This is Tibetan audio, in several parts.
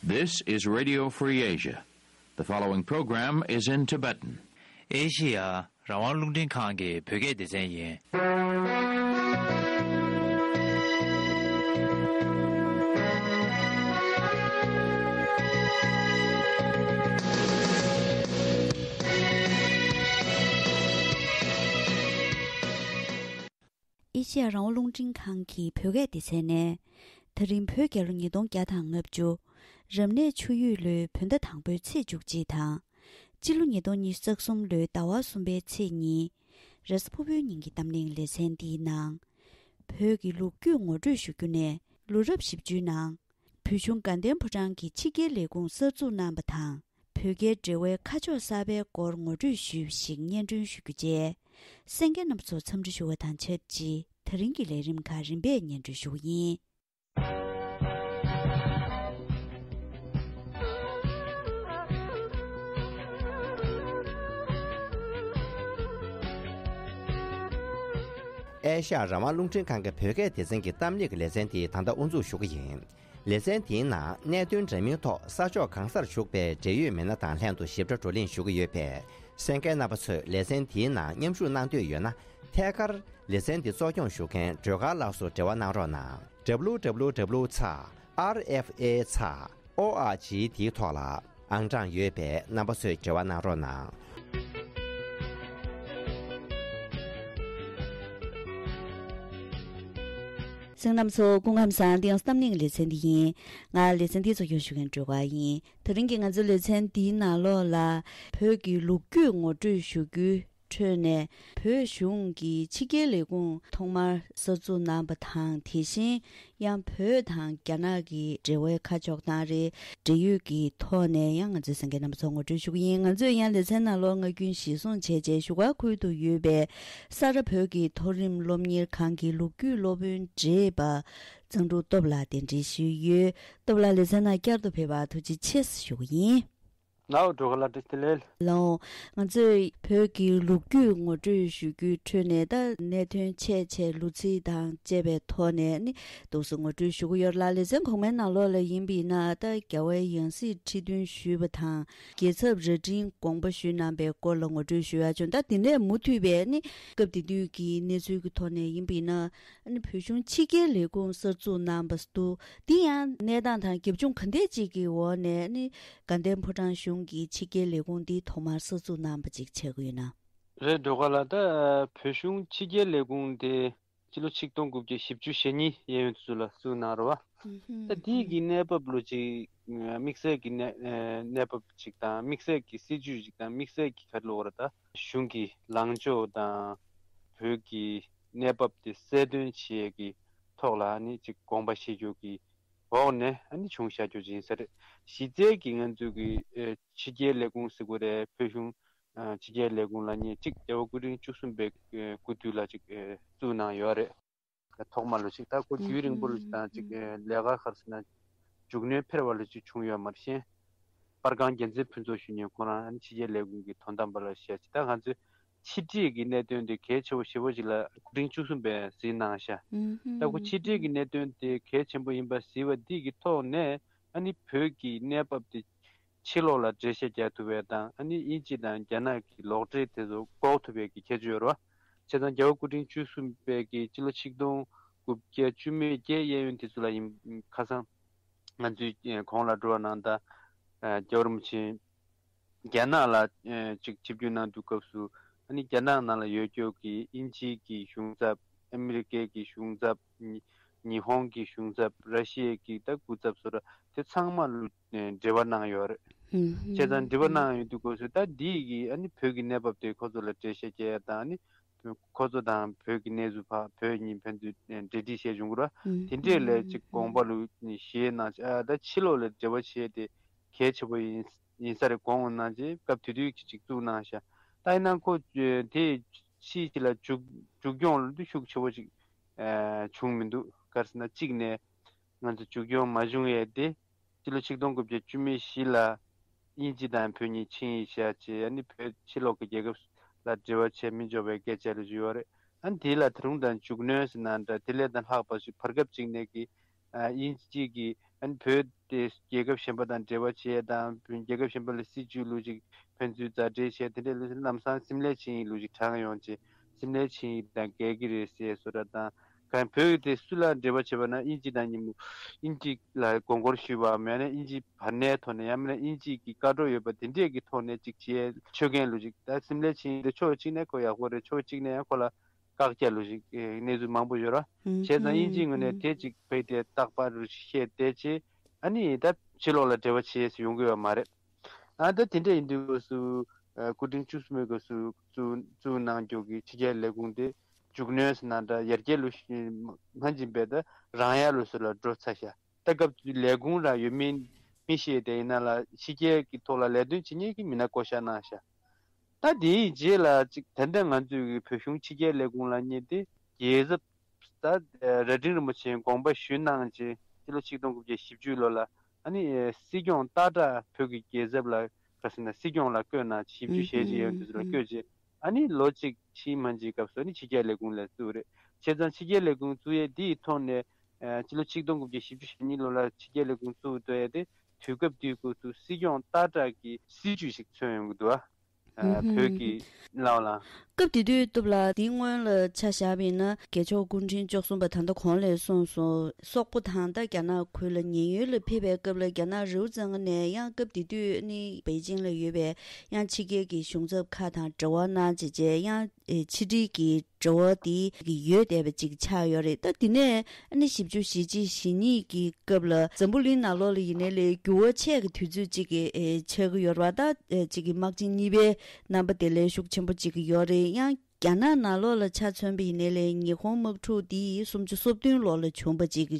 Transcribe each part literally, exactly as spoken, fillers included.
This is Radio Free Asia. The following program is in Tibetan. ཨེ་ཤི་ཡ་རང་དབང་རླུང་འཕྲིན་ཁང་གི་བོད་སྐད་སྡེ་ཚན་ཡིན། ཨེ་ཤི་ཡ་རང་དབང་རླུང་འཕྲིན་ཁང་གི་བོད་སྐད་སྡེ་ཚན་ནས། ད་རིང་བོད་རྒྱལ་ལོ་ཉིས་སྟོང་བརྒྱ་དང་ལྔ་བཅུ། རབ་གནས་ཆུ་ཡོས་ལོའི་བོད་ཟླ་དང་པོའི་ཚེས་བཅུ་གཅིག་དང་། སྤྱི་ལོ་ཉིས་སྟོང་ཉི་ཤུ་རྩ་གསུམ་ལོའི་ཟླ་བ་གསུམ་པའི་ཚེས་གཉིས། རེས་གཟའ་ཕུར་བུའི་ཉིན་གྱི་གཏམ་གླེང་ལེ་ཚན་འདིའི་ནང་། བོད་ཀྱི་ལོ་རྒྱུས་ངོ་སྤྲོད་ཞུ་རྒྱུ་ནས་ལོ་རབས་བཞི་བཅུའི་ནང་། བོད་གཞུང་དགའ་ལྡན་ཕོ་བྲང་གི་ཕྱི་རྒྱལ་ལས་ཁུངས་གསར་འཛུགས་གནང་བ་དང་། བོད་རྒྱའི་འབྲེལ་བའི་ཁ་ཕྱོགས་གསར་པའི་སྐོར་ངོ་སྤྲོད་ཞུས་པ་ཞིག་སྙན་སྒྲོན་ཞུ་རྒྱུ་བཅས། གསན་མཁན་རྣམ་པ་ཚོ་འཚམས་འདྲི་ཞུ་བ་དང་ཆབས་ཅིག་ད་རིང་གི་ལས་རིམ་ཁག་རིམ་པས་སྙན་སྒྲོན་ཞུ་བ་ཡིན། ཨེ་ཤ་ཡ་རང་དབང་རླུང་འཕྲིན་ཁང་གི་བོད་སྐད་སྡེ་ཚན་གྱི་གཏམ་གླེང་གི་ལེ་ཚན་དེ་ད་ལྟ་དབུ་འཛུགས་ཞུ་གི་ཡིན། ལེ་ཚན་དེའི་ནང་གནད་དོན་འདྲ་མིན་ཐོག་ས་ཕྱོགས་གང་སར་བཞུགས་པའི་འབྲེལ་ཡོད་མི་སྣ་དང་ལྷན་དུ་ཞིབ་ཕྲ་བགྲོ་གླེང་ཞུ་གི་ཡོད་པས། གསན་མཁན་རྣམ་པ་ཚོས་ལེ་ཚན་དེའི་ནང་མཉམ་ཞུགས་གནང་འདོད་ཡོད་ན། ཐད་ཀར་ལེ་ཚན་འདི་གཙོ་སྐྱོང་ཞུ་མཁན་སྒྲོལ་དཀར་ལགས་སུ་འབྲེལ་བ་གནང་རོགས་གནང་། W W W ཚེག་R F A ཚེག་O R G དེའི་ཐོག་ལ་ཨང་གྲངས་ཡོད་པས་རྣམ་པ་ཚོས་འབྲེལ་བ་གནང་རོགས་གནང་། གསན་མཁན་རྣམ་པ་ཚོ་སྐུ་ཁམས་བཟང་། འདི་ཡང་གཏམ་གླེང་གི་ལེ་ཚན་འདི་ཡིན། ང་ལེ་ཚན་འདི་གཙོ་སྐྱོང་ཞུ་མཁན་སྒྲོལ་དཀར་ཡིན། དེ་རིང་གི་ང་ཚོའི་ལེ་ཚན་འདིའི་ནང་ལོགས་ལ་བོད་ཀྱི་ལོ་རྒྱུས་ངོ་སྤྲོད་ཞུ་རྒྱུའི་ཁྲོད་ནས། བོད་གཞུང་གི་ཕྱི་རྒྱལ་ལས་ཁུངས་ཐོག་མར་གསར་འཛུགས་གནང་བ་དང་། དེ་བཞིན་ཡང་བོད་དང་རྒྱ་ནག་གི་འབྲེལ་བའི་ཁ་ཕྱོགས་དང་རེད། འབྲེལ་ཡོད་ཀྱི་ཐོག་ནས་ཡང་ང་ཚོའི་གསན་མཁན་རྣམ་པ་ཚོར་ངོ་སྤྲོད་ཞུ་གི་ཡིན། ང་ཚོས་ཡང་ལེ་ཚན་ནང་ལོགས་སྔ་རྒྱུན་གཞིར་བཟུང་བྱས་རྗེས་བཞུགས་སྒར་ཁུལ་དུ་ཡོད་པའི་ས་རཱ་བོད་ཀྱི་མཐོ་རིམ་སློབ་གཉེར་ཁང་གི་ལོ་རྒྱུས་སློབ་དཔོན་བགྲེས་པ་གཙང་ཕྲུག་སྟོབས་ལགས་གདན་འདྲེན་ཞུས་ཡོད། སྟོབས་ལགས་ལེ་ཚན་ནང་བསྐྱར་དུ་ཕེབས་པར་ཐུགས་རྗེ་ཆེ་ཞུ་གི་ཡིན། ལའོ་འགྲོ་ག་ལ་བཀྲ་ཤིས་བདེ་ལེགས། ལའོ། ང་ཚོས་བོད་ཀྱི་ལོ་རྒྱུས་ངོ་སྤྲོད་ཞུ་རྒྱུའི་ཁྲོད་ནས། ད་གནད་དོན་ཆེ་ཆེ་ལོ་ཚིགས་དང་བཅས་པའི་ཐོག་ནས་ནི་འདུག་སེ་ངོ་སྤྲོད་ཞུ་གི་ཡོད་ལ། ལེ་ཚན་གོང་མའི་ནང་ལོགས་ལ་ཡིན་པ་ཡིན་ན། ད་རྒྱལ་བའི་ཡང་སྲིད་ཁྲི་བདུན་ཞུས་པ་དང་། རྒྱལ་ཚབ་རྭ་སྒྲེང་དགོངས་པ་ཞུས་གནང་པའི་སྐོར་ལ་ངོ་སྤྲོད་ཞུ་ཡ་བྱུང་། ད་དེ་ནས་མུ་མཐུད་པའི་ནི་སྐབས་དེ་དུས་ཀྱི་གནས་ཚུལ་གྱི་ཐོག་ནས་ཡིན་པ་ཡིན་ན། ཨ་ནི་བོད་གཞུང་ཕྱི་རྒྱལ་ལས་ཁུངས་གསར་འཛུགས་གནང་བ་འདུག་འདི་ཡང་གནས་སྟངས་དང་རྒྱབ་ལྗོངས་ག་འདྲས་ཅིག་གི་འོག་ནས་ནི་དགའ་ལྡན་ཕོ་བྲང་གཞུང་གི་ཕྱི་རྒྱལ་ལས་ཁུངས་འདི་ཐོག་མར་གསར་འཛུགས་གནང་བ་ཅིག་ཆགས་ཀྱི་ཡོད་ན། རེད། འགྲོ་ག་ལ། ད་བོད་གཞུང་ཕྱི་རྒྱལ་ལས་ཁུངས་དེ་སྤྱི་ལོ་ཆིག་སྟོང་དགུ་བརྒྱ་བཞི་བཅུ་ཞེ་གཉིས་གཡས་གཡོན་དུ་ཚུར་ལ་བཙུགས་གནང་རེད་བ། ད་དེའི་གི་གནས་བབ་ལོ་ཅིག་དམིགས་བསལ་གྱི་གནས་གནས་བབ་ཅིག་དང་། དམིགས་བསལ་གྱི་སྲིད་ཇུས་ཅིག་དང་། དམིགས་བསལ་གྱི་ག་རེ་ལབ་དགོས་རེད། ད་གཞུང་གི་ལངས་ཕྱོགས་དང་བོད་ཀྱི་གནས་བབ་དེ་གསལ་སྟོན་བྱེད་ཡས་ཀྱི་ཐོག་ལ་ནི་ཅིག་དགོངས་པ་བཞེས་རྒྱུ་གི་འོག་ནས་ཨ་ནི་བྱུང་བཞག་རྒྱུ་ཅིག་ཡིན་ས་རེད། གཞི་རྩའི་གི་ང་ཚོའི་གི་ཨེ་ཕྱི་རྒྱལ་ལས་ཁུངས་ཟེར་དགོས་རེད། བོད་གཞུང་ཨ་ཕྱི་རྒྱལ་ལས་ཁུངས་ལབ་མཁན་ཅིག་རྒྱལ་བ་སྐུ་ཕྲེང་བཅུ་གསུམ་པའི་ཨེ་སྐུ་དུས་ལ་ཅིག་ཨེ་བཙུགས་གནང་ཡོད་རེད། ཐོག་མ་ལོ་ཅིག་ད་ཁོ་རྒྱུན་རིང་པོ་ལོ་ཅིག་དང་ཅིག་ཨེ་ལས་ཀ་ག་རེ་ཟེར་ན་མཇུག་གནོན་འཕེར་བ་ལོ་ཅིག་བྱུང་ཡོད་མ་རེད། གཞན་པར་ཁང་རྒྱལ་མཚན་ཕུན་ཚོགས་ཞུ་མཁན་ཁོ་རང་ཨ་ནི་ཕྱི་རྒྱལ་ལས་ཁུངས་ཀྱི་དོན་དམ་པ་ལ་བཤད་ཅིག་ད་ང་ཚོའི་ཕྱི་འབྲེལ་གྱི་གནད་དོན་དེ་གལ་ཆེ་བོ་ཞེ་པོ་ཅིག་ལ་སྐུ་ཕྲེང་བཅུ་གསུམ་པས་གཟིགས་གནང་ཤག་ད་ཁོ་ཕྱི་འབྲེལ་གྱི་གནད་དོན་དེ་གལ་ཆེན་པོ་ཡིན་པ་གཟིགས་པ་འདི་གི་ཐོག་ནས་ཨ་ནི་བོད་ཀྱི་གནས་བབ་དེ་ཕྱི་ལོགས་ལ་འགྲེལ་བཤད་རྒྱག་ཐུབ་པ་དང་། ཨ་ནི་དབྱིན་ཇི་དང་རྒྱ་ནག་གི་ལོག་འགྲེལ་དེ་ཚོ་འགོག་ཐུབ་པའི་གི་ཁྱད་ཆོས་ཡོད་རེད་བ། བྱས་ཙང་རྒྱལ་བ་སྐུ་ཕྲེང་བཅུ་གསུམ་པའི་གི་སྤྱི་ལོ་ཆིག་སྟོང་དགུ་བརྒྱ་བཅུ་མེད་བརྒྱད་གཡས་གཡོན་དེ་ཚོ་ལ་ཡིན། ཁ་སང་ང་ཚོའི་གོང་ལ་འགྲོ་བ་གནང་། ད་རྒྱལ་བ་རིན་པོ་ཆེ་རྒྱ་ནག་ལ་ཅིག་ཆིབས་བསྒྱུར་གནང་དུས་སྐབས་སུ། ཨ་ནི་རྒྱ་ནག་ནང་ལ་ཡོད་རྒྱུ་གི་དབྱིན་ཇིའི་གི་གཞུང་ཚབ། ཨ་མི་རི་ཀའི་གི་གཞུང་ཚབ། ཉི་ཉི་ཧོང་གི་གཞུང་ཚབ། ར་ཤི་ཡའི་གི་ད་སྐུ་ཚབ་སོགས་ར་དེ་ཚང་མ་ལ་འབྲེལ་བ་གནང་ཡོད་རེད། བྱས་ཙང་འབྲེལ་བ་གནང་ཡོང་དུས་སྐབས་སུ་ད་འདི་གི་ཨ་ནི་བོད་ཀྱི་གནས་བབ་དེ་ཁོ་ཚོ་ལ་འགྲེལ་བཤད་རྒྱག་ཡ་དང་། ཨ་ནི་ཁོ་ཚོ་དང་བོད་ཀྱི་གནས་ཚུལ་ཕར་བོད་གཉིས་ཕན་ཚུན་འབྲེལ་འདྲིས་བྱས་བྱུང་གི་རེད། དེ་འདྲས་ལས་ཅིག་དགོངས་པ་ལ་བཞེས་གནང་། ཨ་ད་ཕྱི་ལོགས་ལ་འབྲེལ་བ་བྱས་དེ་གལ་ཆེ་པོ་ཡིན་ཡིན་ས་རེད། དགོངས་གནང་བྱས་སྐབས་དེ་དུས་ཀྱི་ཅིག་བཙུགས་གནང་ཤག་ད་ཡིན་ན་ཁོ་དེ་ཕྱིས་ཅིག་ལ་མཇུག་མཇུག་སྐྱོང་ལ་འདི་ཤུགས་ཆེ་པོ་ཅིག་བྱུང་མི་འདུག་ག་རེ་ཟེར་ན། གཅིག་ནས་ང་ཚོ་མཇུག་སྐྱོང་མ་བྱུང་ཡས་དེ། སྤྱི་ལོ་ཆིག་སྟོང་དགུ་བརྒྱ་བཅུ་མེད་བཞི་ལ་དབྱིན་ཇི་དང་བོད་གཉིས་ཆིངས་ཡིག་བཞག་བྱས། ཨ་ནི་བོད་ཕྱི་ལོགས་ཀྱི་རྒྱལ་ཁབ་ལ་འབྲེལ་བ་བྱས་མི་འཇོག་པའི་སྐད་ཆ་རེ་ཞུ་ཡོད་རེད། ཨ་ནི་དེ་ལ་ད་རུང་ད་མཇུག་སྣོན་ཟེར་ན་འདྲ། དེ་ལས་ད་ལྷག་པ་ཞིག་བར་སྐབས་གཅིག་ནས་ཀྱི་ ཨ་དབྱིན་ཇི་གི་ཨ་ནི་བོད་དེ་རྒྱལ་ཁབ་གཞན་པ་དང་འབྲེལ་བ་བྱས་དང་རྒྱལ་ཁབ་གཞན་པ་ལ་སྲིད་ཇུས་ལུགས་ཅིག་ཕན་ཚུན་མཛའ་འབྲེལ་བྱས་དེ་འདྲའི་ལུགས་ལམ་སང་སིམ་ལས་ཆིངས་ཡིག་ལུགས་ཅིག་དྲངས་ཡོང་བྱས་སིམ་ལས་ཆིངས་ཡིག་དང་འགལ་གྱི་རེད་ཟེར་བཟོ་འདྲ་དང་གང་བོད་དེ་སུ་ལ་འབྲེལ་བ་བྱེད་པ་ན་དབྱིན་ཇི་དང་མཉམ་དབྱིན་ཇི་ལ་དགོངས་སྐོར་ཞུས་པའམ་ཡང་ན་དབྱིན་ཇི་བར་ནའི་ཐོག་ནས་ཡང་མིན་ན་དབྱིན་ཇི་གི་བཀའ་འཁྲོལ་ཡོད་པ་དེ་འདྲས་ཀྱི་ཐོག་ནས་ཅིག་བྱས་ཆོད་མཁན་ལུགས་ཅིག་ད་སིམ་ལས་ཆིངས་ཡིག་དེ་ཕྱོགས་གཅིག་ནས་ཁོ་ཡག་པོ་རེད། ཕྱོགས་གཅིག་ནས་ཡང་ཁོ་ལ་བཀག་རྒྱ་ལུགས་ཤིག་གནས་ཚུལ་མང་པོ་ཡོད་ར། བྱས་ཙང་དབྱིན་ཇིའི་ངོས་ནས་དེ་ཅིག་ཕ་གི་དེ་རྟག་པར་བཤད་བསྡད་ཅེ་ཨ་ནི་ད་ཕྱི་ལོགས་ལ་འབྲེལ་བ་བྱེད་ཡས་ཡོང་གི་ཡོད་མ་རེད། ཨ་ད་དེ་འདྲ་ཡིན་དུས་སྐབས་སུ་སྐུ་ཕྲེང་བཅུ་གསུམ་པའི་སྐབས་སུ་བཙུགས་བཙུགས་གནང་རྒྱུ་གི་ཕྱི་རྒྱལ་ལས་ཁུངས་དེ་མཇུག་སྣོན་ཟེར་ན་འདྲ་ཡར་རྒྱས་ལུགས་ཤིག་སྔ་འཇིམ་པའི་ད་རང་ཡར་ལུགས་སུ་ལ་འགྲོ་ཚར་ཤག་ད་སྐབས་དེ་ལས་ཁུངས་རང་ཡོད་མིན་མི་ཤེས་དེ་ཡིན་ན་ལ་ཕྱི་རྒྱལ་གྱི་ཐོག་ལ་ལས་དོན་བྱེད་མཁན་གྱི་མི་སྣ་བསྐོ་བཞག་གནང་ཤག་ད་དེའི་རྗེས་ལ་ཅིག་ད་ལྟ་ང་ཚོའི་གི་བོད་གཞུང་ཕྱི་རྒྱལ་ལས་ཁུངས་ལ་གཉེར་ཏེ་རྒྱལ་ཚབ་ད་རྭ་སྒྲེང་རིན་པོ་ཆེའི་དགོངས་པ་ཞུས་གནང་རྗེས་སྤྱི་ལོ་ཆིག་སྟོང་དགུ་བརྒྱ་བཞི་བཅུ་ལོ་ལ་ཨ་ནི་སྲིད་སྐྱོང་སྟག་བྲག་བོད་ཀྱི་རྒྱལ་ཚབ་ལ་ག་ཟེར་ན་སྲིད་སྐྱོང་ལ་བསྐོས་གནང་བཞི་བཅུ་ཞེ་གཅིག་ཡོང་དུས་ལ་བསྐོས་རྗེས་ཨ་ནི་ལོ་གཅིག་ཕྱིན་མ་ཕྱིན་སྐབས་སུ་ཨ་ནི་ཕྱི་རྒྱལ་ལས་ཁུངས་ལ་བཙུགས་རེད། བྱས་ཙང་ཕྱི་རྒྱལ་ལས་ཁུངས་བཙུགས་ཡས་དེའི་ཐོག་ནས་སྤྱི་ལོ་ཆིག་སྟོང་དགུ་བརྒྱ་བཞི་བཅུ་ཞེ་གཉིས་ལོ་ལ་ཕྱི་རྒྱལ་ལས་ཁུངས་བཙུགས་འདོད་ཡས་དེ་དུས་སྐབས་དེའི་སྐབས་སུ་སྲིད་སྐྱོང་སྟག་བྲག་གི་སྲིད་ཇུས་ཤིག་མཚོན་ཡོང་གི་འདུག་ཨ། ཨ་བོད་ཀྱི་ལའོ་ལ། སྐབས་དེ་དུས་སྟབས་ལ་དེའི་སྔོན་ལ་ཆ་བཞག་པ་ཡིན་ན་རྒྱལ་མཆོག་སྐུ་ཕྲེང་བཅུ་གསུམ་པ་ད་ལྟ་གོང་ལ་གསུངས་སོང་། སོག་པོ་དང་ད་རྒྱ་ནག་ཁུལ་ལ་ཉེན་གཡོལ་ལ་ཕེབས་པའི་སྐབས་ལ་རྒྱ་ནག་རི་བོ་རྩེ་ལྔ་ནས་ཡང་སྐབས་དེ་དུས་ནི་པེ་ཅིང་ལ་ཡོད་པའི་ཡང་ཕྱི་རྒྱལ་གྱི་གཞུང་ཚབ་ཁག་དང་འབྲེལ་བ་གནང་བྱས་རྗེས་ཡང་ཕྱི་དྲིལ་གྱི་འབྲེལ་བ་དེ་ཡོད་བསྡད་པ་ཅིག་ཆགས་ཡོད་རེད། ད་དེ་ནས་ཨ་ནི་བཞི་བཅུ་ཞེ་གཅིག་ཞེ་གཉིས་ཀྱི་སྐབས་ལ་འཛམ་བུ་གླིང་ནང་ལོགས་ལ་ཡིན་ནའི་ལས་འགྱུར་བ་ཆེ་གི་དུས་ཚོད་ཅིག་གི་ཨེ་ཆགས་ཀྱི་ཡོད་རེད་བ། ད་ཨེ་ཅིག་གི་དམག་ཆེན་གཉིས་པའི་རྣམ་པ་དེ་ལས་ཤུགས་ཆེན་པོ་ཅིག་གི་ཡོད་རེད། ཡང་རྒྱ་ནག་ནང་ལོགས་ལ་ཆ་མཚོན་པ་ཡིན་ནའི་ལས་ཉི་ཧོང་དམག་འཁྲུག་འདི་སུམ་ཅུ་སོ་བདུན་ལོ་ལ་བྱུང་བ་ཅིག་གི་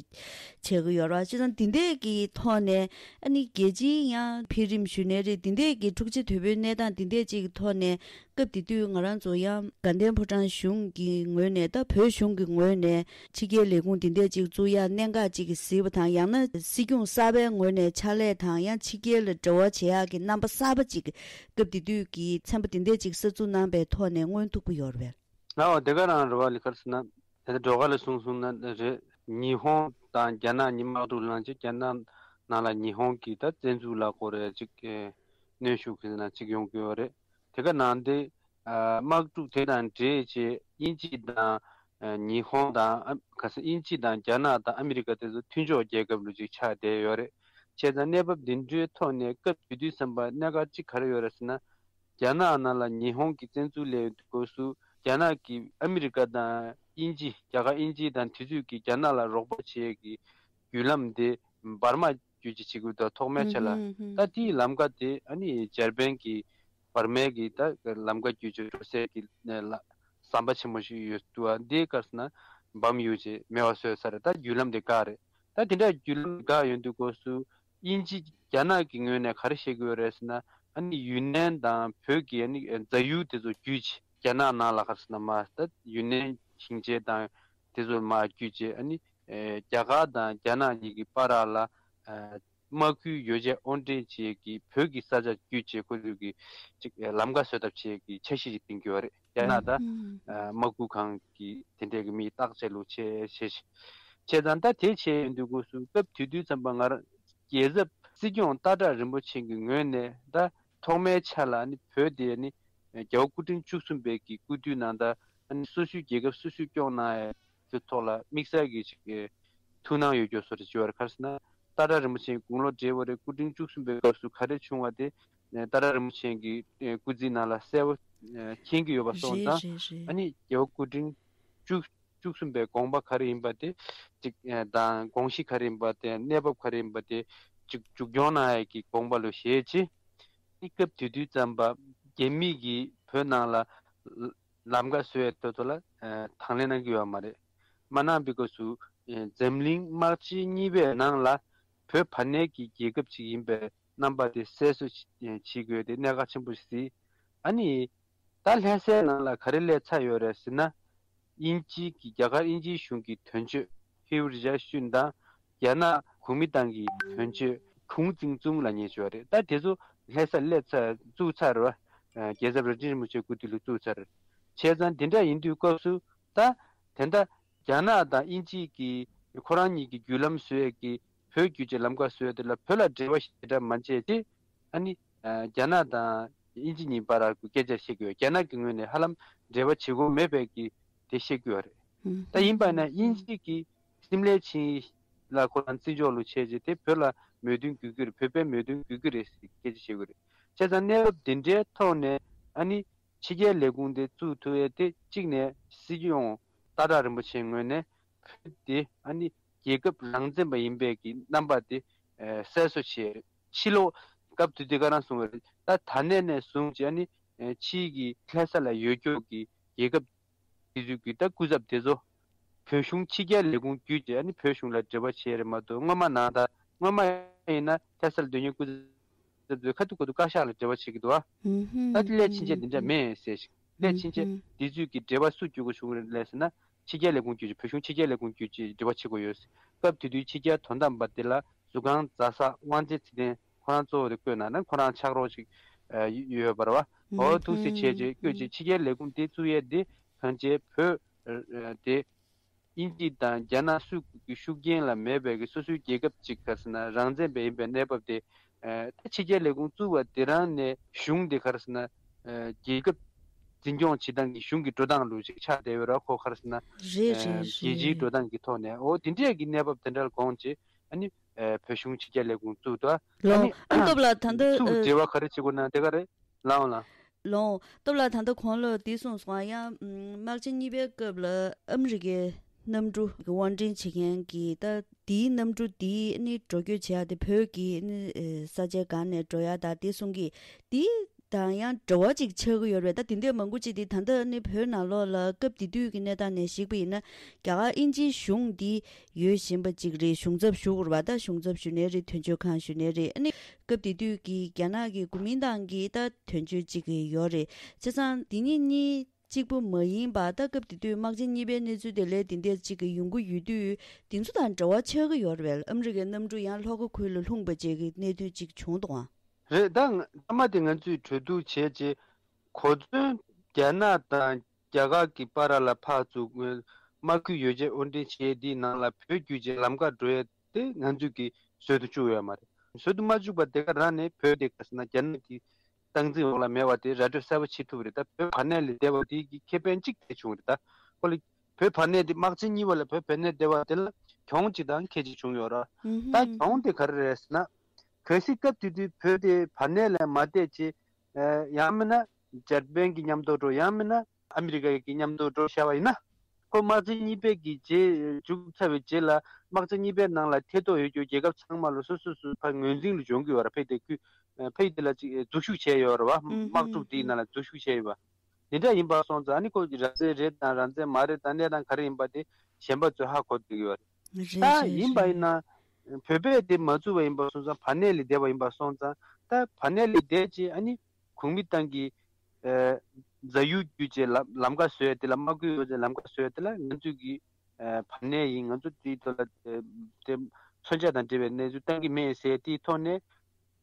ཆགས་ཀྱི་ཡོད་རེད་བ། བྱས་ཙང་འདི་འདྲས་ཀྱི་ཐོག་ནས་ཨ་ནི་རྒྱལ་སྤྱིའི་ཡང་འཕེལ་རིམ་ཞུས་ནའི་རེད། འདི་འདྲས་ཀྱི་འཁྲུག་ཆ་དོད་པོའི་གནས་སྟངས་འདི་འདྲས་ཅིག་གི་ཐོག་ནས། སྐབས་དེ་དུས་ང་རང་ཚོ་ཡང་དགའ་ལྡན་ཕོ་བྲང་གཞུང་གི་ངོས་ནས་ད་བོད་གཞུང་གི་ངོས་ནས་ཕྱི་རྒྱལ་ལས་ཁུངས་དེ་འདྲས་ཅིག་བཙུགས་ཡག་གནད་འགག་ཅིག་གཟིགས་པ་དང་ཡང་ན་སྲིད་སྐྱོང་གསར་པའི་ངོས་ནས་ཕྱག་ལས་དང་ཡང་ཕྱི་རྒྱལ་ལ་འབྲེལ་བ་བྱེད་ཡག་གི་རྣམ་པ་གསར་པ་ཅིག་སྐབས་དེ་དུས་ཀྱི་ཚན་པ་དེ་འདྲས་ཅིག་གསར་འཛུགས་གནང་པའི་ཐོག་ནས་མངོན་ཐུབ་ཀྱི་ཡོད་རེད་པས། ཨའོ་དེ་ག་རང་རེད་བ། ལི་ཁར་སི་ན་དེ་ལྟར་སྒྲོལ་དཀར་ལ་གསུངས་སོང་ན་རེད། ཉི་ཧོང་དང་རྒྱ་ནག་གཉིས་དམག་འཁྲུག་ལངས་རྗེས་རྒྱ་ནག་ནང་ལ་ཉི་ཧོང་གི་ད་བཙན་འཛུལ་ལ་གོ་རེ་ཅིག་གནོན་ཤུགས་ཀྱི་ནང་ཅིག་ཡོང་གི་ཡོད་རེད། དེ་ག་ནང་དེ་དམག་འཁྲུག་དེ་དང་འབྲེལ་བྱས་དབྱིན་ཇི་དང་ཉི་ཧོང་དང་ཨ་ག་ས་དབྱིན་ཇི་དང་རྒྱ་ནག་དང་ཨ་མི་རི་ཀ་དེ་ཚོ་མཐུན་ཕྱོགས་རྒྱལ་ཁབ་ལུགས་ཅིག་ཆགས་བསྡད་ཡོད་རེད། བྱས་ཙང་གནས་བབ་འདི་འདྲའི་ཐོག་ནས་སྐབས་དེ་དུས་ཙམ་པ་གནད་འགག་ཅིག་ག་རེ་ཡོད་རེད་ཟེར་ན། རྒྱ་ནག་ནང་ལ་ཉི་ཧོང་གི་བཙན་འཛུལ་སླེབས་ཡོང་དུས་སྐབས་སུ་རྒྱ་ནག་གིས་ཨ་མི་རི་ཀ་དང་དབྱིན་ཇི་རྒྱ་གར་དབྱིན་ཇི་དང་དེ་ཚོས་ཀྱིས་རྒྱ་ནག་ལ་རོགས་པ་བྱེད་ཡས་ཀྱི་བརྒྱུད་ལམ་དེ་འབར་མ་བརྒྱུད་ཅིག་བྱེད་དགོས་འདུག་ཐོག་མའི་ཆ་ལ། ད་དེའི་ལམ་ཀ་དེ་ཨ་ནི་འཇར་པན་གྱི་འབར་མའི་གི་ད་ལམ་ཀ་བརྒྱུད་ཅིག་འགྲོ་སའི་གི་ལ་ཟམ་པ་ཆེན་མོ་ཞིག་ཡོད་འདུག་ཨ་འདིའི་སྐབས་སུ་ན་བམ་ཡོད་ཅེས་མེད་པ་བཟོས་ཚར། ད་བརྒྱུད་ལམ་དེ་བཀག་རེད། ད་དེ་འདྲ་བརྒྱུད་ལམ་དེ་བཀག་ཡོང་དུས་སྐབས་སུ། དབྱིན་ཇི་རྒྱ་ནག་གི་ངོས་ནས་ག་རེ་བཤད་ཀྱི་ཡོད་རེད་ཟེར་ན། ཨ་ནི་ཡུན་ནན་དང་བོད་ཀྱི་ཨ་ནི་རྫ་ཡུལ་དེ་ཚོ་བརྒྱུད་བྱས་རྒྱ་ནག་ནང་ལ་ག་རེ་ཟེར་ན་མར་ད་ཡུན་ནན་ཞིང་ཆེན་དང་དེ་ཚོ་མར་བརྒྱུད་བྱས་ཨ་ནི་རྒྱ་གར་དང་རྒྱ་ནག་གཉིས་ཀྱི་བར་ལ་དམག་ཁུལ་ཡོ་བྱད་དབོར་འདྲེན་བྱེད་ཀྱི་བོད་ཀྱི་ས་ཆ་བརྒྱུད་བྱས་ཁོ་ཚོ་གི་ཅིག་ལམ་ཁ་བཟོ་ཐབས་བྱེད་ཀྱི་འཆར་གཞི་ཅིག་བཏིང་གི་ཡོད་རེད། རྒྱ་ནག་ད་དམག་ཁུལ་ཁང་གི་དེ་འདྲས་ཀྱི་མིས་བརྟག་དཔྱད་ལུགས་བྱས་བྱས་བྱས་ཙང་ད་དེ་བྱས་ཡོང་དུས་སྐབས་སུ་སྐབས་དེ་དུས་ཙམ་པ་ང་རང་རྒྱལ་ཚབ་སྲིད་སྐྱོང་སྟག་བྲག་རིན་པོ་ཆེ་གི་ངོས་ནས་ད་ཐོག་མའི་ཆ་ལ་ནི་བོད་དེ་ནི་རྒྱལ་བ་སྐུ་ཕྲེང་བཅུ་གསུམ་པའི་གི་སྐུ་དུས་ནང་ད་ནི་སོ་སོའི་རྒྱལ་ཁབ་སོ་སོས་སྐྱོང་གནང་ཡ་གི་ཐོག་ལ་དམིགས་བསལ་གྱི་ཅིག་ཐུགས་སྣང་ཡོད་རྒྱུ་བཟོ་འདྲ་ཅིག་ཡོད་རེད། ག་རེ་ཟེར་ན་སྟག་བྲག་རིན་པོ་ཆེ་དགུང་ལོ་བགྲེས་པོ་རེད། སྐུ་ཕྲེང་བཅུ་གསུམ་པའི་སྐབས་སུ་ག་རེ་བྱུང་བ་དེ་སྟག་བྲག་རིན་པོ་ཆེ་གི་སྐུ་ཚེའི་ནང་ལ་གསལ་པོ་མཁྱེན་གྱི་ཡོད་པ་སོང་ཙང་ཨ་ནི་རྒྱལ་བ་སྐུ་ཕྲེང་བཅུ་བཅུ་གསུམ་པའི་དགོངས་པ་ག་རེ་ཡིན་པ་དེ་ཅིག་ཨ་དང་དགོངས་གཞི་ག་རེ་ཡིན་པ་དེ་གནས་བབ་ག་རེ་ཡིན་པ་དེ་ཅིག་མཇུག་སྐྱོང་གནང་ཡས་ཀྱི་དགོངས་པ་ལུ་བཞེས་ཅི། ཨ་ནི་སྐབས་དེ་དུས་ཙམ་པ་རྒྱ་མི་གིས་བོད་ནང་ལ་ལམ་ཁ་བཟོ་ཡས་ཐོག་ཐོག་ལ་ཨ་དང་ལེན་གནང་གི་ཡོད་མ་རེད། མ་གནང་པའི་སྐབས་སུ་ཨ་འཛམ་གླིང་དམག་ཆེན་གཉིས་པའི་ནང་ལ་བོད་བར་གནས་ཀྱི་རྒྱལ་ཁབ་ཅིག་ཡིན་པའི་རྣམ་པ་དེ་གསལ་བཟོ་བྱེད་དགོས་དེ་གནད་འགག་ཆེན་པོ་ཞིག་རེད། ཨ་ནི། ད་ལྷ་སའི་ནང་ལ་ག་རེ་སླེབས་ཚར་ཡོད་རེད་ཟེར་ན། དབྱིན་ཇི་གི་རྒྱ་གར་དབྱིན་ཇིའི་གཞུང་གི་དོན་གཅོད་ཧིའུ་རི་ཇཱ་ཤུན་དང་རྒྱ་ནག་གོ་མིན་ཏང་གི་དོན་གཅོད་ཁུང་ཙིང་ཙུང་ལབ་མཁན་ཅིག་ཡོད་རེད། ད་དེ་ཚོ་ལྷ་སར་སླེབས་ཚར་བཙུགས་ཚར་རེད་བ། རྒྱལ་ཚབ་རྭ་སྒྲེང་རིན་པོ་ཆེ་སྐུ་དུས་ལ་བཙུགས་ཚར། བྱས་ཙང་དེ་འདྲ་ཡིན་དུས་སྐབས་སུ་ད་དེ་འདྲ་རྒྱ་ནག་དང་དབྱིན་ཇི་གི་ ཁོ་རང་གཉིས་ཀྱི་བརྒྱུད་ལམ་བཟོ་ཡས་ཀྱི་བོད་བརྒྱུད་ཀྱི་ལམ་ཁ་བཟོ་ཡས་དེ་ལ་བོད་ལ་འབྲེལ་བ་ཞེ་དྲག་མ་བྱས་ཏེ། ཨ་ནི་རྒྱ་ནག་དང་དབྱིན་ཇི་གཉིས་བར་ལ་སྐད་ཆ་བཤད་ཀྱི་ཡོད། རྒྱ་ནག་གི་ངོས་ནས་ཧ་ལམ་འབྲེལ་བ་བྱེད་དགོས་མེད་པའི་གི་དེ་བཤད་ཀྱི་ཡོད་རེད། ད་ཡིན་པ་ན་དབྱིན་ཇི་གི་སིམ་ལའི་ཆིངས་ཡིག་ལ་ཁོ་རང་བརྩི་འཇོག་ལོ་བྱས་རྗེས་དེ་བོད་ལ་མོས་མཐུན་དགོས་ཀྱི་རེད། བོད་པའི་མོས་མཐུན་དགོས་ཀྱི་རེད་ཟེར་སྐད་ཆ་བཤད་ཀྱི་རེད། བྱས་ཙང་གནས་བབ་དེ་འདྲའི་ཐོག་ནས་ཨ་ནི་ཕྱི་རྒྱལ་ལས་ཁུངས་དེ་བཙུགས་ཐུབ་ཡས་དེ་གཅིག་ནས་སྲིད་སྐྱོང་སྟག་བྲག་རིན་པོ་ཆེའི་ངོས་ནས་བོད་དེ་ཨ་ནི་རྒྱལ་ཁབ་རང་བཙན་པ་ཡིན་པའི་གི་རྣམ་པ་དེ་གསལ་བཟོ་བྱས་རེད། ཕྱི་ལོགས་སྐབས་དེ་དུས་ཁོ་རང་གསུངས་པ་རེད། ད་ད་ནས་ནས་བཟུང་བྱས་ཨ་ནི་ཕྱིའི་གི་ལྷ་ས་ལ་ཡོད་རྒྱུ་གི་རྒྱལ་ཁབ་དེ་ཚོའི་གི་ད་སྐུ་ཚབ་དེ་ཚོ་བོད་གཞུང་ཕྱི་རྒྱལ་ལས་ཁུངས་བརྒྱུད་བྱས་ཨ་ནི་བོད་གཞུང་ལ་འབྲེལ་བ་བྱས་རེད་མ་གཏོགས། སྔོན་མ་ནང་ད་སྔོན་མ་ཡིན་ན་ལྷ་སར་སྡོད་མཁན་སྐུ་ཚབ་ཚོས་ཁ་ཐུག་ཁ་ཐུག་བཀའ་ཤག་ལ་འབྲེལ་བ་བྱེད་ཀྱི་འདུག་ཨ། ད་དེ་སླད་ཕྱིན་ཆད་དེ་འདྲ་མེད་ཟེར་ཞིག་སླད་ཕྱིན་ཆད་དེ་ཚོའི་གི་འབྲེལ་བ་སུ་བརྒྱུད་དགོས་བྱུང་རེད་ལབ་ཟེར་ན། ཕྱི་རྒྱལ་ལས་ཁུངས་བརྒྱུད་བྱས། བོད་གཞུང་ཕྱི་རྒྱལ་ལས་ཁུངས་བརྒྱུད་བྱས་འབྲེལ་བ་བྱེད་དགོས་ཡོད་ཟེར། སྐབས་དེ་དུས་ཕྱི་རྒྱལ་དོན་དམ་པ་དེ་ལ་ཟུར་ཁང་རྫ་ས་དབང་ཆེན་ཚེ་བརྟན་ཁོ་རང་གཙོ་བོ་དེ་བསྐོས་གནང་ན་ཁོ་རང་ཕྱག་རོགས་ཅིག་ཡོད་པ་རེད་བ། འོ་འདུག་སེ་བྱས་རྗེས་བསྐོས་རྗེས་ཕྱི་རྒྱལ་ལས་ཁུངས་དེ་བཙུགས་ཡས་དེ་གང་བྱས་བོད་དེ་དབྱིན་ཇི་དང་རྒྱ་ནག་སུ་གི་ཤུགས་རྐྱེན་ལ་མེད་པའི་གི་སོ་སོའི་རྒྱལ་ཁབ་ཅིག་ག་རེ་ཟེར་ན་རང་བཙན་པ་ཡིན་པའི་གནས་བབ་དེ། ད་ཕྱི་རྒྱལ་ལས་ཁུངས་བཙུགས་པ་དེ་རང་ནས་གཞུང་དེ་ག་རེ་ཟེར་ན་རྒྱལ་ཁབ་འཛིན་སྐྱོང་བྱེད་སྟངས་ཀྱི་གཞུང་གི་འགྲོ་སྟངས་ལུགས་ཅིག་ཆགས་བསྡད་ཡོད་ར། ཁོ་ག་རེ་ཟེར་ན་རེད་རེད་རྒྱལ་སྤྱིའི་འགྲོ་རེད། སྟངས་ཀྱི་ཐོག་ནས་འོ་དེ་འདྲས་ཀྱི་གནས་བབ་དེ་འདྲ་ལ་དགོངས་རྗེས་ཨ་ནི་བོད་གཞུང་ཕྱི་རྒྱལ་ལས་ཁུངས་བཙུགས་ཏོ། ཨ་ལོ་ནི་ཨ་སྟོབས་ལགས་ད་ལྟ་ཚུར་ཨ། འབྲེལ་བ་ག་རེ་བྱེད་དགོས་ན་དེ་ག་རེད། ལའོ་ལ། ལོང་། སྟོབས་ལགས་ད་ལྟ་གོང་ལ་འདི་གསུངས་སོང་ཨ། ཡང་དམག་ཆེན་གཉིས་པའི་སྐབས་ལ་ཨ་མི་རི་ཀའི་གནམ་གྲུ་དབོར་འདྲེན་བྱེད་མཁན་གྱི་ད་དེའི་གནམ་གྲུ་དེའི་ནི་འགྲོ་སྐྱོད་བྱེད་ཡག་དེ་བོད་ཀྱི་ནི་ས་ཆའི་སྒང་ནས་འགྲོ་ཡག་ད་དེ་གསུང་གི་དེ་དང་ཡང་འབྲེལ་བ་ཅིག་ཆགས་ཀྱི་ཡོད་རེད། ད་དེ་འདྲའི་མང་པོ་ཅིག་དེ་ད་ལྟ་ནི་བོད་ནང་ལོགས་ལ་སྐབས་དེ་དུས་ཀྱི་གནས་སྟངས་ནས་གཞིགས་པ་ཡིན་ན་རྒྱ་གར་དབྱིན་ཇིའི་གཞུང་འདི་ཡོད་བཞིན་པ་ཅིག་རེད། གཞུང་ཚབ་ཞུ་དགོས་རེད་པ། ད་གཞུང་ཚབ་ཞུ་ནའི་རེད། དོན་གཅོད་ཁང་ཞུ་ནའི་རེད། ཨ་ནི་སྐབས་དེ་དུས་ཀྱི་རྒྱ་ནག་གི་གོ་མིན་ཏང་གི་ད་དོན་གཅོད་ཅིག་ཡོད་རེད། བྱས་ཙང་འདི་གཉིས་གཉིས་གཅིག་པུ་མ་ཡིན་པ། ད་སྐབས་དེ་དུས་དམག་ཆེན་གཉིས་པའི་གནས་ཚུལ་དེ་ལས་དེ་འདྲ་ཅིག་གི་ཡོང་གི་ཡོད་དུས་དེ་ཚོ་དང་འབྲེལ་བ་ཆགས་ཀྱི་ཡོད་རེད་པས། ཨ་མི་རི་ཀའི་གནམ་གྲུ་ཡང་ལྷོ་ཁ་ཁུལ་ལ་ལྷུང་པ་བཅས་ཀྱི་གནད་དོན་ཅིག་བྱུང་འདུག་ཨང་། རེད། ད་ང་མཐའ་མ་དེ་ང་ཚོས་གྲོས་བསྡུར་བྱས་རྗེས་གོ་མཚོན་རྒྱ་ནག་དང་རྒྱ་གར་གྱི་བར་ལ་ཕར་ཚུར་དམག་ཁུལ་ཡོ་བྱད་དབོར་འདྲེན་བྱས་དེའི་ནང་ལ་བོད་བརྒྱུད་བྱས་ལམ་ཁ་འགྲོ་ཡས་དེ་ང་ཚོས་ཀྱིས་བཟོད་དུ་བཅུག་ཡོད་མ་རེད། བཟོད་དུ་མ་བཅུག་པ་དེ་ག་རང་ནས་བོད་དེ་ག་ཟེར་ན་རྒྱ་ནག་གི་སྟངས་འཛིན་འོག་ལ་མེད་པ་དེ་ར་སྤྲོད་གསལ་པོ་བྱེད་ཐུབ་པ་རེད། ད་བོད་བར་གནས་ལས་འདས་པ་དེ་གི་ཁེ་ཕན་གཅིག་དེ་བྱུང་རེད། ད་ཁོ་ལ་བོད་བར་གནས་དེ་དམག་ཆེན་གཉིས་པ་ལ་བོད་བར་གནས་འདས་པ་དེ་ལ་གྱོང་གཅིག་དང་ཁེ་གཅིག་བྱུང་ཡོད་ར། ད་གྱོང་དེ་ག་རེ་རེད་ཟེར་ན། གལ་སྲིད་སྐབས་དེ་དུས་བོད་དེ་བར་གནས་ལས་མ་འདས་ཅེས། ཡང་མིན་ན་འཇར་པན་གྱི་མཉམ་དུ་འགྲོ། ཡང་མིན་ན་ཨ་མི་རི་ཀ་གི་མཉམ་དུ་འགྲོ་བྱ་བ་ཡིན་ན། ཁོ་དམག་ཆེན་གཉིས་པའི་གི་རྗེས་མཇུག་ཚར་བའི་རྗེས་ལ་དམག་ཆེན་གཉིས་པའི་ནང་ལ་ཐེ་གཏོགས་ཡོད་རྒྱུ་རྒྱལ་ཁབ་ཚང་མ་ལ་སོ་སོ་སོ་ཕར་ངོས་འཛིན་ལ་འཇོག་གི་ཡོད་ར། ཕ་གི་དེ་ཁུལ་ཕ་གི་དེ་ལ་ཅིག་འཛུལ་ཞུགས་བྱས་ཡོད་ར་བ། དམག་འཁྲུག་དེའི་ནང་ལ་འཛུལ་ཞུགས་བྱས་ཡོད་པ། དེ་འདྲ་ཡིན་པ་སོང་ཙང་ཨ་ནི་ཁོ་རང་བཙན་རེད་དང་རང་བཙན་མ་རེད་དང་གནས་སྟངས་ག་རེ་ཡིན་པ་དེ་གཞན་པ་ཚོས་ཧ་གོ་བསྡད་ཀྱི་ཡོད་རེད། རེད་ད་རེད་ཡིན་པ་རེད། ཡིན་ན་བོད་པས་དེ་མ་བཙུགས་པ་ཡིན་པ་སོང་ཙང་བར་གནས་ལས་འདས་པ་ཡིན་པ་སོང་ཙང་ད་བར་གནས་ལས་འདས་རྗེས་ཨ་ནི་གོང་མི་ཏང་གི་ཨ་རྫ་ཡུལ་བརྒྱུད་བྱས་ལམ་ལམ་ཁ་བཟོས་ཡ་དེ་ལ་དམག་ཁུལ་ཡོད་ཚད་ལམ་ཁ་བཟོས་ཡ་དེ་ལ་ང་ཚོས་ཀྱི་ཨ་བར་གནས་ཡིན། ང་ཚོ་དེའི་ཐོག་ལ་ཨ་དེ་མཚོན་ཆ་དང་འབྲེལ་བའི་གནས་ཚུལ་བཏང་གི་མེད་ཟེར་དེའི་ཐོག་ནས།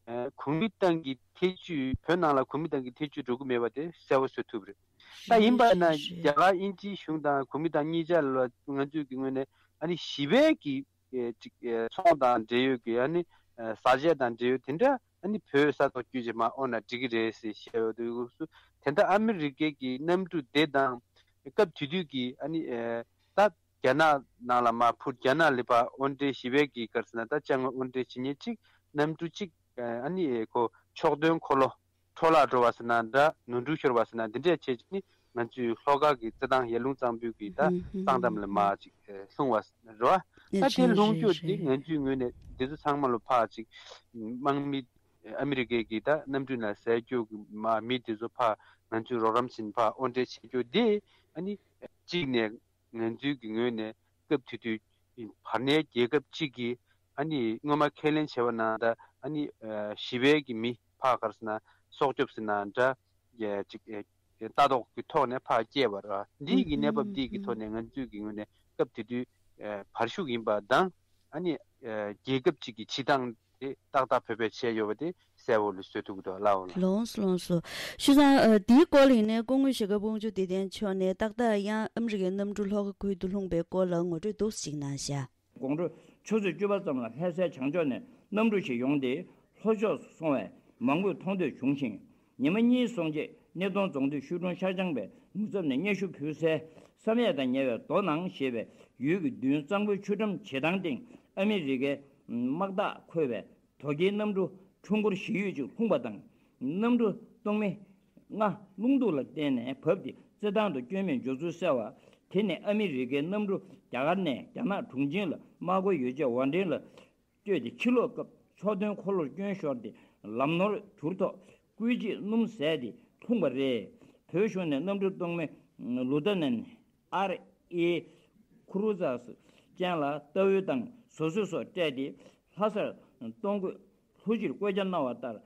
ཨ་གོང་མི་ཏང་གི་ཐེ་བྱུས་བོད་ནང་ལ་གོང་མི་ཏང་གི་ཐེ་བྱུས་འགྲོ་གི་མེད་པ་དེ་གསལ་པོ་བཟོ་ཐུབ་རེད། ད་ཡིན་པ་ཡིན་ན་རེད་རེད། རྒྱ་གར་དབྱིན་ཇིའི་གཞུང་དང་གོང་མི་ཏང་གཉིས་ཆ་ལ་ང་ཚོས་ཀྱི་ངོས་ནས་ཨ་ནི་ཞི་བའི་གི་ཨེ་ཅིག་ཨེ་ཚོང་དང་འབྲེལ་ཡོད་ཀྱི་ཨ་ནི་ཨེ་བཟའ་ཆས་དང་འབྲེལ་ཡོད་དེ་འདྲ་ཨ་ནི་བོད་ས་ཐོག་བརྒྱུད་བྱས་མར་དབོར་ན་འགྲིག་གི་རེད་ཟེར་བཤད་ཡོད་འདུག་སུ། དེ་འདྲ་ཨ་མི་རི་ཀའི་གི་གནམ་གྲུ་དེ་དང་སྐབས་དེ་དུས་ཀྱི་ཨ་ནི་ཨེ་ད་རྒྱ་ནག་ནང་ལ་མར་འཕུར། རྒྱ་ནག་ལ་ཕར་དབོར་འདྲེན་ཞི་བའི་གི་ག་རེ་ཟེར་ན་ད་ཅ་དངོས་དབོར་འདྲེན་བྱེད་མཁན་གཅིག་གནམ་གྲུ་གཅིག་ཨ་ནི་ཁོ་ཕྱོགས་སྟོན་འཁོར་ལོ་འཕྲོ་བརླག་འགྲོ་བ་ཟེར་ན་འདྲ། ནོར་འཁྲུལ་ཤོར་བ་ཟེར་ན་འདི་འདྲས་བྱས་ནི་ང་ཚོའི་ལྷོ་ཁ་གི་རྩེད་ཐང་ཡར་ཀླུང་གཙང་པོའི་གི་ད་ཧུམ་ཧུམ་གཙང་འགྲམ་ལ་ཧུམ་མར་ཅིག་ལྷུང་བ་རེད་བ། ད་དེ་རེད་ལྷུང་རྒྱུ་རེད་འདི་རེད། ང་ཚོའི་ངོས་ནས་འདི་ཚོ་ཚང་མ་ལ་ཕར་ཅིག་དམག་མི་ཨ་མི་རི་ཀའི་གི་ད་གནམ་གྲུ་ནང་བཟའ་རྒྱུ་གི་མར་མི་འདི་ཚོ་ཕར་ང་ཚོའི་རོགས་རམ་བྱེད་ཕར་དབོར་འདྲེན་བྱེད་རྒྱུ་འདི་ཨ་ནི་གཅིག་ནས། ང་ཚོའི་གི་ངོས་ནས་སྐབས་དེ་དུས་བར་གནས་རྒྱལ་ཁབ་གཅིག་གིས་ཨ་ནི་སྔོན་མ་ཁས་ལེན་བྱས་པ་ནང་ལྟར་ཨ་ནི་ཞི་བའི་གི་མི་ཕར་ག་རེ་ཟེར་ན་སྲོག་སྐྱོབ་ཟེར་ན་འདྲ་ཅིག་ལྟ་རྟོག་གི་ཐོག་ནས་ཕར་སྐྱེལ་བ་རེད། འདིའི་གི་གནས་བབ་འདིའི་གི་ཐོག་ནས་ང་ཚོའི་གི་ངོས་ནས་སྐབས་དེ་དུས་བར་ཤུགས་ཡིན་པ་དང་ཨ་ནི་རྒྱལ་ཁབ་གཅིག་གི་བྱེད་སྟངས། དེ་ཏག་ཏག་བོད་པས་བྱས་ཡོད་པ་དེ་གསལ་བོ་ལ་བཟོ་ཐུབ་ཀྱི་འདུག་ལགས་འོ་ལགས། ལོངས་སོ་ལོངས་སོ། ཞུ་ཙང་ཨ་དེའི་སྐོར་ལ་ཡིན་ནའི་སྐུ་ངོ་ཞྭ་སྒབ་དབང་ཕྱུག་བདེ་ལྡན་མཆོག་ནས་ཏག་ཏག་ཡང་ཨ་མི་རི་ཀའི་གནམ་གྲུ་ལྷོ་ཁ་ཁུལ་དུ་ལྷུང་པའི་སྐོར་ལ་ངོ་སྤྲོད་འདུག་སེ་ཅིག་གནང་ཤག་དགོང་དྲོ་ཆུ་ཚོད་བཅུ་པ་ཙམ་ལ་ལྷ་སའི་བྱང་ཕྱོགས་ནས་གནམ་གྲུ་ཞིག་ཡོང་སྟེ་ལྷོ་ཕྱོགས་སུ་སོང་བས་མང་པོས་མཐོང་ཐོས་བྱུང་ཞིང་། ཉི་མ་གཉིས་སོང་རྗེས་སྣེ་གདོང་རྫོང་སྡོད་ཤུལ་གྲོང་ཤར་བྱང་པའི་ནུབ་མཚམས་ནས་སྙན་ཞུ་ཕུལ་སའི་བསམ་ཡས་དང་ཉེ་བའི་རྡོ་ནང་ཞེས་པའི་ཡུལ་གྱི་མདུན་གཙང་པོའི་ཆུ་འགྲམ་བྱེ་ཐང་སྟེང་ཨ་མི་རི་ཀའི་དམག་རྟགས་འཁོད་པའི་དོ་སྐྱེལ་གནམ་གྲུ་ཁྲུང་སྐོར་བཞི་ཡོད་ཅིག་ལྷུང་པ་དང་། གནམ་གྲུ་གཏོང་མི་ལྔ་རླུང་འདུག་ལ་བརྟེན་ནས་བབས་ཏེ་རྩེད་ཐང་དུ་བསྐྱོད་མེད་འབྱོར་ཚུལ་གསལ་བ། དེ་ནི་ཨ་མི་རི་ཀའི་གནམ་གྲུ་རྒྱ་གར་ནས་རྒྱ་ནག་གྲོང་ཁྱེར་ལ་དམག་སྐོར་ཡོ་བྱད་དབོར་འདྲེན་ལ་བསྐྱོད་དེ་ཕྱིར་ལོག་སྐབས་ཕྱོགས་མཐུན་འཁོར་ལོར་སྐྱོན་ཤོར་ཏེ་ལམ་ནོར་གྱུར་ཐོག་སྐུལ་འདེད་སྣུམ་ཟད་དེ་ལྷུང་བ་རེད། བོད་གཞུང་ནས་གནམ་གྲུ་གཏོང་མི་ལུ་ཐ་ནན་ཨར་ཨེ་ཁུ་རུ་ཛ་ཅན་ལ་ལྟ་འོས་དང་བཟོ་གསོ་སོགས་སྤྲད་དེ་ལྷ་སར་གཏོང་དགོས། ལྷུ་ཕྱིར་བཀོད་རྒྱ་གནང་བ་ལྟར།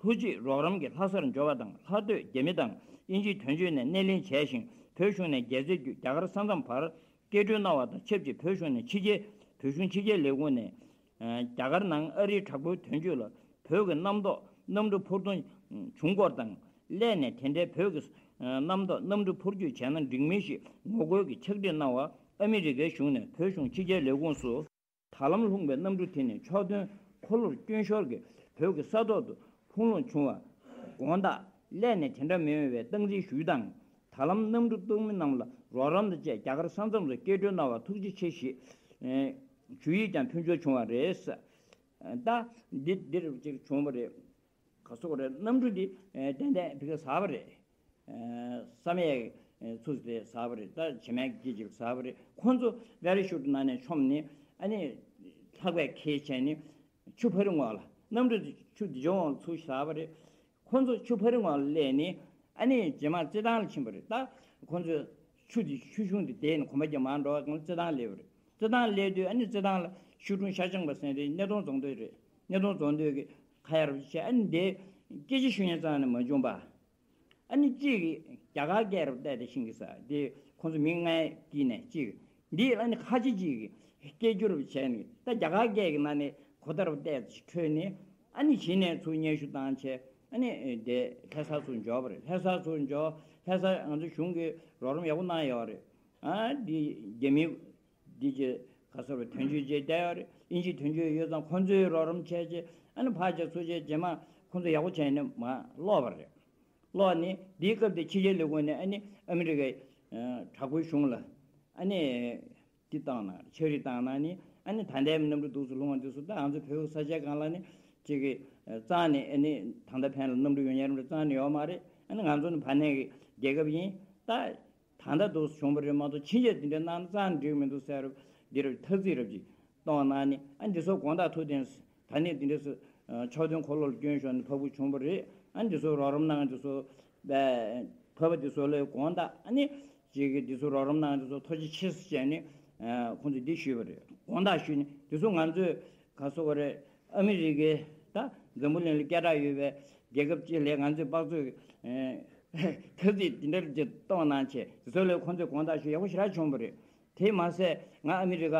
ལྷུ་ཕྱིར་རོགས་རམ་གྱིས་ལྷ་སར་འབྱོར་བ་དང་། ལྷ་སྡོད་རྒྱ་མི་དང་དབྱིན་ཇིའི་དོན་གཅོད་ནས་སྣེ་ལེན་བྱས་ཤིང་། བོད་གཞུང་ནས་རྒྱལ་རྩེ་བརྒྱུད་རྒྱ་གར་ས་མཚམས་བར་སྐྱེལ་སྤྲོད་གནང་བ་དང་ཆབས་ཅིག་བོད་གཞུང་ནས་ཕྱི་རྒྱལ། བོད་གཞུང་ཕྱི་རྒྱལ་ལས་ཁུངས་ནས་རྒྱ་གར་ནང་ཨ་རིའི་དྲག་པོའི་དོན་གཅོད་ལ་བོད་ཀྱི་གནམ་ཐོག་གནམ་གྲུ་འཕུར་གཏོང་བྱུང་སྐོར་དང་། སླད་ནས་དེ་འདྲའི་བོད་ཀྱི་གནམ་ཐོག་གནམ་གྲུ་འཕུར་སྐྱོད་བྱས་ན་འགྲིག་མིན་ཞིག་ངོ་རྒོལ་གྱི་ཕྱག་བྲིས་གནང་བ། ཨ་མི་རི་ཀའི་གཞུང་ནས་བོད་གཞུང་ཕྱི་རྒྱལ་ལས་ཁུངས་སུ། ད་ལམ་ལྷུང་བའི་གནམ་གྲུ་དེ་ནི་ཕྱོགས་མཐུན་འཁོར་ལོར་སྐྱོན་ཤོར་གྱིས་བོད་ཀྱི་ས་ཐོག་ཏུ་འཕུར་ལྷུང་བྱུང་བ། དགོངས་དག་སླད་ནས་དེ་འདྲ་མི་འོང་བའི་སྟངས་འཛིན་ཞུས་དང་། ད་ལམ་གནམ་གྲུ་གཏོང་མི་རྣམས་ལ་རོགས་རམ་དང་བཅས་རྒྱ་གར་ས་མཚམས་སུ་སྐྱེལ་སྤྲོད་གནང་བར་ཐུགས་རྗེ་ཆེ་ཞེས་ཞུ་ཡིག་ཀྱང་ཕུལ་འབྱོར་བྱུང་བ་རེད། ད་འདི་འདིར་ཅིག་བྱུང་བ་རེད། ག་སོགས་རེད། གནམ་གྲུ་འདི་ཏན་ཏན་ཕ་གིར་ཟ་བ་རེད། བསམ་ཡས་ཚུགས་དེ་ཟ་བ་རེད། ད་བྱེ་མའི་སྐད་ཅིག་ཟ་བ་རེད། ཁོང་ཚོ་པེ་ར་ཤུཊ་ནང་ནས་མཆོངས་ནས་ཨ་ནི་ལྷགས་པས་ཁེལ་བྱས་ནས་ཆུ་ཕ་རི་ངོགས་ལ། གནམ་གྲུ་དེ་ཆུ་འདི་ཅོག་འོང་ཚུར་ཟ་བ་རེད། ཁོང་ཚོ་ཆུ་ཕ་རི་ངོགས་ལ་སླེབས་ནས་ཨ་ནི་རྗེས་མ་རྩེད་ཐང་ལ་ཕྱིན་པ་རེད། ད་ཁོང་ཚོས་ཆུ་དེ་ཆུ་གཞུང་དེ་བདས་ནས་གོམ་པ་རྒྱག་མར་འགྲོ་བ་གང་རྩེད་ཐང་སླེབས་པ་རེད། རྩེད་ཐང་སླེབས་དུས་ཨ་ནི་རྩེད་ཐང་ལ་ཤུལ་གྲུང་ཤར་བྱང་པ་ཟེར་དེ་སྣེ་གདོང་རྫོང་སྡོད་རེད། སྣེ་གདོང་རྫོང་སྡོད་ཀྱི་ཁ་ཡར་བྱས་ཨ་ནི་འདི་སྐད་ཆ་ཤོད་མཁན་རྩ་ནས་མ་བྱུང་པ། ཨ་ནི་གཅིག་གིས་རྒྱ་གར་སྐད་རུ་བལྟས་ཏེ་ཤིང་གི་ས་དེ་ཁོང་ཚོ་མི་ལྔའི་དཀྱིལ་ནས་གཅིག་འདི་ཨ་ནི་ཁ་ཆེ་གཅིག་གིས་སྐད་སྒྱུར་བྱས་ནས་ད་རྒྱ་གར་སྐད་ཀྱི་ནང་ནས་གོ་བརྡ་རུ་བལྟས་ཏེ་འཕྲོས་ནས་ཨ་ནི་གཞི་ནས་ཚུར་སྙན་ཞུ་བཏང་བྱས་ཨ་ནི་དེ་ལྷ་ས་ཚུར་འབྱོར་བ་རེད། ལྷ་ས་ཚུར་འབྱོར། ལྷ་ས་ང་ཚོ་གཞུང་གིས་རོགས་རམ་ཡག་པོ་གནང་ཡོད་རེད། ཨ་འདི་རྒྱ་མི་འདི་གྱི་ག་ཟེར་བ་དོན་གཅོད་བྱས་བསྡད་ཡོད་རེད། དབྱིན་ཇིའི་དོན་གཅོད་ཡོད་ཙང་ཁོང་ཚོས་རོགས་རམ་བྱས་རྗེས་ཨ་ནི་ཕར་བྱས་ཚུར་བྱས་རྗེས་མ་ཁོང་ཚོ་ཡག་པོ་བྱས་ནས་མར་ལོག་པ་རེད། ལོག་ནས་འདིའི་སྐབས་དེ་ཕྱི་རྒྱལ་ལས་ཁུངས་ནས་ཨ་ནི་ཨ་མི་རི་ཀའི་དྲག་པོའི་གཞུང་ལ་ཨ་ནི་འདི་བཏང་ན་ཕྱག་བྲིས་བཏང་ན་ནི་ཨ་ནི་ད་ལྟའི་གནམ་གྲུ་འདུག་སེ་ལྷུང་བ་འདི་ཚོ་ད་ང་ཚོ་བོད་ས་ཆའི་སྒང་ལ་ནི་ཅིག་གི་རྩ་ནས་ཨ་ནི་ད་ལྟ་ཕན་ལ་གནམ་གྲུ་ཡོང་ཡ་རྩ་ནས་ཡོད་མ་རེད། ཨ་ནི་ང་ཚོ་ནི་བར་གནས་ཀྱི་རྒྱལ་ཁབ་ཡིན། ད་ད་ལྟ་འདུག་སེ་བྱུང་བ་རེད་མ་གཏོགས་ཕྱིན་ཆད་འདི་འདྲ་གནང་ན་རྩ་ནས་འགྲིག་མི་འདུག་ཟེར་རབ་འདི་རབ་ཐ་ཚིག་རབ་ཅིག་གཏོང་གནང་ནི་ཨ་འདི་ཚོ་དགོངས་དག་ཐུགས་བདེན། ད་ནི་འདི་འདྲ་སུ་ཕྱོགས་མཐུན་འཁོར་ལོ་ལ་སྐྱོན་ཤོར་ནས་ཕ་བུ་བྱུང་བ་རེད། ཨ་འདི་ཚོ་རོགས་རམ་གནང་འདི་ཚོ་ཕ་བུ་འདི་ཚོ་ལ་དགོངས་དག་ཨ་ནི་ཅིག་གི་འདི་ཚོ་རོགས་རམ་གནང་འདི་ཚོ་ཐུགས་རྗེ་ཆེ་ཟེར་བྱས་ནས་ཁོང་ཚོས་འདི་ཞུས་པ་རེད། དགོངས་དག་ཞུས་ནས་འདི་ཚོ་ང་ཚོས་ག་སོ་བ་རེད། ཨ་མི་རི་ཀའི་ད་འཛམ་བུ་གླིང་ལ་སྐད་གྲགས་ཡོད་པའི་རྒྱལ་ཁབ་ཅིག་ལས་ང་ཚོས་དཔག་ཚོད་ཐ་ཚིག་འདི་འདྲ་ཅིག་གཏོང་གནང་བྱས་འདི་ཚོ་ལ་ཁོང་ཚོས་དགོངས་དག་ཞུ་ཡག་པོ་ཞེ་དྲག་བྱུང་བ་རེད། དེ་མ་ཟད་ང་ཨ་མི་རི་ཀ་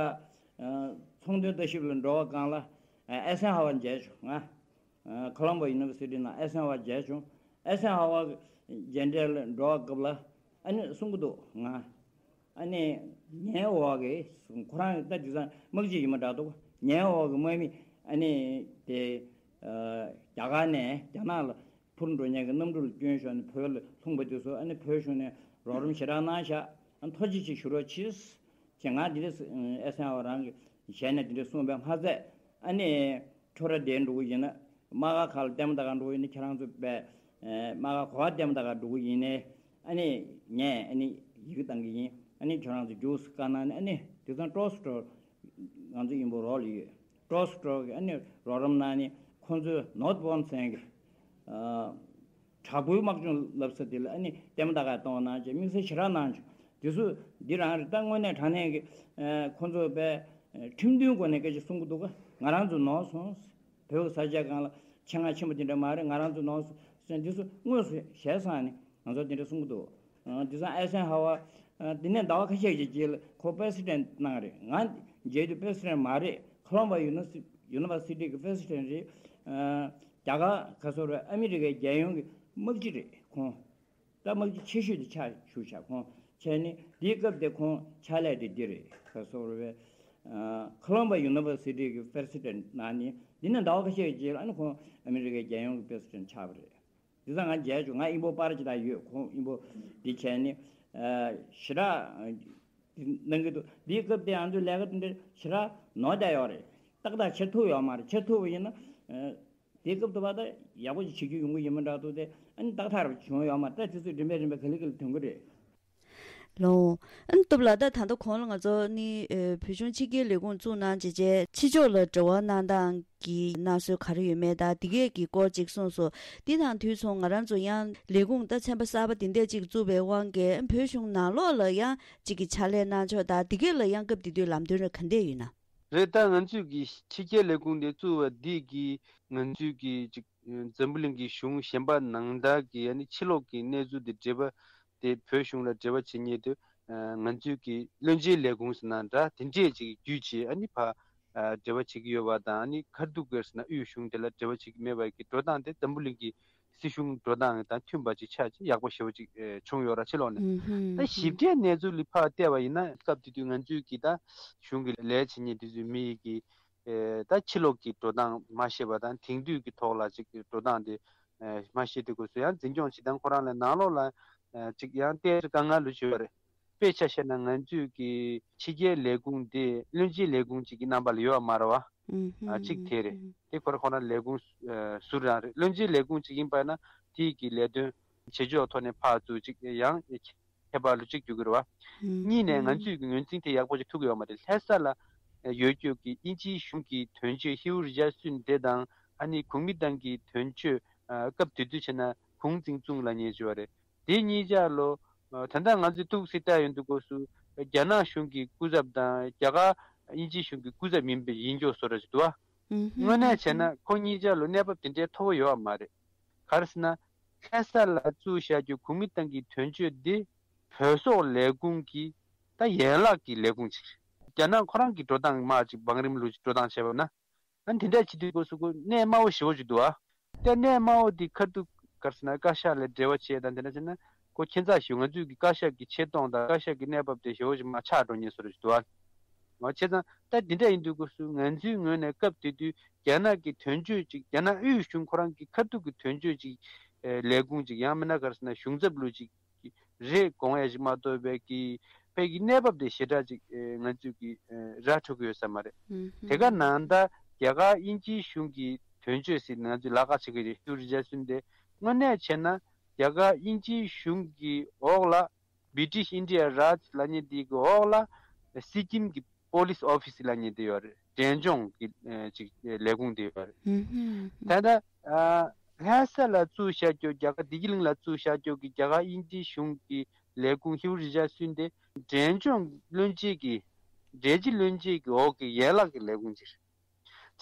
ཚོང་དོན་ལྟ་ཞིབ་ལ་འགྲོ་བ་སྒང་ལ་ཨེ་སན་ཧ་ཝ་མཇལ་བྱུང་། ང་ཁོ་ལམ་བོ་ཡུ་ནི་ཝར་སི་ཊི་ནང་ཨེ་སན་ཧ་ཝ་མཇལ་བྱུང་། ཨེ་སན་ཧ་ཝ་མཇལ་འཕྲད་ལ་འགྲོ་བ་སྐབས་ལ་ཨ་ནི་གསུང་གི་འདུག་ང་ཨ་ནི་ངའི་འོག་གི་ཁོ་རང་ད་དེང་སང་དམག་སྤྱི་ཡིན་པ་འདྲ་འདུག་ངའི་འོག་གི་དམག་མི་ཨ་ནི་དེ་རྒྱ་གར་ནས་རྒྱ་ནག་ལ་འཕུར་འགྲོ་མཁན་གྱི་གནམ་གྲུ་ལ་སྐྱོན་ཤོར་ནས་བོད་ལ་ལྷུང་པ་དེ་ཚོ་ཨ་ནི་བོད་གཞུང་ནས་རོགས་རམ་ཞེ་དྲག་གནང་ཤག་ཨ་ཐུགས་རྗེ་ཆེ་ཞུ་རོགས་གྱིས། ཅེས་ང་འདི་འདྲ་ཨེ་སན་ཧ་ཝ་རང་གི་ཞལ་ནས་འདི་འདྲ་གསུངས་པའི་མ་ཚད་ཨ་ནི་ཁྱོད་ར་དེ་འགྲོ་གི་ཡིན་ན་དམག་སྒར་ཁག་ལ་ལྟད་མོ་ལྟ་ག་འགྲོ་གི་ཡིན་ན་ཁྱེད་རང་ཚོ་པས་དམག་སྒར་གོ་བ་ལྟད་མོ་ལྟ་ག་འགྲོ་གི་ཡིན་ནའི་ཨ་ནི་ངས་ཨ་ནི་ཡི་གེ་བཏང་གི་ཡིན། ཨ་ནི་ཁྱོད་རང་ཚོ་རྒྱུགས་སུ་བཀའ་གནང་ནས་ཨ་ནི་དེང་སང་ཀྲོ་སི་ཀྲོ་ང་ཚོ་ཡིན་པོ་རོགས་ལ་ཡོད། ཀྲོ་སི་ཀྲོ་གི་ཨ་ནི་རོགས་རམ་གནང་ནས་ཁོང་ཚོའི་ནོར་ཐ་བོན་ཚན་གྱི་དྲག་པོའི་དམག་སྦྱོང་བསླབ་ས་དེ་ལ་ཨ་ནི་ལྟད་མོ་ལྟ་ག་གཏོང་གནང་བྱས་དམིགས་བསལ་ཞེ་དྲག་གནང་བྱུང་། དེ་ཚོ་འདི་རང་རེད། ད་དངོས་གནས་དྲང་གནས་ཀྱི་ཁོང་ཚོ་པས་ཁྲིམས་མཐུན་སྒོ་ནས་སྐད་ཆ་གསུང་གི་འདུག་ག་ང་རང་ཚོ་ནོར་སོང་། བོད་ས་ཆ་གང་ལ་ཆེད་མངགས་ཆེན་པོ་དེ་འདྲ་མ་རེད། ང་རང་ཚོ་ནོར་སོང་ཟེར་འདི་ཚོ་དངོས་སུ་ཞལ་བཟང་ནས་ང་ཚོ་དེ་འདྲ་གསུང་གི་འདུག་དེང་སང་ཨེ་སན་ཧ་ཝ་དེ་ནས་ཟླ་བ་ཁ་ཤས་ཀྱི་རྗེས་ལ་ཁོ་པེ་སི་ཌེན་གནང་རེད། ང་མཇལ་དུས་པེ་སི་ཌེན་མ་རེད། ཁོ་ལོམ་བ་ཡུ་ནི་ཡུ་ནི་ཝར་སི་ཊི་གི་པེ་སི་ཌེན་རེད། རྒྱ་གར་ག་སོ་རེད། ཨ་མི་རི་ཀའི་རྒྱལ་ཡོངས་ཀྱི་དམག་སྤྱི་རེད་ཁོང་། ད་དམག་སྤྱི་ཆེ་ཤོས་དེ་ཆགས་བཞུགས་ཤག་ཁོང་བྱས་ནས་འདིའི་སྐབས་དེ་ཁོང་ཕྱག་ལས་དེ་འདི་རེད། ག་སོ་རེད། ཨ། Columbia University གི་president གནང་ནས། འདི་ནས་ཟླ་བ་ཁ་ཤས་ཀྱི་རྗེས་ལ་ཨ་ནི་ཁོང་ཨ་མི་རི་ཀའི་རྒྱལ་ཡོངས་ཀྱི་president ཆགས་པ་རེད། དེ་ཚོ་ང་མཇལ་བྱུང་། ང་དབྱིན་བོད་པར་ཅིག་དང་ཡོད། ཁོང་དབྱིན་བོད་འདི་བྱས་ནས། ཨ། ཞེ་དྲག་གནང་གི་འདུག། འདིའི་སྐབས་དེ་ང་ཚོའི་ལས་ཀ་དེ་འདྲ་ཞེ་དྲག་ནོར་བསྡད་ཡོད་རེད། ཏག་ཏག་ཕྱིར་ཐུག་ཡོད་མ་རེད། ཕྱིར་ཐུག་པ་ཡིན་ན། ཨ། དེའི་སྐབས་དུ་བ་ད་ཡག་པོ་ཞིག་བྱེད་རྒྱུ་ཡོང་གི་ཡིན་པ་འདྲ་འདུག་སྟེ། ཨ་ནི་ཏག་ཏག་རེ་བྱུང་ཡོད་མ་རེད། ད་དེ་ཚོ་རིམ་པས་རིམ་པས་ག་ལེ་ག་ལེ་ཐོན་གི་རེད། ལོ། ཨ་ནི་སྟོབས་ལགས། ད་ད་ལྟ་གོང་ལ་ང་ཚོ་ནི་ཨེ་བོད་གཞུང་ཕྱི་རྒྱལ་ལས་ཁུངས་བཙུགས་གནང་བྱས་རྗེས་ཕྱི་ཕྱོགས་ལ་འབྲེལ་བ་གནང་སྟངས་ཀྱི་གནང་སྲོལ་ག་རེ་ཡོད་མེད་དང་། འདི་གས་ཀྱི་སྐོར་ཅིག་གསུངས་སོང་། འདི་དང་དུས་མཚུངས་ང་རང་ཚོ་ཡང་ལས་ཁུངས་ད་ཚན་པ་གསར་པ་འདི་འདྲས་ཅིག་བཙུགས་པའི་དབང་གིས་བོད་གཞུང་ནང་ལོགས་ལ་ཡང་ཅིག་གི་ཕྱག་ལས་གནང་ཕྱོགས་དང་། འདི་གས་ལ་ཡང་སྐབས་དེ་དུས་ལམ་སྟོན་རེ་ག་འདྲས་ཡོད་ན། རེད། ད་ང་ཚོས་ཀྱི་ཕྱི་རྒྱལ་ལས་ཁུངས་དེ་བཙུགས་པ་འདི་གིས་ང་ཚོས་ཀྱི་ཅིག་འཛམ་བུ་གླིང་གི་གཞུང་གཞན་པ་ནང་ལྟར་གྱི་ཨ་ནི་ཕྱི་ལོགས་ཀྱི་གནས་ཚུལ་དེ་འབྲེལ་བ་དེ་བོད་གཞུང་ལ་འབྲེལ་བ་བྱེད་མཁན་དེ། ང་ཚོས་ཀྱི་བློན་ཆེན་ལས་ཁུངས་ཟེར་ན་འདྲ། དེ་འདྲས་ཅིག་བརྒྱུད་བྱས་ཨ་ནི་ཕར་འབྲེལ་བ་བྱེད་ཀྱི་ཡོད་པ་དང་། ཨ་ནི་ཁ་ཐུག་གི་ཟེར་ན་དབུས་གཞུང་དེ་ལ་འབྲེལ་བ་བྱེད་ཀྱི་མེད་པ་གི་འགྲོ་སྟངས་དེ་འཛམ་བུ་གླིང་གི་སྲིད་གཞུང་འགྲོ་སྟངས་དང་མཐུན་པ་ཅིག་ཆགས་ཅིག་ཡག་པོ་ཞེ་པོ་ཅིག་ཨེ་བྱུང་ཡོད་ར། ཕྱི་ལོགས་ནས། ཨུམ་ཧུམ་ད་ཞིབ་ཕྲའི་གནས་ཚུལ་ལ་ཕར་བལྟས་པ་ཡིན་ན། སྐབས་དེ་དུས་ང་ཚོའི་གི་ད་གཞུང་གི་ལས་བྱེད་མཁན་དེ་ཚོའི་མི་ཡི་གི་ཨེ་ད་ཕྱི་ལོགས་ཀྱི་འགྲོ་སྟངས་མ་ཤེས་པ་དང་། དེང་དུས་ཀྱི་ཐོག་ལ་ཅིག་འགྲོ་སྟངས་དེ་ཨེ་མ་ཤེས་དུས་སྐབས་སུ་ཡང་འཛིན་སྐྱོང་བྱེད་སྟངས་ཁོ་རང་ལ་ནང་ལོགས་ལ་ཨེ་ཅིག་ཡང་ཏོག་ཙམ་དཀའ་ངལ་ལུས་ཡོད་རེད། དཔེ་ཆ་བཞག་ན་ང་ཚོས་ཀྱི་ཕྱི་རྒྱལ་ལས་ཁུངས་དེ་བློན་ཆེན་ལས་ཁུངས་གཅིག་གི་རྣམ་པ་ལ་ཡོད་པ་མ་རེད་བ། ཨུམ་ཧུམ་ཨ་གཅིག་དེ་རེད། ཨུམ་དེ་ཁོ་རང་ཁོ་རང་ལས་ཁུངས་ཨ་ཟུར་རང་རེད། བློན་ཆེན་ལས་ཁུངས་གཅིག་ཡིན་པ་ན་དེའི་གི་ལས་དོན་བྱེད་ཕྱོགས་ཐོག་ནས་ཕར་ཚུར་ཅིག་ཡང་ཁྱད་པར་ལུ་གཅིག་འགྱུར་གི་རེད་བ། ཨུམ་གཉིས་ནས་ང་ཧུམ་ཚོས་ཀྱི་ངོས་འཛིན་དེ་ཡག་པོ་ཅིག་ཐུབ་ཀྱི་ཡོད་མ་རེད། ལྷ་ས་ལ་ཡོད་རྒྱུ་གི་དབྱིན་ཇིའི་གཞུང་གི་དོན་གཅོད་ཧིའུ་རི་ཇར་སུན་དེ་དང་། ཨ་ནི་གོང་མའི་ཏང་གི་དོན་གཅོད་ཨ་སྐབས་དེ་དུས་བྱས་ན་ཧུང་ཙིང་ཙུང་ལབ་མཁན་ཅིག་ཡོད་རེད། དེ་གཉིས་ཆ་ལོ། ཨ་ད་ལྟ་ང་ཚོས་ཏོག་ཙམ་བལྟས་ཡོང་དུས་སྐབས་སུ་རྒྱ་ནག་གཞུང་གི་སྐུ་ཚབ་དང་རྒྱ་གར་དབྱིན་ཇིའི་གཞུང་གི་སྐུ་ཚབ་ཡིན་པའི་ཡིན་ཀྱོག་བཟོ་འདྲ་ཞིག་འདུག་བ། ཨུམ་ཧུམ་དངོས་གནས་བྱས་ན་ཁོ་གཉིས་ཆ་ལོ་གནས་བབ་དེ་འདྲའི་མཐོ་པོ་ཡོད་པ་མ་རེད། ག་རེ་ཟེར་ན། ལྷ་ས་ལ་བཙུགས་བཞག་རྒྱུ་གོང་མའི་ཏང་གི་དོན་གཅོད་འདི་བོད་སོག་ལས་ཁུངས་ཀྱི་ད་ཡན་ལག་གི་ལས་ཁུངས་ཅིག་རེད། རྒྱ་ནག་ཁོ་རང་གི་འགྲོ་སྟངས་མར་ཅིག་བང་རིམ་ལུགས་ཅིག་འགྲོ་སྟངས་བྱས་པ་ན། ཨ་ནི་དེ་འདྲ་བྱེད་དུས་སྐབས་སུ་ཁོ་གནད་དམའ་བོ་ཞེ་པོ་ཅིག་འདུག་ཨ། དེ་གནད་དམའ་བོ་འདི་ཁ་ཐུག་ག་རེ་ཟེར་ན་བཀའ་ཤག་ལ་འབྲེལ་བ་བྱས་དང་དེ་འདྲ་བྱས་ན་ཁོ་ཁྱད་མཚར་ཞིག་ང་ཚོས་ཀྱི་བཀའ་ཤག་གི་ཆེ་མཐོང་དང་བཀའ་ཤག་གི་གནས་བབ་དེ་ཞེ་པོ་ཅིག་མར་ཆག་འགྲོ་ཉེན་བཟོ་འདྲ་ཞིག་འདུག་ཨ། འོ་བྱས་ཙང་ད་འདི་འདྲ་ཡིན་དུས་སྐབས་སུ་ང་ཚོའི་ངོས་ནས་སྐབས་དེ་དུས་རྒྱ་ནག་གི་དོན་གཅོད་ཅིག་རྒྱ་ནག་དབུས་གཞུང་ཁོ་རང་གི་ཁ་ཐུག་གི་དོན་གཅོད་ཅིག་ཨེ་ལས་ཁུངས་ཅིག་ཡང་མིན་ན་ག་རེ་ཟེར་ན་གཞུང་ཚབ་ལུགས་ཅིག་རེད་དགོངས་ཡ་ཞིག་མ་གཏོགས་པའི་གི་དཔེ་གི་གནས་བབ་དེ་ཞེ་དྲག་ཅིག་ཨེ་ང་ཚོས་ཀྱི་ཨེ་ར་འཕྲོད་ཀྱི་ཡོད་ས་མ་རེད། ཨུམ་དེ་ག་ཧུམ་ནང་ད་རྒྱ་གར་དབྱིན་ཇིའི་གཞུང་གི་དོན་གཅོད་ཟེར་ང་ཚོས་ལབ་ཁ་བྱེད་ཀྱི་རེད། ཧིའུ་རི་ཇར་སུན་དེ་དངོས་གནས་བྱས་ན་རྒྱ་གར་དབྱིན་ཇིའི་གཞུང་གི་འོག་ལ་British India Raj ལབ་མཁན་དེ་གི་འོག་ལ་སི་ཀིམ་གི་Police Office ལབ་མཁན་དེ་ཡོད་རེད། འབྲས་ལྗོངས་ཀྱི་ཨེ་ཅིག་ལས་ཁུངས་དེ་ཡོད་རེད། ཧུམ་ཧུམ་ཧུམ། ད་ལྟ་ཨ་ལྷ་ས་ལ་བཙུགས་བཞག་རྒྱུ། རྒྱ་གར་བདེ་སྐྱིད་གླིང་ལ་བཙུགས་བཞག་རྒྱུ་གི་རྒྱ་གར་དབྱིན་ཇིའི་གཞུང་གི་ལས་ཁུངས་ཧིའུ་རི་ཇར་སུན་དེ་འབྲས་ལྗོངས་བློན་ཆེན་གྱི་འབྲས་སྤྱི་བློན་ཆེན་གྱི་འོག་གི་ཡན་ལག་གི་ལས་ཁུངས་ཅིག་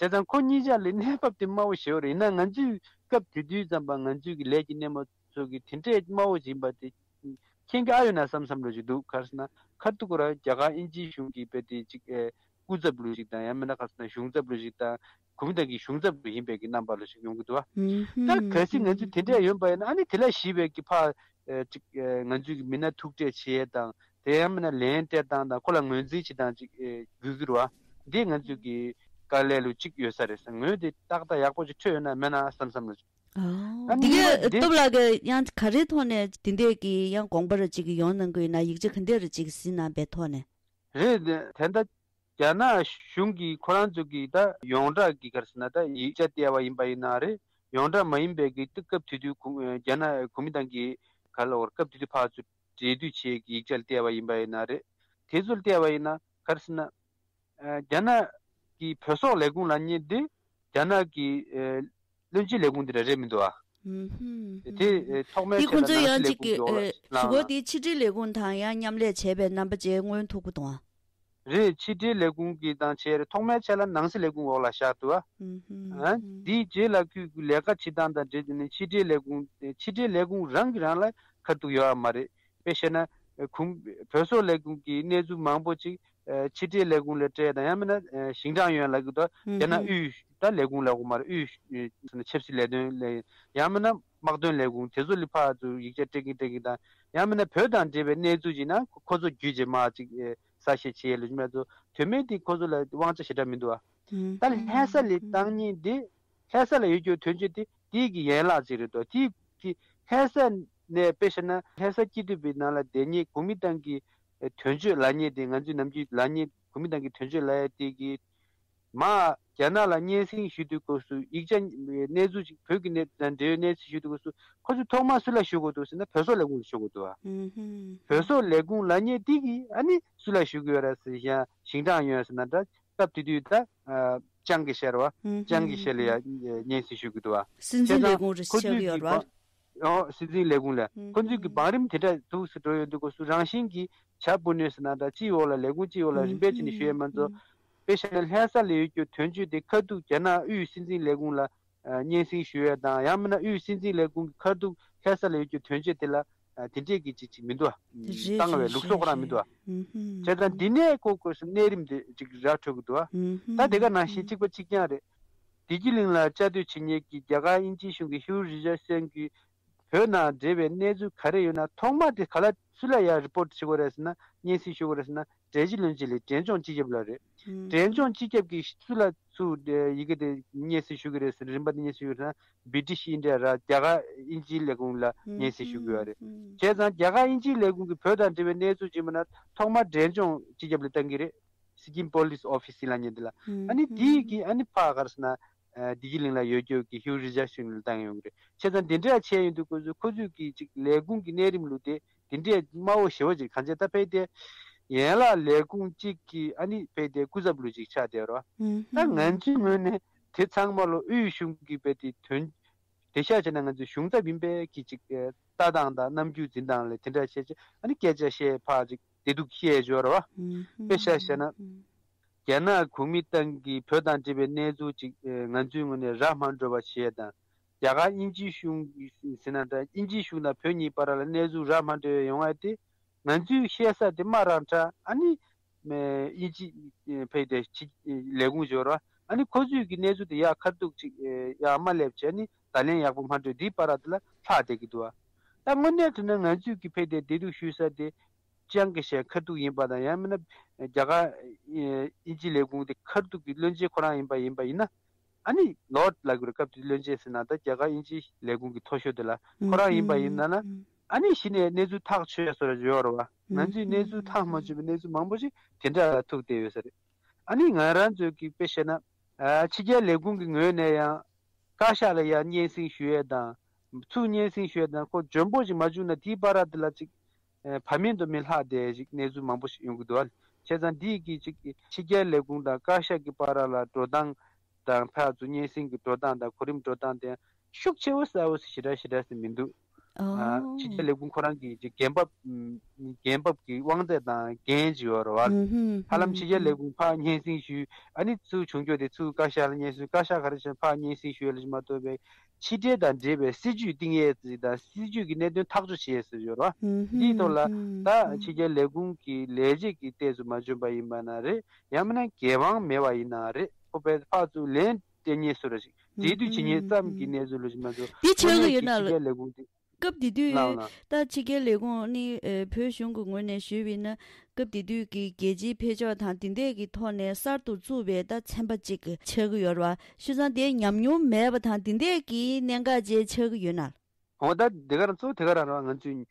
རེད། བྱས་ཙང་ཁོ་གཉིས་ཆ་ལ་གནས་བབ་དེ་དམའ་བོ་ཞེ་པོ་རེད། ཡིན་ན་ང་ཚོས་སྐབས་དེ་དུས་ཙམ་པ་ང་ཚོས་ཀྱི་ལས་ཀྱི་སྣེ་མོ་ཚོ་གི་དེ་འདྲས་དམའ་བོ་ཡིན་པ་དེ་མཁྱེན་གྱི་ཨ་ཡོད་ན་བསམ་བསམ་འདྲ་ཞིག་འདུག། ག་རེ་ཟེར་ན་ཁ་ཐུག་ཁོ་རང་རྒྱ་གར་དབྱིན་ཇིའི་གཞུང་གི་དཔེ་དེ་ཅིག་ཨེ་སྐུ་ཚབ་ལུགས་ཤིག་དང་། ཡང་མིན་ན་ག་རེ་ཟེར་ན་གཞུང་ཚབ་ལུགས་ཤིག་དང་། གོ་མིན་ཏང་གི་གཞུང་ཚབ་ལུགས་ཡིན་པའི་གི་རྣམ་པ་ལུགས་ཤིག་ཡོང་གི་འདུག་བ། ཨུམ་ཧུམ། ད་གལ་སྲིད་ང་ཚོས་དེ་འདྲས་ཡོང་པ་ཡིན་ན། ཨ་ནི་དེ་ལ་གཞིགས་པའི་གི་ཕར་ཨེ་ཅིག་ཨེ་ང་ཚོའི་གི་མི་སྣ་ཐུག་འཕྲད་བྱེད་ཡས་དང་། དེ་ཡང་མིན་ན་ལན་སྤྲད་སྟངས་དང་། ཁོ་ལ་ངོས་འཛིན་བྱེད་སྟངས་ཅིག་ཨེ་དགོས་ཀྱི་རེད་བ། འདི་ང་ཚོའི་གི་དཀའ་ལས་ལུགས་གཅིག་ཡོད་ས་རེད་ཟེར། ངོས་དེ་ཏག་ཏག་ཡག་པོ་ཅིག་འཕྲོད་ཡོད་ན་མེད་ན་བསམ་བསམ་ལ། ཨོ། ཨ་ནི་འདི་ག་གཉིས་པ་དེ། སྟོབས་ལགས་ཀྱིས་ཡང་ག་རེའི་ཐོག་ནས་དེ་འདྲས་ཀྱི་ཡང་དགོངས་པ་རེ་ཅིག་ཡོང་གནང་གི་ཡོད་ན། ཡིག་ཆ་ག་འདྲས་རེ་ཅིག་གཟིགས་གནང་པའི་ཐོག་ནས། རེད། དེ་ལྟ་རྒྱ་ནག་གཞུང་གིས་ཁོ་རང་ཚོ་གིས་ད་ཡོངས་གྲགས་ཀྱི་ག་རེ་ཟེར་ན་ད་ཡིག་ཆ་སྤྲད་པ་ཡིན་པ་ཡིན་ན་རེད། ཡོངས་གྲགས་མ་ཡིན་པའི་གི་ད་སྐབས་དེ་དུས་གོ་རྒྱ་ནག་གོ་མིན་ཏང་གི་ག་ལ་བར་སྐབས་དེ་དུས་ཕར་ཚུར་འབྲེལ་མཐུད་བྱེད་ཀྱི་ཡིག་ཆ་ལ་སྤྲད་པ་ཡིན་པ་ཡིན་ན་རེད། དེ་ཚོ་ལ་སྤྲད་པ་ཡིན་ན་ག་རེ་ཟེར་ན། ཨ་རྒྱ་ནག་གི་བོད་སོག་ལས་ཁུངས་ལབ་མཁན་འདི་རྒྱ་ནག་གི་ཨ་བློན་ཆེན་ལས་ཁུངས་འདི་འདྲ་རེད་མི་འདུག་ཨ། ཨུམ་ཧུམ། དེ་ཨ་ཐོག་མའི་དེ་ཁོང་ཚོས་ཡང་ཕྱོགས་ལ་ནང་སྲིད་ལས་ཁུངས་ཀྱི་འོག་ལ་ཡང་ཅིག་གི་ཨ་ཞུ་སྒོ་དེ་ཕྱི་དྲིལ་ལས་ཁུངས་དང་ཡང་མཉམ་ལས་བྱས་པའི་རྣམ་པ་ཅིག་མངོན་ཐུབ་ཀྱི་འདུག་ཨ། རེད། ཕྱི་དྲིལ་ལས་ཁུངས་ཀྱི་དང་བྱས་རེད། ཐོག་མའི་ཆ་ལ་ནང་སྲིད་ལས་ཁུངས་འོག་ལ་བཞག་འདུག་ཨ། ཨུམ་ཧུམ། ཨ་ཧུམ། དེའི་རྗེས་ལ་ཁོས་ལས་ཀ་བྱེད་སྟངས་དང་འབྲེལ་ནས་ཕྱི་དྲིལ་ལས་ཁུངས། ཕྱི་དྲིལ་ལས་ཁུངས་རང་གིས་རང་ལ་ཁ་ཐུག་ཡོད་པ་མ་རེད། དཔེ་བཤད་ན་གོང་བོད་སོག་ལས་ཁུངས་ཀྱི་གནས་ཚུལ་མང་པོ་ཅིག་ཕྱི་དྲིལ་ལས་ཁུངས་ལ་སྤྲད་དང་། ཡང་མིན་ན་ཞིང་ཐང་ཡོན་ལབ་ཀྱི་འདུག། ཨུམ་རྒྱ་ནག་ཧུམ། དབུས་ད་ལས་ཁུངས་ལབ་དགོས་མ་རེད། དབུས་ཆབ་སྲིད་ལས་དོན་ལས། ཡང་མིན་ན་དམག་དོན་ལས་ཁུངས་དེ་ཚོ་ལ་ཕར་ཚུར་ཡིག་ཆ་སྤྲད་ཀྱིན་སྤྲད་ཀྱིན་དང་། ཡང་མིན་ན་བོད་དང་འབྲེལ་བའི་གནས་ཚུལ་ཅིག་ན་ཁོ་ཚོ་བརྒྱུད་བྱས་མར་ཅིག་ གསལ་བཤད་བྱེད་ཡས་ལ་ཞུ་མ་ཚོ་དོན་མེད་དེ་ཁོ་ཚོ་ལ་དབང་ཆ་ཞེ་དྲག་མི་འདུག་ཨ། ད་ལྷ་ས་ལ་བཏང་མཁན་དེ་ལྷ་ས་ལ་ཡོད་རྒྱུ་དོན་གཅོད་དེ་དེའི་གི་ཡན་ལག་ཅིག་རེད་དོ། དེའི་གི་ལྷ་ས་ནས་དཔེ་བཤད་ན་ལྷ་ས་སྐྱིད་སྡུག་པའི་ནང་ལ་བསྡད་མཁན་གོ་མིན་ཏང་གི་དོན་གཅོད་ལབ་མཁན་དེ་ང་ཚོའི་ནམ་རྒྱུན་ལབ་མཁན་གོ་མིན་ཏང་གི་དོན་གཅོད་ལབ་ཡས་དེ་གི་མ་རྒྱ་ནག་ལ་སྙན་སེང་ཞུ་དུས་སྐབས་སུ་ཡིག་ཆ་གནས་ཚུལ་ཅིག་བོད་ཀྱི་གནས་དང་འབྲེལ་བའི་གནས་ཚུལ་ཞུ་དུས་སྐབས་སུ་ཁོ་ཚོས་ཐོག་མར་སུ་ལ་ཞུ་དགོས་འདུག་ཟེར་ན་བོད་སོག་ལས་ཁུངས་ལ་ཞུ་དགོས་འདུག་ཨ། བོད་སོག་ལས་ཁུངས་ལབ་མཁན་དེ་གིས་ཨ་ནི་སུ་ལ་ཞུ་གི་ཡོད་རེད་ཟེར་ཡང་ཞིང་ཀྲང་ཡོད་ཟེར་ན་འདྲ། སྐབས་དེ་དུས་ད་ཅང་གི་ཤར་བ་ཅང་གི་ཤར་ལ་ཡ་སྙན་སེང་ཞུ་གི་འདུག་བ། སྲིད་འཛིན་ལས་ཁུངས་རེ་ཆགས་ཀྱི་ཡོད་རེད་བ། ཨོ་སྲིད་འཛིན་ལས་ཁུངས་ལ་ཁོ་ཚོས་ཀྱི་བང་རིམ་དེ་འདྲ་འདུག་སེ་འགྲོ་ཡོང་དུས་སྐབས་སུ་རང་བཞིན་གྱིས་བྱ་སྤུ་ནུས་ཟེར་ན་འདྲ་སྤྱིའི་འོག་ལ་ལས་ཁུངས་སྤྱིའི་འོག་ལ་རིམ་པས་བྱས་ནས་ཞུ་ཡས་མ་ཚོ། དཔེ་བཞག་ན་ལྷ་ས་ལ་ཡོད་རྒྱུ་དོན་གཅོད་དེ་ཁ་ཐུག་རྒྱ་ནག་དབུས་སྲིད་འཛིན་ལས་ཁུངས་ལ་སྙན་སེང་ཞུ་ཡས་དང་ཡང་མིན་ན་དབུས་སྲིད་འཛིན་ལས་ཁུངས་ཀྱི་ཁ་ཐུག་ལྷ་ས་ལ་ཡོད་རྒྱུ་དོན་གཅོད་དེ་ལ་དེ་འདྲས་ཀྱི་ཅིག་ཅིག་མི་འདུག་ཨ། བཏང་བའི་ལུགས་སྲོལ་ཁོ་རང་མི་འདུག་ཨ། བྱས་ཙང་འདི་ནས་ཀོ་ཀོ་སུ་གནས་རིམ་དེ་ཅིག་རག་འཕྲོད་ཀྱི་འདུག་ཨ། ད་དེ་ག་ནང་བཞིན་གཅིག་པ་གཅིག་རྐྱང་རེད། བདེ་སྐྱིད་གླིང་ལ་བཅའ་སྡོད་བྱེད་མཁན་གྱི་རྒྱ་གར་དབྱིན་ཇིའི་གཞུང་གི་Hugh Richardson་གྱིས་བོད་ནང་འབྲེལ་བའི་གནས་ཚུལ་ག་རེ་ཡོད་ན་ཐོག་མ་དེ་ག་ལ་སུ་ལ་ཡང་report་བྱེད་དགོས་རེད་ཟེར་ན་སྙན་སེང་ཞུ་དགོས་རེད་ཟེར་ན་འབྲེལ་གྱི་བློན་ཆེན་ལས་འབྲས་ལྗོངས་སྤྱི་ཁྱབ་ལ་རེད། འབྲས་ལྗོངས་སྤྱི་ཁྱབ་ཀྱིས་སུ་ལ་ཚུར་ཡི་གེ་དེ་སྙན་སེང་ཞུ་གི་རེད་ཟེར་རིམ་པ་དེ་སྙན་སེང་ཞུ་གི་རེད་ཟེར་ན་British India་ར་རྒྱ་གར་དབྱིན་ཇིའི་ལས་ཁུངས་ལ་སྙན་སེང་ཞུ་དགོས་པ་རེད། བྱས་ཙང་རྒྱ་གར་དབྱིན་ཇིའི་ལས་ཁུངས་ཀྱིས་བོད་དང་འབྲེལ་བའི་གནས་ཚུལ་ཅིག་མིན་ན་ཐོག་མར་འབྲས་ལྗོངས་སྤྱི་ཁྱབ་ལ་བཏང་གི་རེད། Sikkim Police Office་ལབ་མཁན་དེ་ལ། ཨ་ནི་དེའི་གི་ཨ་ནི་ཕ་གར་སོང་ན་བདེ་སྐྱིད་གླིང་ལ་ཡོད་རྒྱུ་གི་Hugh Richardson་ལ་བཏང་ཡོང་གི་རེད། བྱས་ཙང་དེ་འདྲ་བྱས་ཡོང་དུས་ཁོ་ཚོས་ཁོ་ཚོས་གི་ཅིག་ལས་ཁུངས་ཀྱི་གནས་རིམ་ལུགས་དེ་དེ་འདྲས་དམའ་བོ་ཞེ་བོ་ཅིག་གང་བྱས་ད་ཕལ་ཏེ་ཡན་ལག་ལས་ཁུངས་གཅིག་གི་ཨ་ནི་ཕལ་ཏེ་སྐུ་ཚབ་ལུགས་ཅིག་ཆགས་བསྡད་རོ། ད་ང་ཚོའི་ངོས་ནས་དེ་ཚང་མ་ལོ་དབུས་གཞུང་གི་ཕལ་ཏེ་དོན་དེ་ཤ་བྱས་ན་ང་ཚོའི་གཞུང་ཚབ་ཡིན་པའི་གི་ཅིག་ལྟ་སྟངས་དང་རྣམ་འགྱུར་འཛིན་སྟངས་ལས་དེ་འདྲ་བྱས་ཅིག་ཨ་ནི་སྐད་ཆ་བཤད་ཕར་ཅིག་བདེ་སྡུག་བཤད་འཇོག་རོ། དཔེ་ཤ་བྱས་ན། རྒྱ་ནག་གོ་མིན་ཏང་གིས་བོད་དང་འབྲེལ་བའི་གནས་ཚུལ་ཅིག་ང་ཚོའི་ངོས་ནས་ར་མ་འགྲོ་བ་བྱས་དང་། རྒྱ་གར་དབྱིན་ཇིའི་གཞུང་ཟེར་ན་འདྲ་དབྱིན་ཇིའི་གཞུང་དང་བོད་གཉིས་བར་ལ་གནས་ཚུལ་ར་མ་འགྲོ་བའི་ཡོང་བ་དེ་ང་ཚོའི་བཤད་ས་དེ་མ་རང་འདྲ་ཨ་ནི་དབྱིན་ཇི་ཕལ་ཏེ་ཕྱི་ལས་ཁུངས་འབྱོར་བ་ཨ་ནི་ཁོ་ཚོས་ཀྱི་གནས་ཚུལ་དེ་ཡག་ཁ་ཐུག་ཅིག་ཡག་མ་སླེབས་བྱས་ནི་བརྡ་ལན་ཡག་པོ་མ་འགྲོ་དེའི་བར་དེ་ལ་ལྷག་བསྡད་ཀྱི་འདུག་ཨ། ད་དངོས་གནས་དྲིས་ན་ང་ཚོས་ཀྱི་ཕལ་ཏེ་བདེ་སྡུག་ཞུ་ས་དེ། ཅང་གི་ཤེས་ཁ་ཐུག་ཡིན་པ་དང་ཡང་མིན་ན་རྒྱ་གར་དབྱིན་ཇི་ལས་ཁུངས་དེ་ཁ་ཐུག་གི་བློན་ཆེན་ཁོ་རང་ཡིན་པ་ཡིན་པ་ཡིན་ན་ཨ་ནི་ལོརྡ་ལབ་དགོས་རེད། སྐབས་དེ་བློན་ཆེན་ཟེར་ན་ད་རྒྱ་གར་དབྱིན་ཇི་ལས་ཁུངས་ཀྱི་མཐོ་ཤོས་དེ་ལ་ཁོ་རང་ཡིན་པ་ཡིན་ན་ན་ཨ་ནི་གཞི་ནས་གནས་ཚུལ་ཐག་ཆོད་ཡ་བཟོ་འདྲ་ཡོད་རེད་བ། ང་ཚོས་གནས་ཚུལ་ཐག་མ་ཆོད་པའི་གནས་ཚུལ་མང་པོ་ཞིག་དེ་འདྲ་ལ་ཐུག་བསྡད་ཡོད་ས་རེད། ཨ་ནི་ང་རང་ཚོས་ཀྱི་དཔེ་བཤད་ན་ཕྱི་རྒྱལ་ལས་ཁུངས་ཀྱི་ངོས་ནས་ཡང་བཀའ་ཤག་ལ་ཡང་སྙན་སེང་ཞུ་ཡས་དང་ཚུར་སྙན་སེང་ཞུ་ཡས་དང་ཁོ་འཇོན་པོ་ཞིག་མ་བྱུང་ན་དེའི་བར་དེ་ལ་ཅིག་བ་མེད་མདོ་མེད་ལྷག་བསྡད་ཅིག་གནས་ཚུལ་མང་པོ་ཞིག་ཡོང་གི་འདུག་ཨ། བྱས་ཙང་འདིས་ཀྱི་ཅིག་ཕྱི་རྒྱལ་ལས་ཁུངས་དང་བཀའ་ཤག་གི་བར་ལ་འགྲོ་སྟངས་དང་ཕར་ཚུར་སྙན་སེང་གི་འགྲོ་སྟངས་དང་གོ་རིམ་འགྲོ་སྟངས་དེ་ཤུགས་ཆེ་བོ་གསལ་བོ་ཞེ་དྲག་ཞེ་དྲག་ཟེར་མི་འདུག་ཕྱི་རྒྱལ་ལས་ཁུངས་ཁོ་རང་གི་ཅིག་འགན་བབ་འགན་བབ་ཀྱི་དབང་ཚད་དང་འགན་ཅིག་ཡོད་རེད་བ། ཧ་ལམ་ཕྱི་རྒྱལ་ལས་ཁུངས་ཕར་སྙན་སེང་ཞུས་ཨ་ནི་ཚུར་བྱུང་རྒྱུ་དེ་ཚུར་བཀའ་ཤག་ལ་སྙན་སེང་བཀའ་ཤག་ག་རེ་བྱས་ཕར་སྙན་སེང་ཞུས་ལ་ཞིག་མ་གཏོགས་པའི། ཕྱི་འབྲེལ་དང་འབྲེལ་བའི་སྲིད་ཇུས་བཏིང་ཡས་ཅིག་དང་སྲིད་ཇུས་ཀྱི་གནད་དོན་ཐག་གཅོད་བྱེད་ཡས་ཟེར་ཡོད་རེད་བ། འདིའི་ཐོག་ལ་ད་ཕྱི་རྒྱལ་ལས་ཁུངས་ཀྱི་ལས་བྱེད་ཀྱི་ལྟས་སུ་མ་བྱོན་པ་ཡིན་པ་ན་རེད། ཡང་མིན་ན་འགན་དབང་མེད་པ་ཡིན་ན་རེད། ཁོ་པའི་ཕར་ཚུར་ལན་སྤྲད་ཉེས་སུ་རེད་ཞིག་འབྲེལ་མཐུད་བྱེད་ཉེས་ཙམ་གྱི་གནས་ཚུལ་ལ་ཞིག་མ་གཏོགས་འདི་ཆགས་ཀྱི་ཡོད་ན་ཕྱི་རྒྱལ་ལས་ཁུངས་དེ་སྐབས་དེ་དུས་ལའོ་ན། ད་ཕྱི་རྒྱལ་ལས་ཁུངས་ནི་བོད་གཞུང་གི་ངོས་ནས་ཞུས་པ་ཡིན་ན། སྐབས་དེ་དུས་ཀྱི་རྒྱལ་སྤྱིའི་འཕེལ་ཕྱོགས་དང་དེ་འདྲས་ཀྱི་ཐོག་ནས་གསར་དུ་བཙུགས་པའི་ད་ཚན་པ་གཅིག་ཆགས་ཀྱི་ཡོད་རེད་བ། བྱས་ཙང་དེ་ཉམས་མྱོང་མེད་པ་དང་དེ་འདྲས་ཀྱི་གནད་འགག་ཅིག་ཆགས་ཀྱི་ཡོད་ན། འོ་ད་དེ་ག་རང་གཙོ་བོ་དེ་ག་རང་རེད་བ། ང་ཚོའི་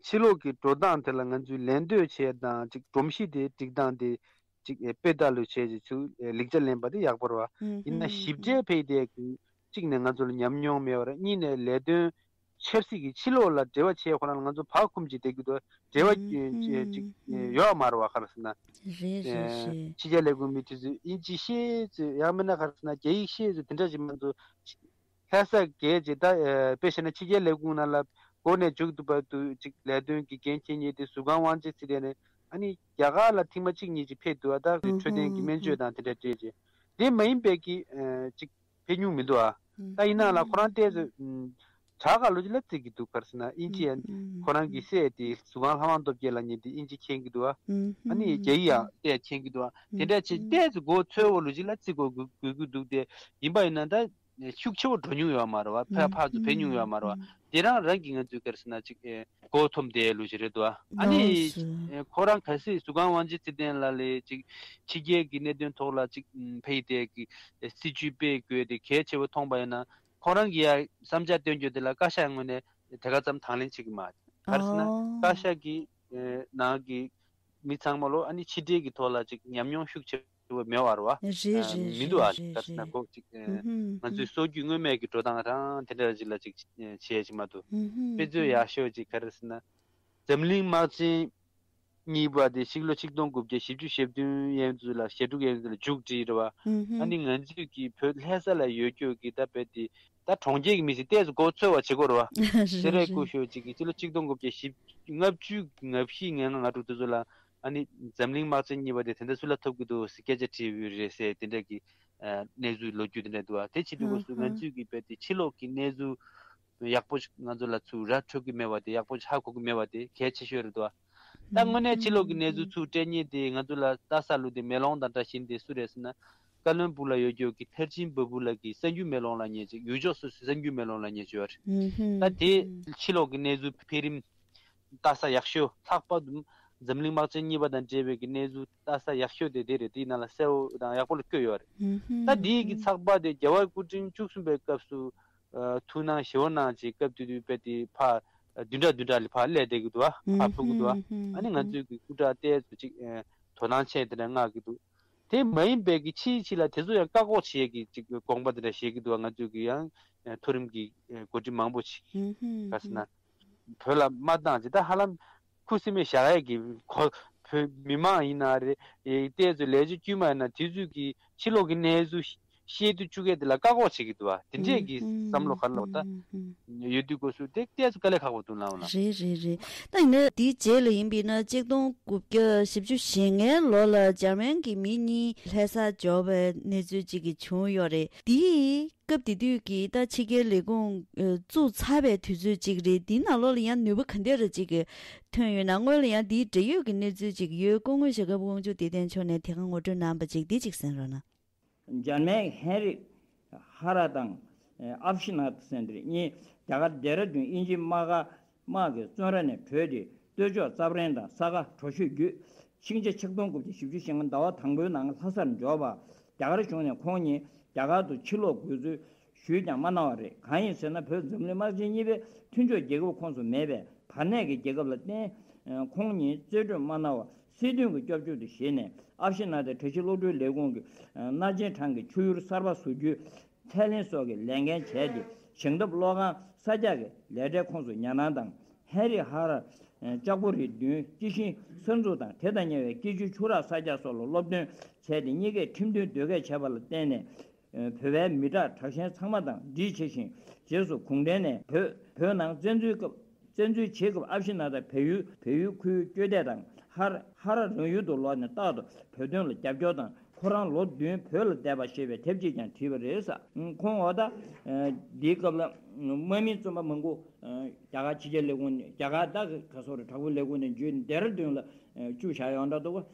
ཕྱི་ལོགས་ཀྱི་འགྲོ་སྟངས་དེ་ལ་ང་ཚོས་ལད་ཟློས་བྱས་དང་ཅིག་སྒྲོམ་གཞི་དེ་སྒྲིག་སྟངས་དེ་ཅིག་དཔེ་ལྟ་ལུགས་བྱས་ཅིག་ཚུར་ལེགས་ཆ་ལེན་པ་དེ་ཡག་པོ་རེད་བ། ཡིན་ན་ཞིབ་ཕྲའི་ཕལ་དེ་གཅིག་ནས་ང་ཚོ་ལ་ཉམས་མྱོང་མེད་པ་རེད། གཉིས་ནས་ལས་དོན་ཆབ་སྲིད་ཀྱི་ཕྱི་ལོགས་ལ་འབྲེལ་བ་བྱས་ཁོ་རང་ལ་ང་ཚོ་བག་འཁུམས་ཀྱིས་བསྡད་ཀྱི་འདུག་འབྲེལ་བ་ཅིག་ཡོད་མ་རེད་བ། ག་རེ་ཟེར་ན། རེད་རེད་རེད། ཕྱི་རྒྱལ་ལས་ཁུངས་མི་དེ་ཚོས་དབྱིན་ཇི་ཤེས་ཚོད་ཡང་མིན་ན་ག་རེ་ཟེར་ན་རྒྱ་ཡིག་ཤེས་ཚོད་དེ་འདྲ་ཞིག་མ་ཚོ་ལྷ་ས་གས་ཅིག་ད་དཔེ་བཤད་ན་ཕྱི་རྒྱལ་ལས་ཁུངས་ནང་ལ་འགོ་ནས་མཇུག་ཏུ་བར་དུ་ཅིག་ལས་དོན་གྱི་འགན་འཁྱེར་མཁན་དེ་ཟུར་ཁང་དབང་ཆེན་ཚུད་དེ་ནས་ཨ་ནི་རྒྱ་གར་ལ་ཐེངས་མ་གཅིག་གཉིས་ཅིག་ཕེབས་འདུག་ཨ། ད་འཕྲོད་བསྟེན་གྱི་སྨན་བཅོས་དང་དེ་འདྲ་སྤྲད་ཅིག་དེ་མ་ཡིན་པའི་གི་ཅིག་ཕེབས་མྱོང་མི་འདུག་ཨ། ད་ཡིན་ན་ལ་ཁོ་རང་ཏོག་ཙམ་དྲག་ག་ལོ་ཅིག་ལ་བརྩི་གི་འདུག་ག་རེ་ཟེར་ན་དབྱིན་ཇི་ཡང་ཁོ་རང་གི་སྲས་དེ་ཟུར་ཁང་ལྷ་དབང་སྟོབས་རྒྱལ་ལབ་མཁན་དེ་དབྱིན་ཇི་མཁྱེན་གི་འདུག་ཨ། ཨ་ནི་རྒྱ་ཡིག་ཡང་ཏོག་ཙམ་མཁྱེན་གི་འདུག་ཨ། དེ་འདྲ་བྱས་ཏོག་ཙམ་མགོ་ཚོས་པོ་ལོ་ཅིག་ལ་བརྩི་དགོས་དགོས་དགོས་ཀྱི་འདུག་དེ་ཡིན་པ་ཡིན་ན་ད་ ཤུགས་ཆེ་བོ་འགྲོ་མྱོང་ཡོད་མ་རེད་བ། ཕར་ཕར་ཚུར་ཕེབས་མྱོང་ཡོད་མ་རེད་བ། དེ་རང་རང་གི་ང་ཚོའི་ག་རེ་ཟེར་ན་ཅིག་ཨེ་མགོ་འཐོམས་བསྡད་ལུགས་ཤིག་རེད་འདུག་བ། ཨ་ནི་ལགས་སོ། ཨེ་ཁོ་རང་གལ་སྲིད་ཟུར་ཁང་དབང་ཆེན་ཚེ་བརྟན་ལགས་ལ་ཅིག་ཕྱི་རྒྱལ་གྱི་གནད་དོན་ཐོག་ལ་ཅིག་ཕ་གི་དེ་གི་སྲིད་ཇུས་སྤེལ་དགོས་དེ་གལ་ཆེ་བོ་མཐོང་པ་ཡིན་ན། ཁོ་རང་གི་ཡ་བསམ་འཆར་བཏོན་རྒྱུ་དེ་ལ་བཀའ་ཤག་ངོས་ནས་དེ་ག་ཙམ་དང་ལེན་བྱེད་ཀྱི་མ་རེད། ག་རེ་ཟེར་ན་ཨོ། བཀའ་ཤག་གི་ཨེ་ནང་གི་མི་ཚང་མ་ལོ་ཨ་ནི་ཕྱི་འབྲེལ་གྱི་ཐོག་ལ་ཅིག་ཉམས་མྱོང་ཤུགས་ཆེ་བོ་མེད་པ་རེད་བ། རེད་རེད་མི་འདུག་ཨ། རེད་ག་རེ་ཟེར་ན་རེད། གོ་ཅིག་ཨེ་ཧུམ་ཧུམ་ང་ཚོའི་སྲོལ་རྒྱུན་སྔོན་མའི་གི་འགྲོ་སྟངས་རང་དེ་འདྲ་ཅིག་ལ་ཅིག་ཨེ་བྱེད་ཡ་ཅིག་མ་འདུག་ཧུམ་ཧུམ་དཔེ་མཚོན་ཧུམ་ཡག་ཤོས་ཅིག་ག་རེ་ཟེར་ན། འཛམ་གླིང་དམག་ཆེན་གཉིས་པ་དེ་ཕྱི་ལོ་ཆིག་སྟོང་དགུ་བརྒྱ་བཞི་བཅུ་ཞེ་བདུན་ཡན་ཚོད་ལ་ཞེ་དྲུག་ཡན་ཚོད་ལ་མཇུག་སྒྲིལ་རེད་བ། ཨ་ནི་ང་ཚོས་ཀྱི་བོད་ལྷ་ས་ལ་ཡོད་རྒྱུ་གི་ད་བོད་དེ་ད་གྲོང་ཁྱེར་གྱི་མི་ཞིག་ཏོག་ཙམ་མགོ་ཚོས་པ་བྱེད་དགོས་རེད་བ། དེ་རེད་སྐུ་ཞབས་ཅིག་གིས་ཕྱི་ལོ་ཆིག་སྟོང་དགུ་བརྒྱ་ལྔ་བཅུ་ང་བཞི་ང་ལྔ་ང་དྲུག་དེ་ཚོ་ལ་ཨ་ནི་འཛམ་གླིང་དམག་ཆེན་གཉིས་པ་དེ་དེ་འདྲ་སུ་ལ་ཐོབ་ཀྱི་འདུག་ཟེར་སྐད་ཆ་དྲིས་ཡོད་རེད་ཟེར་དེ་འདྲ་གི་གནས་ཚུལ་ལོ་རྒྱུས་དེ་འདྲ་འདུག་བ། དེ་བྱེད་དུས་སྐབས་སུ་ང་ཚོས་ཀྱི་བོད་དེ་ཕྱི་ལོགས་ཀྱི་གནས་ཚུལ། ཡག་པོ་ཞིག་ང་ཚོ་ལ་ཚུར་ར་འཕྲོད་ཀྱི་མེད་པ་དེ་ཡག་པོ་ཞིག་ཧ་གོ་གི་མེད་པ་དེ་གལ་ཆེ་ཤོས་རེད་དོ། ད་དངོས་གནས་ཕྱི་ལོགས་ཀྱི་གནས་ཚུལ་ཚུར་སྤྲད་མཁན་དེ་ང་ཚོ་ལ་ལྟ་ས་ལུགས་དེ་མེ་ལོང་དང་འདྲ་བཞིན་དེ་སུ་རེད་ཟེར་ན། ཀ་བློན་སྦུག་ལ་ཡོད་རྒྱུ་གི་མཐར་ཕྱིན་བ་སྤུ་ལགས་ཀྱི་གསར་འགྱུར་མེ་ལོང་ལབ་མཁན་ཅིག་ཡུལ་ཕྱོགས་སོ་སོའི་གསར་འགྱུར་མེ་ལོང་ལབ་མཁན་ཅིག་ཡོད་རེད། ད་དེ་ཕྱི་ལོགས་ཀྱི་གནས་ཚུལ་འཕེལ་རིམ་ལྟ་ས་ཡག་ཤོས་ལྷག་པར་དུ་འཛམ་གླིང་དམག་ཆེན་གཉིས་པ་དང་འབྲེལ་བའི་གི་གནས་ཚུལ་ལྟ་ས་ཡག་ཤོས་དེ་དེ་རེད། དེའི་ནང་ལ་གསལ་བོ་དང་ཡག་པོ་ལ་བཀོད་ཡོད་རེད། ད་དེའི་གི་ཚགས་པར་དེ་རྒྱལ་བ་སྐུ་ཕྲེང་བཅུ་གསུམ་པའི་སྐབས་སུ་ཨ་ཐུགས་སྣང་ཞེ་པོ་གནང་ཅིག་སྐབས་དེ་དུས་དཔེ་དེ་ཕར་བདུན་ཕྲག་བདུན་ཕྲག་ལ་ཕར་སླེབས་བསྡད་ཀྱི་འདུག་བ། ཕར་ཕུལ་གྱི་འདུག་བ། ཨ་ནི་ང་ཚོའི་གི་སྐུ་དྲག་ཏོག་ཙམ་ཅིག་ཨ་དོ་སྣང་ཆེ་དེ་འདྲ་མངགས་ཀྱི་འདུག་དེ་མ་ཡིན་པའི་གི་ཕྱིའི་ཕྱི་ལ་དེ་ཚོ་ཡང་བཀག་འགོག་བྱེད་ཀྱི་ཅིག་དགོངས་པ་དེ་འདྲ་བཞེས་ཀྱི་འདུག་བ། ང་ཚོའི་གི་ཡང་ཨ་མཐོ་རིམ་གྱི་ཨ་འགོ་ཁྲིད་མང་པོ་ཞིག་ག་ཟེར་ན། བོད་ལ་མ་བཏང་ཅིག་ད་ཧ་ལམ་ཁུ་སིམ་མེར་བཞག་ཡས་ཀྱི་གོ་བོད་མི་མང་ཡིན་ན་རེད། ཨེ་ཏོག་ཙམ་ལས་བྱེད་དཀྱུས་མ་ཡིན་ན་དེ་ཚོས་ཀྱི་ཕྱི་ལོགས་ཀྱི་གནས་ཚུལ་ཤེས་དུས་བཅུག་མཁན་དེ་ལ་བཀག་འགོག་བྱེད་ཀྱི་འདུག་བ། དེ་འདྲས་ཀྱི་བསམ་བློ་ག་ལ་བ་ད་ཡོད་དུས་སྐབས་སུ་དེ་ཏོག་ཙམ་དཀའ་ལས་ཁག་པོ་འདུག་ལགས་ལགས། རེད་རེད་རེད། ད་ཡིན་ན་དེའི་རྗེས་ལ་ཡིན་པས་ན་ཆིག་སྟོང་དགུ་བརྒྱ་བཞི་བཅུ་ཞེ་ལྔའི་ལོ་ལ་འཇར་མན་གྱི་མི་གཉིས་ལྷ་སར་འབྱོར་བའི་གནས་ཚུལ་ཅིག་གི་བྱུང་ཡོད་རེད། དེའི་སྐབས་དེ་དུས་ཀྱི་ད་ཕྱི་རྒྱལ་ལས་ཁུངས་ཨ་བཙུགས་ཚར་བའི་དུས་ཚོད་ཅིག་རེད། འདིའི་ནང་ལོགས་ལ་ཡང་ནུས་པ་ག་འདྲ་རེ་ཅིག་གི་ཐོན་ཡོད་ན། སྔོན་ལ་ཡང་འདིའི་འབྲེལ་ཡོད་ཀྱི་གནས་ཚུལ་ཅིག་ཡོད། སྐུ་ངོ་ཞྭ་སྒབ་དབང་ཕྱུག་བདེ་ལྡན་མཆོག་ནས་དེ་ག་ངོ་སྤྲོད་གནང་པ་ཅིག་འདི་ཅིག་གསན་རོགས་གནང་། འཇར་མན་ཧན་རི་ཧ་ར་དང་ཨབ་ཤི་ནཱ་ཐ་ཟེར་འདི་གཉིས་རྒྱ་གར་ལྡེ་ར་ལྡུན་དབྱིན་ཇིའི་དམག་སྒར་དམག་གི་བཙོན་ར་ནས་བྲོས་ཏེ་སྟོད་ཕྱོགས་ཙབ་རན་དང་ས་ག་གྲོ་ཤོད་བརྒྱུད། ཤིང་བྱ་ཆིག་སྟོང་དགུ་བརྒྱ་བཞི་བཅུ་ཞེ་ལྔ་ཟླ་བ་དང་པོའི་ནང་ལྷ་སར་འབྱོར་བ། རྒྱ་གར་གཞུང་ནས་ཁོང་ཉིད་རྒྱ་གར་དུ་ཕྱིར་ལོག་དགོས་ཚུལ་ཞུས་ཀྱང་མ་གནང་བ་རེད། གང་ཡིན་ཟེར་ན་བོད་འཛམ་གླིང་དམག་ཆེན་གཉིས་པའི་མཐུན་ཕྱོགས་རྒྱལ་ཁབ་ཁོངས་སུ་མེད་པས་བར་གནས་ཀྱི་རྒྱལ་ཁབ་ལ་བརྟེན། ཁོང་ཉིད་རྩིས་སྤྲོད་མ་གནང་བ་སྲིད་དོན་གྱི་སྐྱོབ་བཅོལ་དུ་བཞེས་ནས་ཨབ་ཤི་ནཱ་ཐ་གྲོས་ཆོད་གློག་འཕྲུལ་ལས་ཁུངས་ཀྱི་སྣ་ཆེན་གྲངས་ཀྱི་ཆུ་ཡུར་གསར་པ་བཟོ་རྒྱུའི་ཚད་ལེན་སོགས་ཀྱི་ལས་འགན་བྱས་ཏེ་ཞིང་འདེབས་གློག་ཁང་གསར་རྒྱག་གི་ལས་གྲྭའི་ཁོངས་སུ་ཉར་སྣང་དང་། ཧན་རི་ཧ་ར་ལྕགས་པོ་རི་བདུན་སྐྱེད་ཤིང་གསར་འཛུགས་དང་དེ་དང་མཉམ་པའི་སྐྱིད་ཆུའི་ཆུ་རགས་གསར་རྒྱག་སོགས་ལ་སློབ་སྟོན་བྱས་ཏེ་གཉིས་ཀས་ཁྲིམས་མཐུན་ཟློས་གར་བྱས་པ་ལ་བརྟེན་ནས། བོད་པའི་མི་དྲག་དྲག་ཞན་ཚང་མ་དང་འདྲིས་ཆེ་ཞིང་། རྗེས་སུ་གུང་ཁྲན་ནས་བོད་བོད་ནང་བཙན་འཛུལ་སྐབས་བཙན་འཛུལ་བྱེད་སྐབས་ཨབ་ཤི་ནཱ་ཐ་བལ་ཡུལ་བལ་ཡུལ་ཁུལ་བསྐྱོད་དེ་དང་ཧར་ཧ་ར་རང་ཡུལ་དུ་ལོག་ནས་རྟག་ཏུ་བོད་དོན་ལ་རྒྱབ་སྐྱོར་དང་ཁོ་རང་ལོ་བདུན་བོད་ལ་བསྡད་པ་ཞེས་པའི་དེབ་ཅིག་ཀྱང་བྲིས་པ་རེད་ས། ཁོང་འོ་ད་འདིའི་སྐབས་ལ་དམག་མི་བཙོན་པ་མང་པོ་རྒྱ་གར་ཕྱི་རྒྱལ་ལས་ཁུངས་ནས་རྒྱ་གར་ད་ག་སོག་རེད་དྲག་པོའི་ལས་ཁུངས་ནས་བརྒྱུད་ནས་ལྡེ་ར་ལྡུན་ལ་བཅུག་བཞག་ཡོད་འདྲ་འདུག་ག་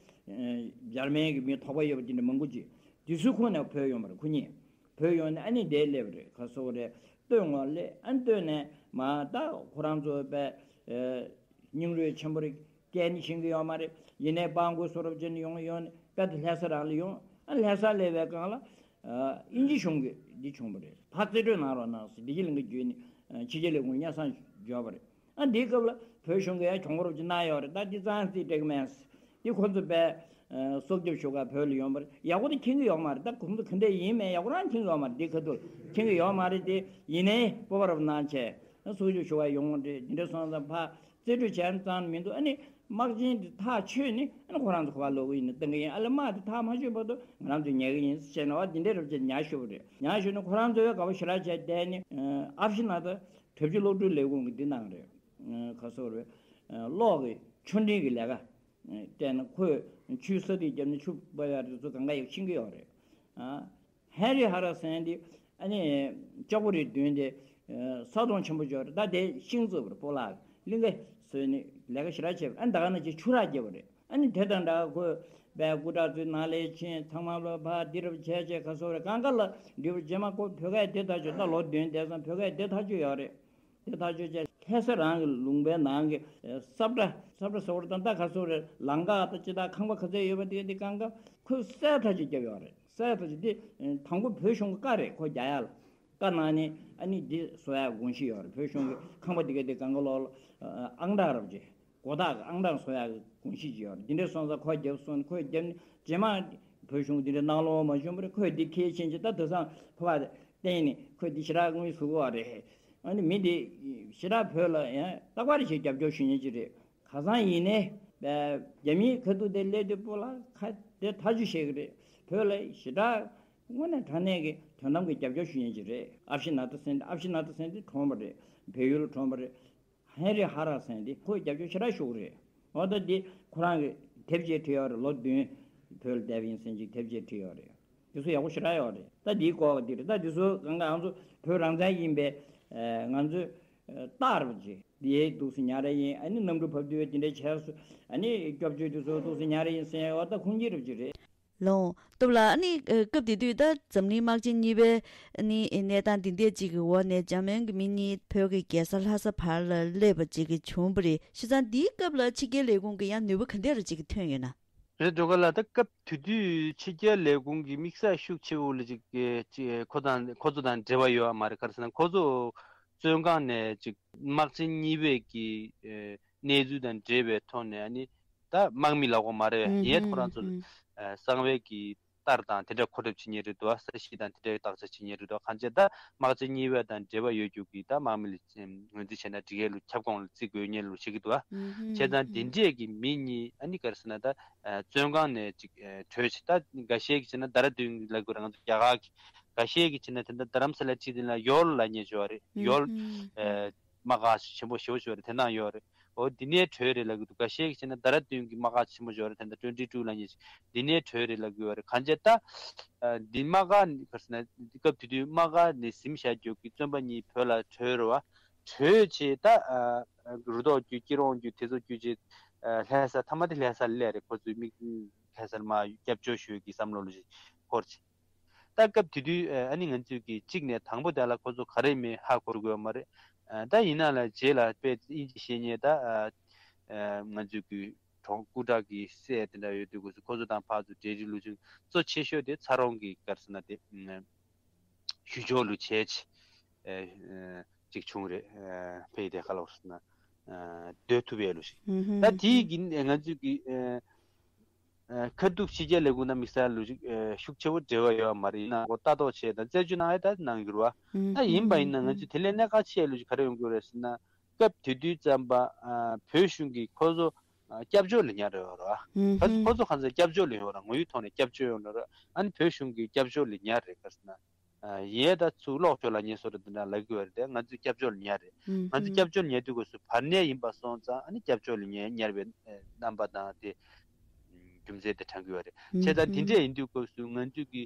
འཇར་མན་གྱི་མི་དོགས་པ་ཡོད་པ་དེ་འདྲ་མང་པོ་ཅིག་དེ་ཚོའི་ཁོངས་ནས་བོད་ཡོང་བ་རེད། ཁོ་གཉིས་བོད་ཡོང་ནས་ཨ་ནི་འདིར་སླེབས་པ་རེད། ག་སོག་རེད་སྟོད་ངོ་སླེབས། ཨ་ནི་སྟོད་ནས་མ་ད་ཁོ་རང་ཚོ་པའི་སྙིང་རུས་ཆེན་པོ་རེད། སྐད་ནི་ཤེས་ཀྱི་ཡོད་མ་རེད། ཡིན་ནའི་དཔའ་མགོ་ཚོ་རབ་ཅན་ཡོང་ཡོང་ནས་པད་དེ་ལྷ་ས་རང་ལ་ཡོང་། ཨ་ལྷ་ས་སླེབས་པའི་སྒང་ལ་ཨ་དབྱིན་ཇི་གཞུང་གིས་འདི་བྱུང་བ་རེད། ཕར་རྩིས་སྤྲོད་གནང་རོགས་གནང་ཟེར་བདེ་སྐྱིད་གླིང་ག་བརྒྱུད་ནས་ཕྱི་རྒྱལ་ལས་ཁུངས་སྙན་སེང་འབྱོར་བ་རེད། ཨ་འདིའི་སྐབས་ལ་བོད་གཞུང་གིས་ཡང་གྱོང་པོ་རོབ་ཅིག་གནང་ཡོད་རེད། ད་འདི་ཙང་རྩིས་སྤྲད་ཀྱི་མེད། འདི་ཁོ་ཚོ་པས་ཨ་སྲོག་སྐྱོབ་ཞུ་ག་བོད་ལ་ཡོང་བར་ཡག་པོ་དེ་མཁྱེན་གྱི་ཡོད་མ་རེད། ད་ཁོང་ཚོ་ག་འདྲ་ཡིན་མིན་ཡག་པོ་རང་མཁྱེན་གྱི་ཡོད་མ་རེད། འདི་ཁ་ཐུག་མཁྱེན་གྱི་ཡོད་མ་རེད། དེ་ཡིན་ནའི་སྤོབས་པ་རོབ་གནང་བྱས་ཨ་སྲོག་སྐྱོབ་ཞུ་ག་ཡོང་རེད། འདི་འདྲ་སོང་ཙང་ཕར་རྩིས་སྤྲོད་བྱས་ཙང་མི་འདུག་ཨ་ནི་དམག་ཆེན་དེ་ཐག་ཆོད་ནི་ཨ་ནི་ཁོ་རང་ཚོ་ག་པར་ལོག་གི་ཡིན་ན་བཏང་གི་ཡིན། ཨ་ལས་དམག་དེ་ཐག་མ་ཆོད་བར་དུ་ང་རང་ཚོ་ཉལ་གི་ཡིན་ཟེར་ནས་བ་འདི་འདྲ་རོབ་ཅིག་ཉར་ཤོར་བ་རེད། ཉར་ཤོར་ནས་ཁོ་རང་ཚོ་བས་ག་པར་ཞེ་དྲག་བྱས་བསྡད་ནི་ཨ་ཨབ་ཤི་ནཱ་ཐ་དྲ་བརྒྱུད་གློག་འཕྲུལ་ལས་ཁུངས་ཀྱི་འདི་ནང་རེད། ཨ་ག་སོག་རེད། ཨ་གློག་གི་ཆུ་འདྲེན་གྱི་ལས་ཀ་ཨ་བལྟས་ན་ཁོས་ཆུའི་ས་ཐིག་བརྒྱབ་ནས་ཆུ་འབབ་ཡག་དེ་ཚོ་གང་ག་ཡག་ཤེས་ཀྱི་ཡོད་རེད། ཨ་ཧན་རི་ཧ་ར་ཟེར་མཁན་དེ་ཨ་ནི་ལྕགས་པོ་རི་བདུན་དེ་ཨ་ས་དོང་ཆེན་པོ་ཅིག་ཡོད་རེད། ད་དེ་ཤིང་བཙུགས་པ་རེད། སྤོ་ལགས་གླིང་ག་བཟོས་ནས་ལས་ཀ་ཞེ་དྲག་བྱས་པ་རེད། ཨ་ནི་ད་ག་ནང་བཞིན་ཆུ་རགས་བརྒྱབ་པ་རེད། ཨ་ནི་དེ་དང་འདྲ་ཁོས་ པའི་སྐུ་དྲག་ཚོའི་ནང་ལས་ཕྱིན་ཚང་མ་ལོ་ཕར་འདི་རུ་བྱས་བྱས་ག་སོ་རེ་གང་ག་ལ་འདྲི་བ་རྗེས་མ་ཁོ་བོད་སྐད་དེ་ཐག་ཆོད། ད་ལོ་བདུན་དེ་སང་བོད་སྐད་དེ་ཐག་ཆོད་ཡོད་རེད། དེ་ཐག་ཆོད་བྱས་ལྷ་ས་རང་གི་ལུང་པའི་ནང་གི་ས་བཀྲ་ས་བཀྲ་ཟེར་བ་དང་ད་ག་སོ་རེ་ལང་ཀ་ད་ཅི་ད་ཁང་པ་ག་ཚད་ཡོད་པ་དེ་དེ་གང་ག་ཁོས་གསལ་ཐག་ཆོད་བརྒྱབ་ཡོད་རེད། གསལ་ཐག་ཆོད་དེ་དང་པོ་བོད་གཞུང་གི་བཀའ་རེད། ཁོ་རྒྱ་ཡག་ལ་བཀའ་གནང་ནས་ཨ་ནི་འདི་བཟོ་ཡག་དགོངས་གཞི་ཡོད་རེད། བོད་གཞུང་གི་ཁང་པ་འདི་ག་འདི་གང་ག་ལོག་ལ་ཨང་གྲངས་རབ་ཅིག་སྒོ་དག་གི་ཨང་གྲངས་བཟོ་ཡག་གི་དགོངས་གཞི་ཅིག་ཡོད་རེད། འདི་འདྲའི་སོང་ཙང་ཁོ་རྒྱབ་སོང་ནས་ཁོས་རྒྱབ་ནས་རྗེས་མ་བོད་གཞུང་འདི་འདྲའི་གནང་ལོང་མ་བྱུང་བ་རེད། ཁོས་འདི་ཁས་ཕྱིན་ཅིག་ད་དེང་སང་ཕ་བ་བསྟན་ནས་ཁོས་འདི་ཞེ་དྲག་དངུལ་ཟུག་གོ་བ་རེད། ཨ་ནི་མི་འདི་ཞེ་དྲག་བོད་ལ་ཡང་རྟག་པར་ཞིག་རྒྱབ་སྐྱོར་ཞུ་མཁན་ཅིག་རེད། ཁ་སང་ཡིན་ནའི་རྒྱ་མིའི་ཁ་ཐུག་དེ་སླེབས་དུས་པོ་ལ་ཁ་དེ་ཐག་ཆོད་བཤད་གི་རེད། བོད་ལ་ཞེ་དྲག་དངོས་གནས་དྲང་གནས་ཀྱི་དོན་དམ་གྱི་རྒྱབ་སྐྱོར་ཞུ་མཁན་ཅིག་རེད། ཨབ་ཤི་ན་ཏི་སན། ཨབ་ཤི་ན་ཏི་སན་དེ་གྲོངས་པ་རེད། བལ་ཡུལ་གྲོངས་པ་རེད། ཧན་རི་ཧ་ར་སན་དེ་ཁོས་རྒྱབ་སྐྱོར་ཞེ་དྲག་ཞུ་གི་རེད། འོ་ད་འདི་ཁོ་རང་གི་དེབ་ཅིག་བྲིས་ཡོད་རེད། ལོ་བདུན་བོད་ལ་བསྡད་པ་ཡིན་ཟེར་ཅིག་དེབ་ཅིག་བྲིས་ཡོད་རེད། དེ་ཚོ་ཡག་པོ་ཞེ་དྲག་ཡོད་རེད། ད་འདིའི་སྐོར་འདི་རེད། ད་འདི་ཚོ་གང་ག་ང་ཚོ་བོད་རང་བཙན་ཡིན་པའི་ང་ཚོས་རྟགས་རེད་པ་ཅིག་འདིའི་འདུག་སེ་ཉར་རེ་ཡིན། ཨ་ནི་གནམ་གྲུ་བབས་དུས་འདི་འདྲའི་བྱས་སོ། ཨ་ནི་སྐྱོབ་བཅོལ་དེ་ཚོ་འདུག་སེ་ཉར་རེ་ཡིན་ཟེར་བ་ད་ཁུངས་སྐྱེལ་རེད་པ་ཅིག་རེད། ལོང་། སྟོབས་ལགས། ཨ་ནི་སྐབས་དེ་དུས་ད་འཛམ་གླིང་དམག་ཆེན་གཉིས་པའི་ཨ་ནི་གནས་སྟངས་འདི་འདྲ་ཅིག་གི་འོག་ནས་འཇར་མན་གྱི་མི་གཉིས་བོད་ཀྱི་རྒྱལ་ས་ལྷ་ས་བར་ལ་སླེབས་པ་ཅིག་གི་བྱུང་བ་རེད། བྱས་ཙང་འདིའི་སྐབས་ལ་ཕྱི་རྒྱལ་ལས་ཁུངས་ཀྱི་ཡང་ནུས་པ་ག་འདྲ་རེ་ཅིག་གི་ཐོན་ཡོད་ན། རེད། སྒྲོལ་དཀར་ལགས། ད་སྐབས་དེ་དུས་ཕྱི་རྒྱལ་ལས་ཁུངས་ཀྱི་དམིགས་བསལ་ཤུགས་ཆེ་བོ་ལ་ཅིག་ཅིག་ཁོ་དང་ཁོ་ཚོ་དང་འབྲེལ་བ་ཡོད་མ་རེད། ག་རེ་ཟེར་ན་ཁོ་ཚོ་བཙོན་ཁང་ནས་ཅིག་དམག་ཆེན་གཉིས་པའི་གི་གནས་ཚུལ་དང་འབྲེལ་བའི་ཐོག་ནས་ཨ་ནི་ད་དམག་མི་ལབ་དགོས་མ་རེད། ཡིན་ཡང་ཁོ་རང་ཚོ་གསང་བའི་གི་རྟགས་དང་དེ་འདྲ་མཁོ་སྒྲུབ་བྱེད་མཁན་རེད་འདུག་ས་གཞི་དང་དེ་འདྲའི་བརྟག་དཔྱད་བྱེད་མཁན་རེད་འདུག་གང་བྱས་ད་དམག་ཆེན་གཉིས་པ་དང་འབྲེལ་བ་ཡོད་རྒྱུ་གི་ད་དམག་མི་ལ་ངོས་འཛིན་བྱས་ན་འགྲིག་ཡས་ལུགས་ཁྱབ་ཁོངས་ལ་བརྩི་དགོས་མཁན་ལུགས་བྱེད་ཀྱི་འདུག་བྱས་ཙང་དེ་འདྲས་ཀྱི་མི་གཉིས་ཨ་ནི་ག་རེ་ཟེར་ན་ད་བཙོན་ཁང་ནས་ཅིག་བྲོས་ཆེ་ད་འགའ་ཤས་ཀྱི་བྱས་ན་རྡ་ར་ལྡུན་ལ་དགོས་ར་ང་ཚོ་རྒྱ་གར་གྱི་འགའ་ཤས་ཀྱི་བྱས་ན་དེ་འདྲ་རྡ་རམ་ས་ལ་ཁྲིད་དེ་ལ་ཡོལ་ལ་ཉེ་ཆོག་རེད། ཡོལ་དམག་ཁག་ཆེན་པོ་ཞེ་པོ་ཞིག་ཡོད་རེད། དེ་ནང་ཡོད་རེད། འོ་འདི་ནས་བྲོས་རེད་ལབ་ཀྱི་འདུག་འགའ་ཤས་ཀྱིས་བྱས་ན་རྡ་ར་ལྡུན་གྱི་དམག་སྒར་ཆེན་པོ་ཞིག་ཡོད་རེད། དེ་འདྲ་ཊུ་ཝེན་ཊི་ཊུ་ལབ་མཁན་ཞིག་འདི་ནས་བྲོས་རེད་ལབ་ཀྱི་ཡོད་རེད། གང་བྱས་ད་འདི་དམག་སྒར་ག་རེ་ཟེར་ན་སྐབས་དེ་དུས་དམག་སྒར་ནས་ཟིན་བཞག་རྒྱུ་གི་བཙོན་པ་གཉིས་བོད་ལ་བྲོས་རེད་བ། བྲོས་བྱས་ད་རུ་ཐོག་རྒྱུ་སྐྱིད་རོང་རྒྱུ་དེ་ཚོ་རྒྱུ་བྱས་ལྷ་ས་མཐའ་མ་དེ་ལྷ་སར་སླེབས་རེད། ཁོ་ཚོའི་མིག་ལྷ་སར་མར་སྐྱབས་བཅོལ་ཞུ་གི་བསམ་བློ་ལ་འཁོར་བྱས། ད་སྐབས་དེ་དུས་ཨ་ནི་ང་ཚོས་ཀྱི་གཅིག་ནས་དང་པོ་དེ་ལ་ཁོ་ཚོ་ག་རེ་མེད་ཧ་གོ་དགོས་མ་རེད། ད་ཡིན་ན་ལ་རྗེས་ལ་དཔེ་དབྱིན་ཇི་ཤེས་མཁན་ད་ང་ཚོས་ཀྱི་གྲོང་སྐུ་དྲག་གི་སྲས་དེ་འདྲ་ཡོད་དུས་སྐབས་སུ་ཁོ་ཚོ་དང་ཕར་ཚུར་འབྲེལ་འདྲིས་ལུགས་ཅིག་གཙོ་ཆེ་ཤོས་དེ་ཚ་རོང་གི་ག་རེ་ཟེར་ན་དེ་ཞུ་ཕྱོགས་ལུགས་བྱས་ཅིག་བྱུང་རེད། ཕ་གི་དེ་ག་ལ་ཟེར་ན་སྡོད་ཐུབ་ཡས་ལུགས་ཤིག་ད་དེའི་གི་ང་ཚོས་ཀྱི་ཁ་ཐུག་ཕྱི་རྒྱལ་ལས་ཁུངས་དང་དམིགས་བསལ་ལུགས་ཤིག་ཤུགས་ཆེ་བོ་འབྲེལ་བ་ཡོད་མ་རེད། ཡིན་ནའང་ལྟ་རྟོག་བྱས་དང་རྩད་གཅོད་གནང་ཡས་ད་གནང་གི་རེད་བ། ད་ཡིན་པ་ཡིན་ན་ང་ཚོས་དེ་ལས་གནད་འགག་ཆེ་ལུགས་ཤིག་ག་རེ་ཡོང་གི་རེད་ཟེར་ན། སྐབས་དེ་དུས་ཙམ་པ་བོད་གཞུང་གིས་ཁོ་ཚོ་སྐྱབས་བཅོལ་ལ་ཉར་ཡོད་རེད་བ། ཁོ་ཚོ་ཁོ་ཚོ་གང་ཟེར་སྐྱབས་བཅོལ་ལ་ཡོད་རེད། ངོ་ཡོད་ཐོག་ནས་སྐྱབས་བཅོལ་ཡོང་ནི་རེད། ཨ་ནི་བོད་གཞུང་གིས་སྐྱབས་བཅོལ་ལ་ཉར་རེད། ག་རེ་ཟེར་ན། ཡས་ད་ཚུར་ལོག་ཆོག་ལབ་མཁན་བཟོ་འདྲ་འདི་འདྲ་ལབ་ཀྱི་ཡོད་རེད་དེ། ང་ཚོས་སྐྱབས་བཅོལ་ཉར་རེད། ང་ཚོས་སྐྱབས་བཅོལ་ཉར་དུས་སྐབས་སུ་བར་གནས་ཡིན་པ་སོང་ཙང་ཨ་ནི་སྐྱབས་བཅོལ་ཉར་ཉར་བའི་རྣམ་པ་དང་དེ་རྒྱུ་མཚན་དེ་དྲངས་ཀྱི་ཡོད་རེད། བྱས་ཙང་དེ་འདྲས་ཡིན་དུས་སྐབས་སུ་ང་ཚོས་ཀྱི་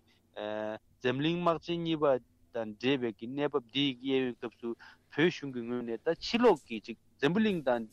འཛམ་གླིང་དམག་ཆེན་གཉིས་པ་དང་འབྲེལ་བའི་གི་གནས་བབ་འདི་གཡས་གཡོན་སྐབས་སུ་བོད་གཞུང་གི་ངོས་ནས་ད་ཕྱི་ལོགས་ཀྱི་ཅིག་འཛམ་བུ་གླིང་དང་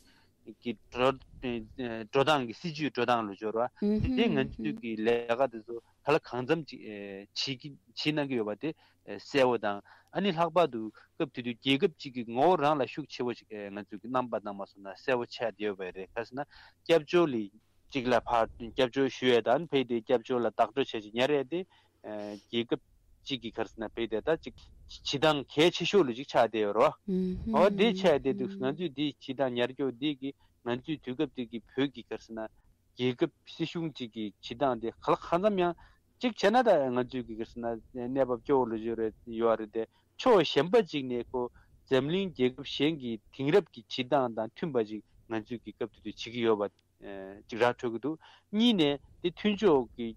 གི་འགྲོ་འགྲོ་སྟངས་ཀྱི་སྲིད་ཇུས་འགྲོ་སྟངས་ལ་སྦྱོར་བ་དེ་ང་ཚོས་ཀྱི་ལས་ཀ་དེ་ཚོ་ག་ལ་གང་འཚམ་ཅིག་བྱེད་ཀྱི་བྱེད་གནང་གི་ཡོད་པ་དེ་གསལ་བོ་དང་། ཨ་ནི་ལྷག་པར་དུ་སྐབས་དེ་དུས་རྒྱལ་ཁབ་ཅིག་གི་ངོ་བོ་རང་ལ་ཤུགས་ཆེ་བོ་ཞིག་ང་ཚོས་ཀྱི་རྣམ་པ་གནང་མ་སོང་ན་གསལ་བོ་ཆགས་བསྡད་ཡོད་པ་རེད། ག་རེ་ཟེར་ན་སྐྱབས་བཅོལ་ལི་ཅིག་ལ་ཕར་སྐྱབས་བཅོལ་ཞུ་ཡས་དང་ཕ་གི་དེ་སྐྱབས་བཅོལ་ལ་བདག་སྤྲོད་བྱས་ཅིག་ཉར་ཡས་དེ་རྒྱལ་ཁབ་ཅིག་གི་ག་རེ་ཟེར་ན་ཕ་གི་དེ་ད་ཅིག་བྱེད་སྟངས་གལ་ཆེ་ཤོས་ལ་ཅིག་ཆགས་བསྡད་ཡོད་རེད་བ། འོ་དེ་ཆགས་བསྡད་དུས་ང་ཚོས་དེ་བྱེད་སྟངས་ཉར་སྐྱོར་འདི་གི་ང་ཚོས་དུས་སྐབས་དེ་གི་བོད་ཀྱི་ག་རེ་ཟེར་ན། རྒྱལ་ཁབ་སྲིད་གཞུང་གཅིག་གི་བྱེད་སྟངས་དེ་ག་ལ་གང་འཚམ་ཡང་གཅིག་བྱས་ན་ད་ང་ཚོས་ཀྱི་ག་རེ་ཟེར་ན་གནས་བབ་སྐྱོ་བོ་ལོ་བཅུ་རེ་ཡོད་རེད་དེ། ཕྱོགས་གཞན་པ་གཅིག་ནས་ཁོ་འཛམ་གླིང་རྒྱལ་ཁབ་གཞན་གྱི་དེང་རབས་ཀྱི་བྱེད་སྟངས་དང་མཐུན་པ་ཅིག་ང་ཚོས་ཀྱི་སྐབས་དེ་དུས་བྱེད་ཀྱི་ཡོད་པ་ཅིག་ར་འཕྲོད་ཀྱི་འདུག་གཉིས་ནས་དེ་མཐུན་ཕྱོགས་ཀྱི་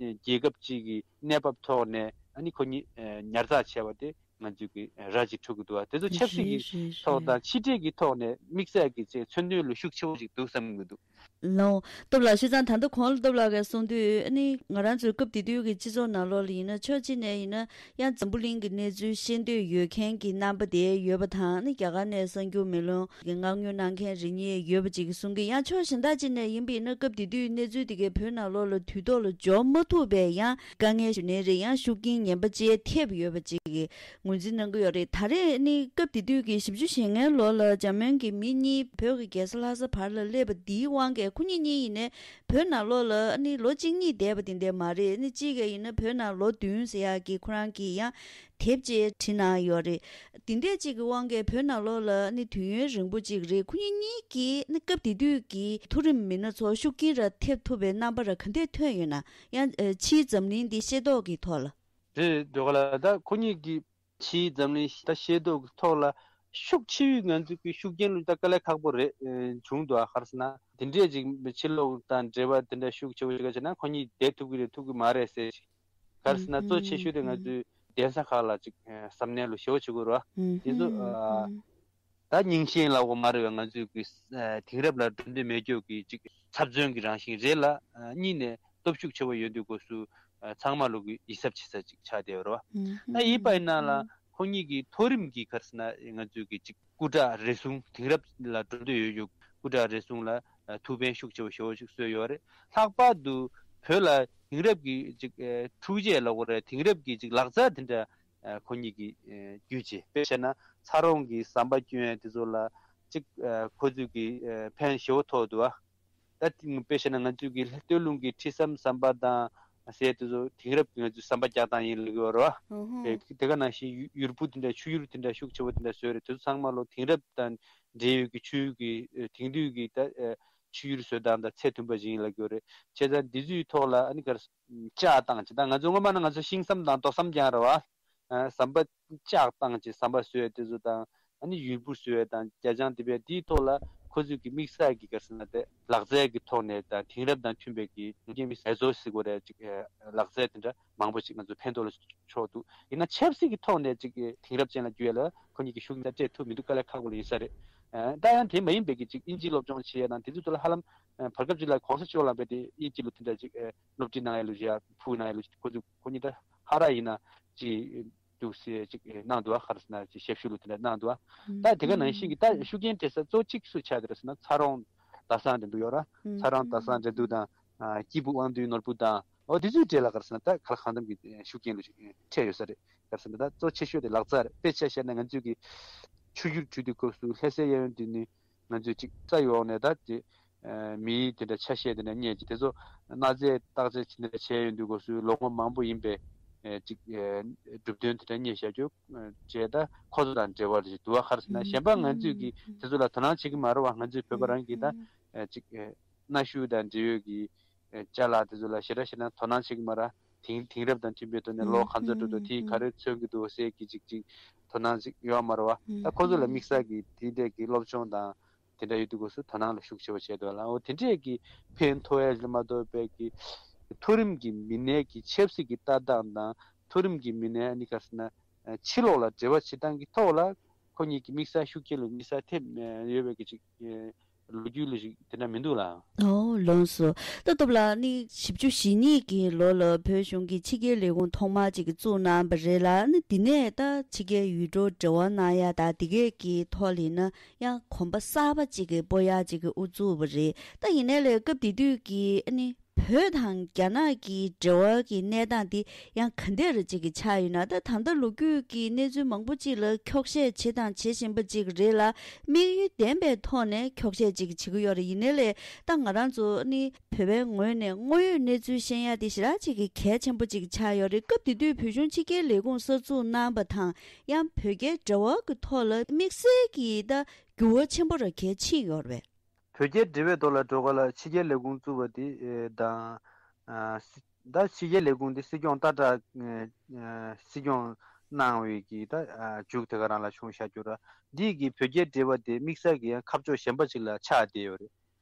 རྒྱལ་ཁབ་གཅིག་གི་གནས་བབ་ཐོག་ནས་ཨ་ནི་ཁོ་གཉིས་ཉར་ཚགས་བྱས་པ་དེ། ང་ཚོས་ཀྱི་ར་ཅིག་འཕྲོད་ཀྱི་འདུག་བ། དེ་ཚོ་ཆབ་སྲིད་ཀྱི་ཐོག་དང་ཕྱི་འབྲེལ་གྱི་ཐོག་ནས་དམིགས་བསལ་གྱི་ཅིག་མཚོན་དོན་ལ་ཤུགས་ཆེ་བོ་ཅིག་འདུག་བསམ་གྱི་འདུག་ལོ། སྟོབས་ལགས། བྱས་ཙང་ད་ལྟ་གོང་ལ་སྟོབས་ལགས་ཀྱིས་གསུངས་དུས་ཨ་ནི་ང་རང་ཚོའི་སྐབས་དེ་དུས་ཀྱི་སྤྱི་ཚོགས་ནང་ལོགས་ལ་ཡིན་ན་ཕྱོགས་གཅིག་ནས་ཡིན་ན་ཡང་འཛམ་བུ་གླིང་གི་གནས་ཚུལ་ཤེས་འདོད་ཡོད་མཁན་གྱི་རྣམ་པ་དེ་ཡོད་པ་དང་། ཨ་ནི་རྒྱ་གར་ནས་གསར་འགྱུར་མེ་ལོང་གི་མངགས་ཉོ་གནང་མཁན་རེ་གཉིས་ཡོད་པ་ཅིག་གསུང་གི། ཡང་ཕྱོགས་གཞན་དག་ཅིག་ནས་ཡིན་པ་ཡིན་ན་སྐབས་དེ་དུས་གནས་ཚུལ་དེ་གའི་བོད་ནང་ལོགས་ལ་དུས་ཐོག་ལ་འབྱོར་མ་ཐུབ་པའི་ཡང་དཀའ་ངལ་ཞུ་ནའི་རེད། ཡང་ཤུགས་རྐྱེན་ངན་པ་ཅིག་ཐེབས་ཡོད་པ་ཅིག་གི་ངོས་འཛིན་གནང་གི་ཡོད་རེད། ད་རེས་ནི་སྐབས་དེ་དུས་ཀྱི་བཞི་བཅུ་ཞེ་ལྔའི་ལོ་ལ་འཇར་མན་གྱི་མི་གཉིས་བོད་ཀྱི་རྒྱལ་ས་ལྷ་ས་བར་ལ་སླེབས་པ་འདིའི་དབང་གིས་ཁོ་གཉིས་གཉིས་ཡིན་ནའི་བོད་ནང་ལོགས་ལ་ནི་ལོ་གཅིག་གཉིས་བསྡད་པ་དེ་འདྲ་མ་རེད། ནི་གཅིག་ག་ཡིན་ན་བོད་ནང་ལོ་བདུན་ཟེར་ཡག་གི་ཁོ་རང་གིས་ཡང་དེབ་ཅིག་བྲིས་གནང་ཡོད་རེད། དེ་འདྲ་ཅིག་གི་དབང་གིས་བོད་ནང་ལོགས་ལ་ནི་དུས་ཡུན་རིང་པོ་ཅིག་རེད། ཁོ་གཉིས་གཉིས་ཀྱིས་ནི་སྐབས་དེ་དུས་ཀྱི་མཐོ་རིམ་མི་སྣ་ཚོ་ཤུགས་རྐྱེན་ར་ཐེབས་ཐུབ་པའི་རྣམ་པ་ར་ག་འདྲ་ཐོན་ཡོད་ན། ཡང་ཕྱིའི་འཛམ་གླིང་འདི་ཤེས་རྟོགས་ཀྱི་ཐོག་ལ། རེད་འགྲོ་ག་ལ། ད་ཁོ་གཉིས་ཀྱིས་ཕྱིའི་འཛམ་གླིང་ད་ཤེས་རྟོགས་ཀྱི་ཐོག་ལ་ཤུགས་ཆེ་བའི་ང་ཚོའི་གི་ཤུགས་རྐྱེན་ལ་ད་དཀའ་ལས་ཁག་པོ་རེད། ཨེ། བྱུང་འདུག་ཨ། ག་རེ་ཟེར་ན་དེ་འདྲས་ཅིག་ཕྱི་ལོགས་དང་འབྲེལ་བ་དེ་འདྲ་ཤུགས་ཆེ་བོ་ཞིག་བྱས་ན་ཁོ་གཉིས་བསྡད་ཐུབ་ཀྱི་རེད་ཐུབ་ཀྱི་མ་རེད་ཟེར་ཞིག་ག་རེ་ཟེར་ན་གཙོ་ཆེ་ཤོས་དེ་ང་ཚོའི་གདན་ས་ཁག་ལ་ཅིག་ཨེ། གཟབ་ནན་ལོ་ཞེ་བོ་བྱེད་དགོས་རེད་བ། དེ་ཚོ་ཨ། ད་རྙིང་ཞེན་ལབ་དགོས་མ་རེད་བས། ང་ཚོས་ཀྱི་ཨ། དེང་རབས་ལ་འགྲོ་འདོད་མེད་རྒྱུ་གི་ཅིག་ཚབ་མཚོན་གྱི་རང་བཞིན་རེད་ལ། ཨ། གཉིས་ནས་སྟོབས་ཤུགས་ཆེ་བ་ཡོད་དུས་སྐབས་སུ་ཨ། ཚང་མ་ལོ་གི་ཡིད་གཟབ་བྱེད་ས་ཅིག་ཆགས་བསྡད་ཡོད་རེད་བ། ད་ཡིན་པ་ཡིན་ན་ལ་ཁོ་གཉིས་ཀྱི་མཐོ་རིམ་གྱི་ག་རེ་ཟེར་ན་ང་ཚོས་ཀྱི་ཅིག་སྐུ་དྲག་རེ་ཟུང་དེང་རབས་ལ་འགྲོ་འདོད་ཡོད་རྒྱུ་སྐུ་དྲག་རེ་ཟུང་ལ་ཨ། ཐུགས་ཕན་ཤུགས་ཆེ་བ་ཞེ་བོ་ཞིག་གསོས་ཡོད་རེད། ལྷག་པར་དུ་བོད་ལ་དེང་རབས་ཀྱི་ཅིག་ཨ། འཕྲུལ་ཆས་ལབ་དགོས་རེད། དེང་རབས་ཀྱི་ཅིག་ལག་རྩལ་དེ་འདྲ་ཨ། ཁོ་གཉིས་ཀྱིས་ཨ། བརྒྱུད་བྱས། དཔེ་བཤད་ན་ཚ་རོང་གི་ཟམ་པ་སྐྱོན་ཡས་དེ་ཚོ་ལ་ཅིག་ཨ། ཁོ་ཚོས་ཀྱིས་ཨ། ཕན་ཞེ་བོ་ཐོགས་འདུག་ཨ། ད་དེ་དཔེ་བཤད་ན་ང་ཚོས་ཀྱི་སྟོད་ལུང་གི་ཁྲི་ཟམ་ཟམ་པ་དང་ཟེར་དེ་ཚོ་དེང་རབས་ཀྱི་ང་ཚོའི་ཟམ་པ་རྒྱག་སྟངས་ཡིན་ལབ་ཀྱི་ཡོད་རེད་བ། ཨོ་ཧོ། དེ་དེ་ག་ནང་བཞིན་ཡུ་ཡུར་བུ་དེ་འདྲ་ཆུ་ཡུར་དེ་འདྲ་ཤུགས་ཆེ་བོ་དེ་འདྲ་བཟོས་རེད། དེ་ཚོ་ཚང་མ་ལོ་དེང་རབས་དང་འབྲེལ་ཡོད་ཀྱི་ཆུ་ཡུར་གྱི་ཨ། དེང་དུས་ཀྱི་ད་ཨ། ཆུ་ཡུར་བཟོ་སྟངས་དང་ཚད་མཐུན་པ་ཞིག་ཡིན་ལབ་ཀྱི་ཡོད་རེད། བྱས་ཙང་འདི་ཚོའི་ཐོག་ལ་ཨ་ནི་ག་རེ་ལྕགས་བཏང་བྱས། ད་ང་ཚོ་སྔོན་མ་ན་ང་ཚོ་ཤིང་ཟམ་དང་རྡོ་ཟམ་རྒྱག་རེད་བ། ཨ། ཟམ་པ་ལྕགས་བཏང་བྱས་ཟམ་པ་བཟོས་དེ་ཚོ་དང་ཨ་ནི་ཡུར་བུ་བཟོས་དང་རྒྱ་ལྕང་དེ་བས་དེའི་ཐོག་ལ་ཁོ་ཚོས་ཀྱི་དམིགས་བསལ་གྱི་ག་རེ་ཟེར་ན་དེ་ལག་རྩལ་གྱི་ཐོག་ནས་དང་དེང་རབས་དང་མཐུན་པའི་གི་རྒྱ་མི་བཟོ་ཟེར་དགོས་རེད་ཅིག་ཨ། ལག་རྩལ་དེ་འདྲ་མང་པོ་ཞིག་ང་ཚོ་ཕན་ཐོགས་ལ་ཕྱོགས་འདུག་ཡིན་ན་ཆབ་སྲིད་ཀྱི་ཐོག་ནས་ཅིག་དེང་རབས་ཅན་ལ་བསྒྱུར་ཡ་ལ་ཁོ་གཉིས་ཀྱི་ཤུགས་རྐྱེན་སྤྲད་ཐུབ་མི་འདུག་དཀའ་ལས་ཁག་པོ་ལ་ཡིན་ས་རེད། ཨ། ད་ཡང་དེ་མ་ཡིན་པའི་གི་ཅིག་ཨིན་ཇི་སློབ་སྦྱོང་བྱེད་ཡ་དང་དེ་ཚོ་ཐོག་ལ་ཧ་ལམ་ཨ། བར་སྐབས་ཅིག་ལ་གོང་ས་མཆོག་ལ་བས་ཏེ་ཨིན་ཇི་ལ་དེ་འདྲ་ཅིག་ཨ། སློབ་ཁྲིད་གནང་ཡ་ལ་ཡ་ཕུལ་གནང་ཡ་ལ་ཁོ་ཚོ་ཁོ་གཉིས་ད་ཧ་ར་ཡིན་ན་ཅིག་འདུག་ཟེར་ཅིག་གནང་འདུག་ཨ། ག་རེ་ཟེར་ན་ཅིག་ཞབས་ཞུ་ལ་དེ་འདྲ་གནང་འདུག་ཨ། ད་དེ་ག་ནང་བཞིན་གྱི་ད་ཤུགས་རྐྱེན་སྤྲད་ས་གཙོ་གཅིག་སུ་ཆགས་དེ་རེད་ཟེར་ན་ཚ་རོང་རྡ་སངས་འགྲན་བསྡུར་ཡོད་ར། ཚ་རོང་རྡ་སངས་འགྲན་བསྡུར་དང་ཨ། སྐྱིད་སྦུག་དབང་འདུས་ནོར་བུ་དང་ཨོ་དེ་ཚོའི་གྲས་ལ་ག་རེ་ཟེར་ན་ད་ག་ལ་གང་འཚམ་གྱི་ཤུགས་རྐྱེན་ལ་ཅིག་འཕྲད་ཡོད་ས་རེད། ག་རེ་ཟེར་ན་ད་གཙོ་ཆེ་ཤོས་དེ་ལག་རྩལ་རེད། དཔེ་ཆ་བཤད་ན་ང་ཚོས་ཀྱི་ཆུ་ཡུར་བྲུས་དུས་སྐབས་སུ་ལྷ་སའི་གཡས་གཡོན་དེ་ནི་ང་ཚོས་ཅིག་རྩྭ་ཡོང་ནས་ད་དེ་ཨ། མིའི་དེ་འདྲ་ཆ་ཤས་དེ་འདྲ་རྙེད་ཅིག་དེ་ཚོ་གནའ་རྫས་བརྟག་དཔྱད་བྱེད་འདི་འདྲ་བྱས་ཡོང་དུས་སྐབས་སུ་ལོ་ངོ་མང་པོ་ཡིན་པའི་ཨ། ཅིག་ཨ། གྲུབ་དོན་དེ་འདྲ་རྙེད་བཞག་རྒྱུ་ཨ། བྱས་ད་ཁོ་ཚོ་དང་འབྲེལ་བ་རེད་འདུག་བ། ག་རེ་ཟེར་ན་གཞན་པ་ང་ཚོས་ཀྱི་དེ་ཚོ་ལ་དོ་སྣང་བྱེད་ཀྱི་མ་རེད་བ། ང་ཚོས་བོད་པ་རང་གིས་ད་ཨ། ཅིག་ཨ། གནའ་ཤུལ་དང་འབྲེལ་ཡོད་ཀྱི་ཨ། ཅ་ལག་དེ་ཚོ་ལ་ཞེ་དྲག་བཤད་ན་དོ་སྣང་བྱེད་ཀྱི་མ་རེད། དེང་དེང་རབས་དང་མཐུན་པའི་ཐོག་ནས་ལོ་ག་ཚོད་འགྲོ་འདུག་དེས་ག་རེ་མཚོན་གྱི་འདུག་ཟེར་གྱི་ཅིག་ཅིག་དོ་སྣང་ཅིག་ཡོད་མ་རེད་བ། ད་ཁོ་ཚོ་ལ་དམིགས་བསལ་གྱི་དེ་འདྲས་ཀྱི་སློབ་སྦྱོང་དང་དེ་འདྲ་ཡོད་དུས་སྐབས་སུ་དོ་སྣང་ལ་ཤུགས་ཆེ་བ་བྱས་འདུག་ལ། འོ་དེ་འདྲས་ཀྱི་ཕན་ཐོགས་ཡ་ལ་མ་གཏོགས་པའི་གི་མཐོ་རིམ་གྱི་མི་སྣའི་གི་ཆབ་སྲིད་ཀྱི་ལྟ་སྟངས་དང་མཐོ་རིམ་གྱི་མི་སྣའི་ཨ་ནི་ག་རེ་ཟེར་ན་ཕྱི་ལོགས་ལ་འབྲེལ་བ་བྱེད་སྟངས་ཀྱི་ཐོག་ལ་ཁོ་གཉིས་ཀྱི་དམིགས་བསལ་ཤུགས་རྐྱེན་ལ་དམིགས་བསལ་ཐེབས་ཡོད་པའི་གི་ཅིག་ལོ་རྒྱུས་ལ་ཞིག་དེ་འདྲ་མི་འདུག་ལ། ཨོ་ལགས་སོ། ད་སྟོབས་ལགས་ནི་བཞི་བཅུ་ཞེ་གཉིས་ཀྱི་ལོ་ལ་བོད་གཞུང་གི་ཕྱི་རྒྱལ་ལས་ཁུངས་ཐོག་མ་ཅིག་གི་བཙུགས་གནང་བ་རེད་ལ། ནི་འདི་ནས་ད་ཕྱི་རྒྱལ་ཡུལ་གྲུ་འབྲེལ་བ་གནང་ཡ་ད་འདི་གས་ཀྱི་ཐོག་ལ་ཡིན་ན་ཡང་གོམ་པ་གསར་པ་ཅིག་གི་སྤོ་ཡ་ཅིག་གི་དབུ་བཙུགས་པ་རེད། ད་ཡིན་ནའི་ལས་སྐབས་དེ་དུས་ཀྱི་ཨ་ནི་བོད་དང་རྒྱ་ནག་གི་འབྲེལ་བ་གི་གནས་སྟངས་འདི་ཡང་ག་འདྲ་རེ་ཅིག་གི་ཆགས་ཡོད་ན། ད་ད་ལྟ་ལོ་རྒྱུས་ཀྱི་གནས་ཚུལ་མང་པོ་ཅིག་ལ་འཁྱོག་བཤད་བྱེད་དང་བྱེད་བཞིན་པ་ཅིག་རེད་ལ། དམིགས་ཡུལ་ལྡན་པའི་ཐོག་ནས་འཁྱོག་བཤད་ཅིག་བྱེད་ཀྱི་ཡོད་རེད། ཡིན་ནའི་ལས་ད་ང་རང་ཚོ་ནི་བོད་པའི་ངོས་ནས་དངོས་ཡོད་གནས་ཚུལ་ཤེས་ཡ་དེ་ཞེ་དྲག་ཅིག་གི་གལ་ཆེན་པོ་ཅིག་ཆགས་ཡོད་རེད། སྐབས་དེ་དུས་བོད་གཞུང་ཕྱི་རྒྱལ་ལས་ཁུངས་གསར་འཛུགས་གནང་བ་དང་ཡང་བོད་རྒྱའི་འབྲེལ་བ་གི་ཐོག་ལ་དམིགས་བསལ་གྱི་ད་འགྱུར་བ་ཆེན་པོ་ར་གལ་ཕྱིན་ཡོད་རེད་པས། བོད་རྒྱའི་འབྲེལ་བའི་ཐོག་ལ་འགྲོ་ག་ལ་ཕྱི་རྒྱལ་ལས་ཁུངས་བཙུགས་པ་དེ་ཨེ་དང་ཨ་སི་ད་ཕྱི་རྒྱལ་ལས་ཁུངས་དེ་སྲིད་སྐྱོང་ཏཱ་ཏྲ་ཨེ་ཨེ་སྲིད་སྐྱོང་གནང་བའི་གི་ད་ཨ་མཇུག་དེ་ག་རང་ལ་བྱུང་བཞག་རྒྱུ་ར། འདིས་གི་བོད་རྒྱའི་འབྲེལ་བ་དེ་དམིགས་བསལ་གྱི་ཡང་ཁ་ཕྱོགས་གཞན་པ་ཅིག་ལ་ཆགས་བསྡད་ཡོད་རེད།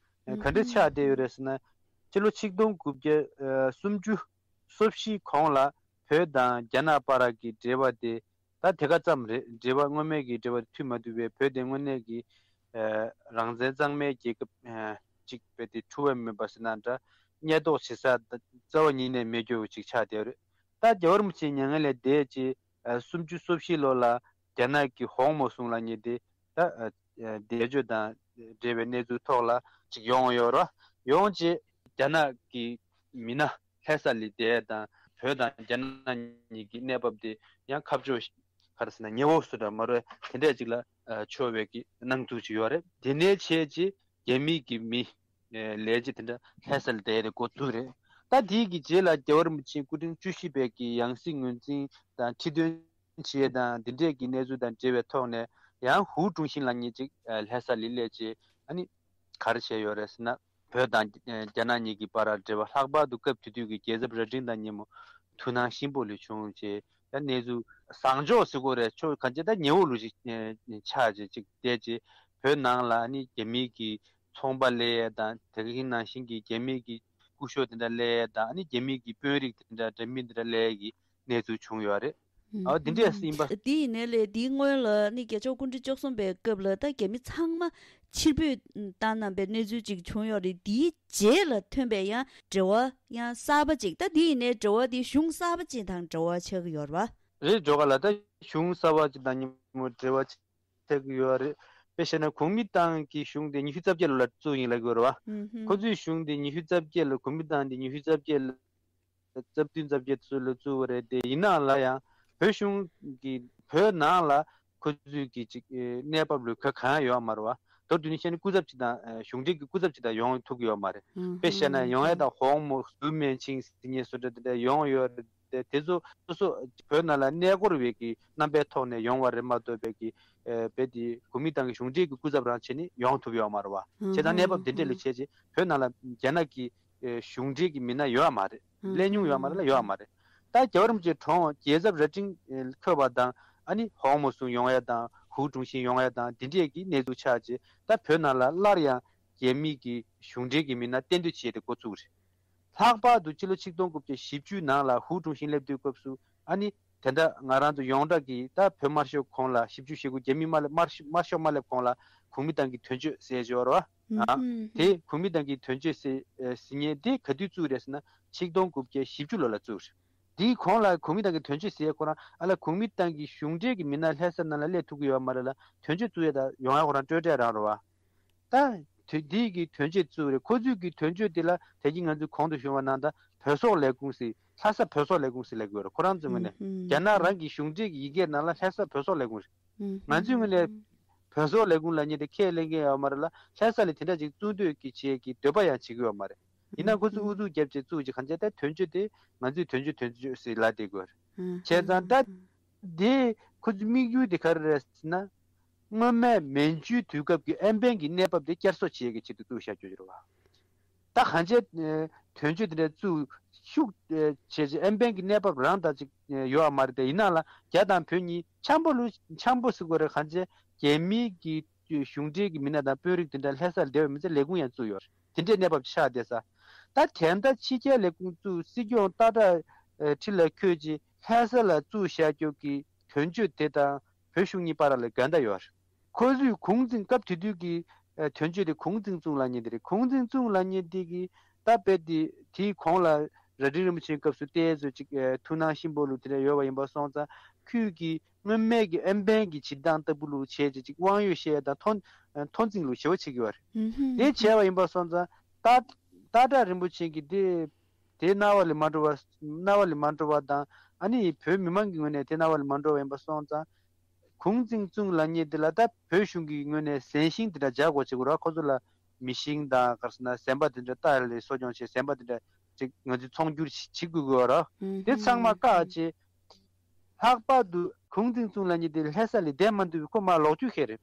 ཨེ་ག་འདྲ་ཆགས་བསྡད་ཡོད་རེད་ཟེར་ན། ཕྱི་ལོ་ཆིག་སྟོང་དགུ་བརྒྱ་ཨེ་སུམ་ཅུ་སོ་བཞི་གོང་ལ་བོད་དང་རྒྱ་ནག་བར་གྱི་འབྲེལ་བ་དེ་ད་དེ་ག་ཙམ་རེད། འབྲེལ་བ་སྔོན་མའི་གི་འབྲེལ་བ་དེ་མཐུད་མ་ཐུབ་པས། བོད་དེ་དངོས་གནས་ཀྱི་ཨ་རང་བཙན་གཙང་མའི་རྒྱལ་ཁབ་ཨ་ གཅིག་རྦད་དེ་འཁྲུལ་བ་མེད་པ་ཟེར་ན་འདྲ། བརྙས་གཏོགས་བྱེད་ས་རྩ་བ་ཉིད་ནས་མེད་རྒྱུ་ཅིག་ཆགས་བསྡད་ཡོད་རེད། ད་རྒྱལ་བ་རིན་པོ་ཆེ་མྱ་ངན་ལས་འདས་རྗེས་སུམ་ཅུ་སོ་བཞི་ལོ་ལ་རྒྱ་ནག་གི་ཧོང་མོ་སུང་ལབ་མཁན་དེ་ད་འདས་མཆོད་དང་འབྲེལ་བའི་གནས་ཚུལ་ཐོག་ལ་ཅིག་ཡོང་ཡོད་རེད། ཡོང་རྗེས་རྒྱ་ནག་གི་མི་སྣ་ལྷ་ས་ལ་བསྡད་དང་བོད་དང་རྒྱ་ནག་གཉིས་ཀྱི་གནས་བབ་དེ་ཡང་ཁ་ཕྱོགས་ག་རེ་ཟེར་ན་ཉེ་བོ་སུ་འདྲ་མ་རེད། དེ་འདྲས་ཅིག་ལ་ཨ་ཕྱོགས་པའི་གི་སྣང་ཚུལ་ཅིག་ཡོད་རེད། དེ་ནས་བྱས་རྗེས་རྒྱ་མི་གི་མི་ཨེ་ལས་བྱེད་དེ་འདྲ་ལྷ་ས་ལ་བསྡད་དེ་འགོ་བཙུགས་རེད། ད་དེའི་གི་རྗེས་ལ་རྒྱལ་བ་རིན་པོ་ཆེ་སྐུ་ཕྲེང་བཅུ་བཞི་པའི་གི་ཡང་སྲིད་ངོས་འཛིན་དང་ཁྲི་འདོན་བྱེད་ཡས་དང་འདི་འདྲས་ཀྱི་གནས་ཚུལ་དང་འབྲེལ་བའི་ཐོག་ནས་ཡང་ཧུའུ་ཀྲུང་ཤིན་ལབ་མཁན་ཅིག་ཨེ་ལྷ་ས་ལ་སླེབས་རྗེས་ཨ་ནི་ག་རེ་བྱས་ཡོད་རེད་ཟེར་ན། བོད་དང་ཨེ་རྒྱ་ནག་གཉིས་ཀྱི་བར་འབྲེལ་བ་ལྷག་པར་དུ་སྐབས་དེ་དུས་ཀྱི་རྒྱལ་ཚབ་རྭ་སྒྲེང་དང་མཉམ་པོ་ཐུགས་སྣང་ཆེན་པོ་ལ་བྱུང་རྗེས་ད་གནས་ཚུལ་བཟང་ཕྱོགས་ཟེར་དགོས་རེད། ཕྱོགས་གང་ཅི་ད་ཉེ་བོ་ལུགས་ཤིག་ཨེ་ཆགས་རྗེས་ཅིག་བལྟས་རྗེས་བོད་ནང་ལ་ཨ་ནི་རྒྱ་མིའི་གི་ཚོང་པ་སླེབས་ཡས་དང་དེ་ག་ནང་བཞིན་གྱི་རྒྱ་མིའི་གི་སྐུ་ཞབས་དེ་འདྲ་སླེབས་ཡས་དང་ཨ་ནི་རྒྱ་མིའི་གི་དཔོན་རིགས་དེ་འདྲ་འདྲ་མི་དེ་འདྲ་སླེབས་ཡས་ཀྱི་གནས་ཚུལ་བྱུང་ཡོད་རེད། ཨ་འདི་འདྲས་ཡིན་པ། དེ་ཡིན་ནའི་ལས་དེའི་སྔོན་ལ་ནི་རྒྱལ་མཆོག་སྐུ་ཕྲེང་བཅུ་གསུམ་པའི་སྐབས་ལ་ད་རྒྱ་མི་ཚང་མ་ཕྱིར་འབུད་བཏང་གནང་པའི་གནས་ཚུལ་ཅིག་བྱུང་ཡོད་རེད། དེའི་རྗེས་ལ་ཐོན་པའི་ཡང་འབྲེལ་བ་ཡང་གསར་པ་ཅིག་ད་དེ་ཡིན་ནའི་འབྲེལ་བ་དེ་གཞུང་གསར་པ་ཅིག་དང་འབྲེལ་བ་ཆགས་ཀྱི་ཡོད་རེད་པ། རེད་འགྲོ་ག་ལ་ད་གཞུང་གསར་པ་ཅིག་དང་མཉམ་པོ་འབྲེལ་བ་ཆགས་ཀྱི་ཡོད་རེད། དཔེ་བཤད་ན་གོང་མའི་ཏང་གི་གཞུང་དེ་ཉི་ཤུ་རྩ་བརྒྱད་ལོ་ལ་བཙུགས་ཡིན་ལབ་ཀྱི་ཡོད་རེད་པ། ཁོ་ཚོའི་གཞུང་དེ་ཉི་ཤུ་རྩ་བརྒྱད་ལོ་གོང་མའི་ཏང་དེ་ཉི་ཤུ་རྩ་བརྒྱད་ལོ། རྩ་བདུན་རྩ་བརྒྱད་ཚོ་ལ་བཙུགས་པ་རེད་དེ། ཡིན་ནའང་ལ་ཡང་བོད་གཞུང་གི་བོད་ནང་ལ་ཁོ་ཚོའི་གི་ཅིག་ཨེ་གནས་བབ་ལ་གོ་གང་ཡང་ཡོད་མ་རེད་བ། མདོར་བསྡུས་ནས་བཤད་ན་སྐུ་ཚབ་ཅིག་དང་ཨེ་གཞུང་འབྲེལ་གྱི་སྐུ་ཚབ་ཅིག་དང་ཡོང་ཐུབ་ཀྱི་ཡོད་མ་རེད། དཔེ་བཤད་ན་ཡོང་ཡས་དང་ཧོང་མོ་ཟུ་མེན་ཆིང་ཟེར་མཁན་བཟོ་འདྲ་དེ་འདྲ་ཡོང་ཡོད་རེད་དེ། དེ་ཚོ་སོ་སོ་བོད་ནང་ལ་གནས་སྐོར་བའི་གི་རྣམ་པའི་ཐོག་ནས་ཡོང་བ་རེད་མ་གཏོགས་པའི་གི་ཨེ་བོད་དེ་གོང་མའི་ཏང་གི་གཞུང་འབྲེལ་གྱི་སྐུ་ཚབ་རང་བྱས་ནས་ཡོང་ཐུབ་ཡོད་མ་རེད་བ། བྱས་ཙང་གནས་བབ་དེ་འདྲས་ལ་བྱས་རྗེས་བོད་ནང་ལ་རྒྱ་ནག་གི་ཨེ་གཞུང་འབྲེལ་གྱི་མི་སྣ་ཡོད་མ་རེད། སླེབས་མྱོང་ཡོད་མ་རེད་ལ་ཡོད་མ་རེད། ད་རྒྱལ་བ་རིན་པོ་ཆེ་གྲོངས་རྒྱལ་ཚབ་རྭ་སྒྲེང་ཨེ་འཁོད་པ་དང་ཨ་ནི་ཧོང་མོ་སུང་ཡོང་ཡ་དང་ཧུའུ་ཀྲུང་ཤིན་ཡོང་ཡ་དང་འདི་འདྲས་ཀྱི་གནས་ཚུལ་ཆགས་རྗེས་ད་བོད་ནང་ལ་སླར་ཡང་རྒྱ་མི་གི་གཞུང་འབྲེལ་གྱི་མི་སྣ་གཏན་སྡོད་བྱས་ཏེ་འགོ་བཙུགས་རེད། ལྷག་པར་དུ་སྤྱི་ལོ་ཆིག་སྟོང་དགུ་བརྒྱ་བཞི་བཅུ་ནང་ལ་ཧུའུ་ཀྲུང་ཤིན་སླེབས་དུས་སྐབས་སུ་ཨ་ནི་དེ་འདྲ་ང་རང་ཚོ་ཡོངས་གྲགས་ཀྱི་ད་བོད་དམར་ཤོག་གོང་ལ་བཞི་བཅུ་ཞེ་དགུ་རྒྱ་མི་དམར་ལ་དམར་ཤོག་དམར་ཤོག་མ་སླེབས་གོང་ལ་གོང་མའི་ཏང་གི་དོན་གཅོད་ཟེར་ཡོད་རེད་བ། ཨ་དེ་གོང་མའི་ཏང་གི་དོན་གཅོད་ཟེར་ཨེ་ཟེར་མཁན་དེ་ག་དུས་བཙུགས་རེད་ཟེར་ན་ཆིག་སྟོང་དགུ་བརྒྱ་བཞི་བཅུ་ལོ་ལ་བཙུགས་རེད། དེའི་གོང་ལ་གོང་མའི་ཏང་གི་དོན་གཅོད་ཟེར་ཁོ་རང་ཨ་ལ་གོང་མའི་ཏང་གི་གཞུང་འབྲེལ་གྱི་མི་སྣ་ལྷ་ས་ནང་ལ་སླེབས་ཐུབ་ཀྱི་ཡོད་མ་རེད་ལ་དོན་གཅོད་བཙུགས་ཡས་ད་ཡོང་ཡ་ཁོ་རང་སྤྲོས་བྲལ་རང་རེད་བ། ད་དུས་འདི་གི་དོན་གཅོད་བཙུགས་རེད། ཁོ་ཚོས་ཀྱི་དོན་གཅོད་དེ་ལ་དེ་གི་ང་ཚོས་གོང་དུ་ཞུས་པ་ནང་ལྟར་བོད་སོག་ལས་ཁུངས་ཟེར་ལྷ་ས་བོད་སོག་ལས་ཁུངས་ཟེར་ལབ་ཀྱི་ཡོད་རེད། ཁོ་རང་ཚོའི་ངོས་ནས་རྒྱ་ནག་རང་གི་གཞུང་འབྲེལ་གྱི་ཡི་གེ་ནང་ལ་ལྷ་ས་བོད་སོག་ལས་ཁུངས་རེད། ང་ཚོའི་ངོས་ནས་བོད་སོག་ལས་ཁུངས་ལབ་མཁན་དེ་ཁས་ལེན་མཁན་ཡོད་མ་རེད་ལ་ལྷ་ས་ལ་དེ་འདྲ་ཅིག་གཙུག་སྡོད་ཀྱི་བྱེད་ཀྱི་འདོད་པ་ཡང་བྱེད་ཀྱི་ཡོད་མ་རེད། ཡིན་ན་ཁོ་ཚོས་ཨུ་ཚུགས་བརྒྱབ་བྱས་བཙུགས་ཀྱི་གང་བྱས་ད་དོན་གཅོད་དེ་ང་ཚོས་དོན་གཅོད་དོན་གཅོད་ཟེར་ལབ་བསྡད་ཀྱི་ཡོད་རེད། བྱས་ཙང་ད་དེ་ཁོ་ཚོའི་དམིགས་ཡུལ་དེ་ག་རེ་རེད་ཟེར་ན། སྔོན་མའི་མན་ཇུའི་དུས་སྐབས་ཀྱི་ཨན་པན་གྱི་གནས་བབ་དེ་བསྐྱར་གསོ་བྱེད་ཀྱི་ཆེད་དུ་བཙུགས་བཞག་རྒྱུ་རེད་བ། ད་གང་བྱས་ཨེ་དོན་གཅོད་དེ་འདྲ་བཙུགས་ཤུགས་ཨེ་བྱས་རྗེས་ཨན་པན་གྱི་གནས་བབ་རང་ད་ཅིག་ཨེ་ཡོད་པ་མ་རེད་དེ། ཡིན་ན་ལ་རྒྱ་དང་བོད་གཉིས་འཆམ་པོ་ལུ་འཆམ་པོ་ཟེར་དགོས་རེད། གང་བྱས་རྒྱ་མི་གི་གཞུང་འབྲེལ་གྱི་མི་སྣ་དང་དཔོན་རིགས་དེ་འདྲ་ལྷ་སར་བསྡད་པ་མི་ཚད་ལས་ཁུངས་ཡང་བཙུགས་ཡོད་རེད། དེ་འདྲའི་གནས་བབ་ཆགས་བསྡད་ས། ད་དེ་འདྲ་ཕྱི་རྒྱལ་ལས་ཁུངས་བཙུགས་སྲིད་སྐྱོང་སྟག་བྲག་ཨེ་ཁྲི་ལ་འཁོད་རྗེས་ལྷ་ས་ལ་བཙུགས་བཞག་རྒྱུ་གི་དོན་གཅོད་དེ་དང་བོད་གཞུང་གཉིས་བར་ལ་འགལ་ཟླ་ཡོད་རེད། ཁོ་ཚོས་གུང་ཚིགས་སྐབས་དེ་དུས་ཀྱི་ཨ་དོན་གཅོད་དེ་གུང་ཚིགས་ཙུང་ལབ་མཁན་དེ་རེད། གུང་ཚིགས་ཙུང་ལབ་མཁན་དེ་གིས་ད་དཔེ་དེ་དེའི་གོང་ལ་རྭ་སྒྲེང་རིན་པོ་ཆེའི་སྐབས་སུ་ཏོག་ཙམ་ཅིག་ཨ་ཐུགས་སྣང་ཆེན་པོ་ལུ་དེ་འདྲ་ཡོད་པ་ཡིན་པ་སོང་ཙང་ཁོས་ཀྱིས་སྔོན་མའི་གི་ཨན་པན་གྱི་བྱེད་སྟངས་ལྟ་བུ་ལུ་བྱས་རྗེས་ཅིག་དབང་ཡོད་བཤད་དང་མཐོ་མཐོ་འཛིང་ལུ་ཞེ་པོ་བྱེད་ཀྱི་ཡོད་རེད། དེ་བྱས་པ་ཡིན་པ་སོང་ཙང་ད་སྟག་བྲག་རིན་པོ་ཆེ་གིས་དེ་དེ་རྣ་བ་ལས་མ་འགྲོ་བ་རྣ་བ་ལས་མ་འགྲོ་བ་དང་ཨ་ནི་བོད་མི་མང་གི་ངོས་ནས་དེ་རྣ་བ་ལས་མ་འགྲོ་བ་ཡིན་པ་སོང་ཙང་། གུང་ཚིགས་ཙུང་ལབ་མཁན་དེ་ལ་ད་བོད་གཞུང་གི་ངོས་ནས་གཟན་ཤིང་དེ་འདྲ་སྦྱར་དགོས་བྱེད་དགོས་ར། ཁོ་ཚོ་ལ་མི་ཤིང་དང་ག་རེ་ཟེར་ན་གཟན་པ་དེ་འདྲ་རྟ་ལ་གསོ་སྐྱོང་བྱེད་གཟན་པ་དེ་འདྲ་ཅིག་ང་ཚོས་ཚོང་སྒྱུར་བྱེད་དགོས་དགོས་ར། དེ་ཚང་མ་བཀག་བྱས། ལྷག་པར་དུ་གུང་ཚིགས་ཙུང་ལབ་མཁན་དེ་ལྷ་ས་ལ་བསྡད་མ་ཐུབ་པའི་ཁོ་མར་ལོག་རྒྱུ་ཁེལ་རེད།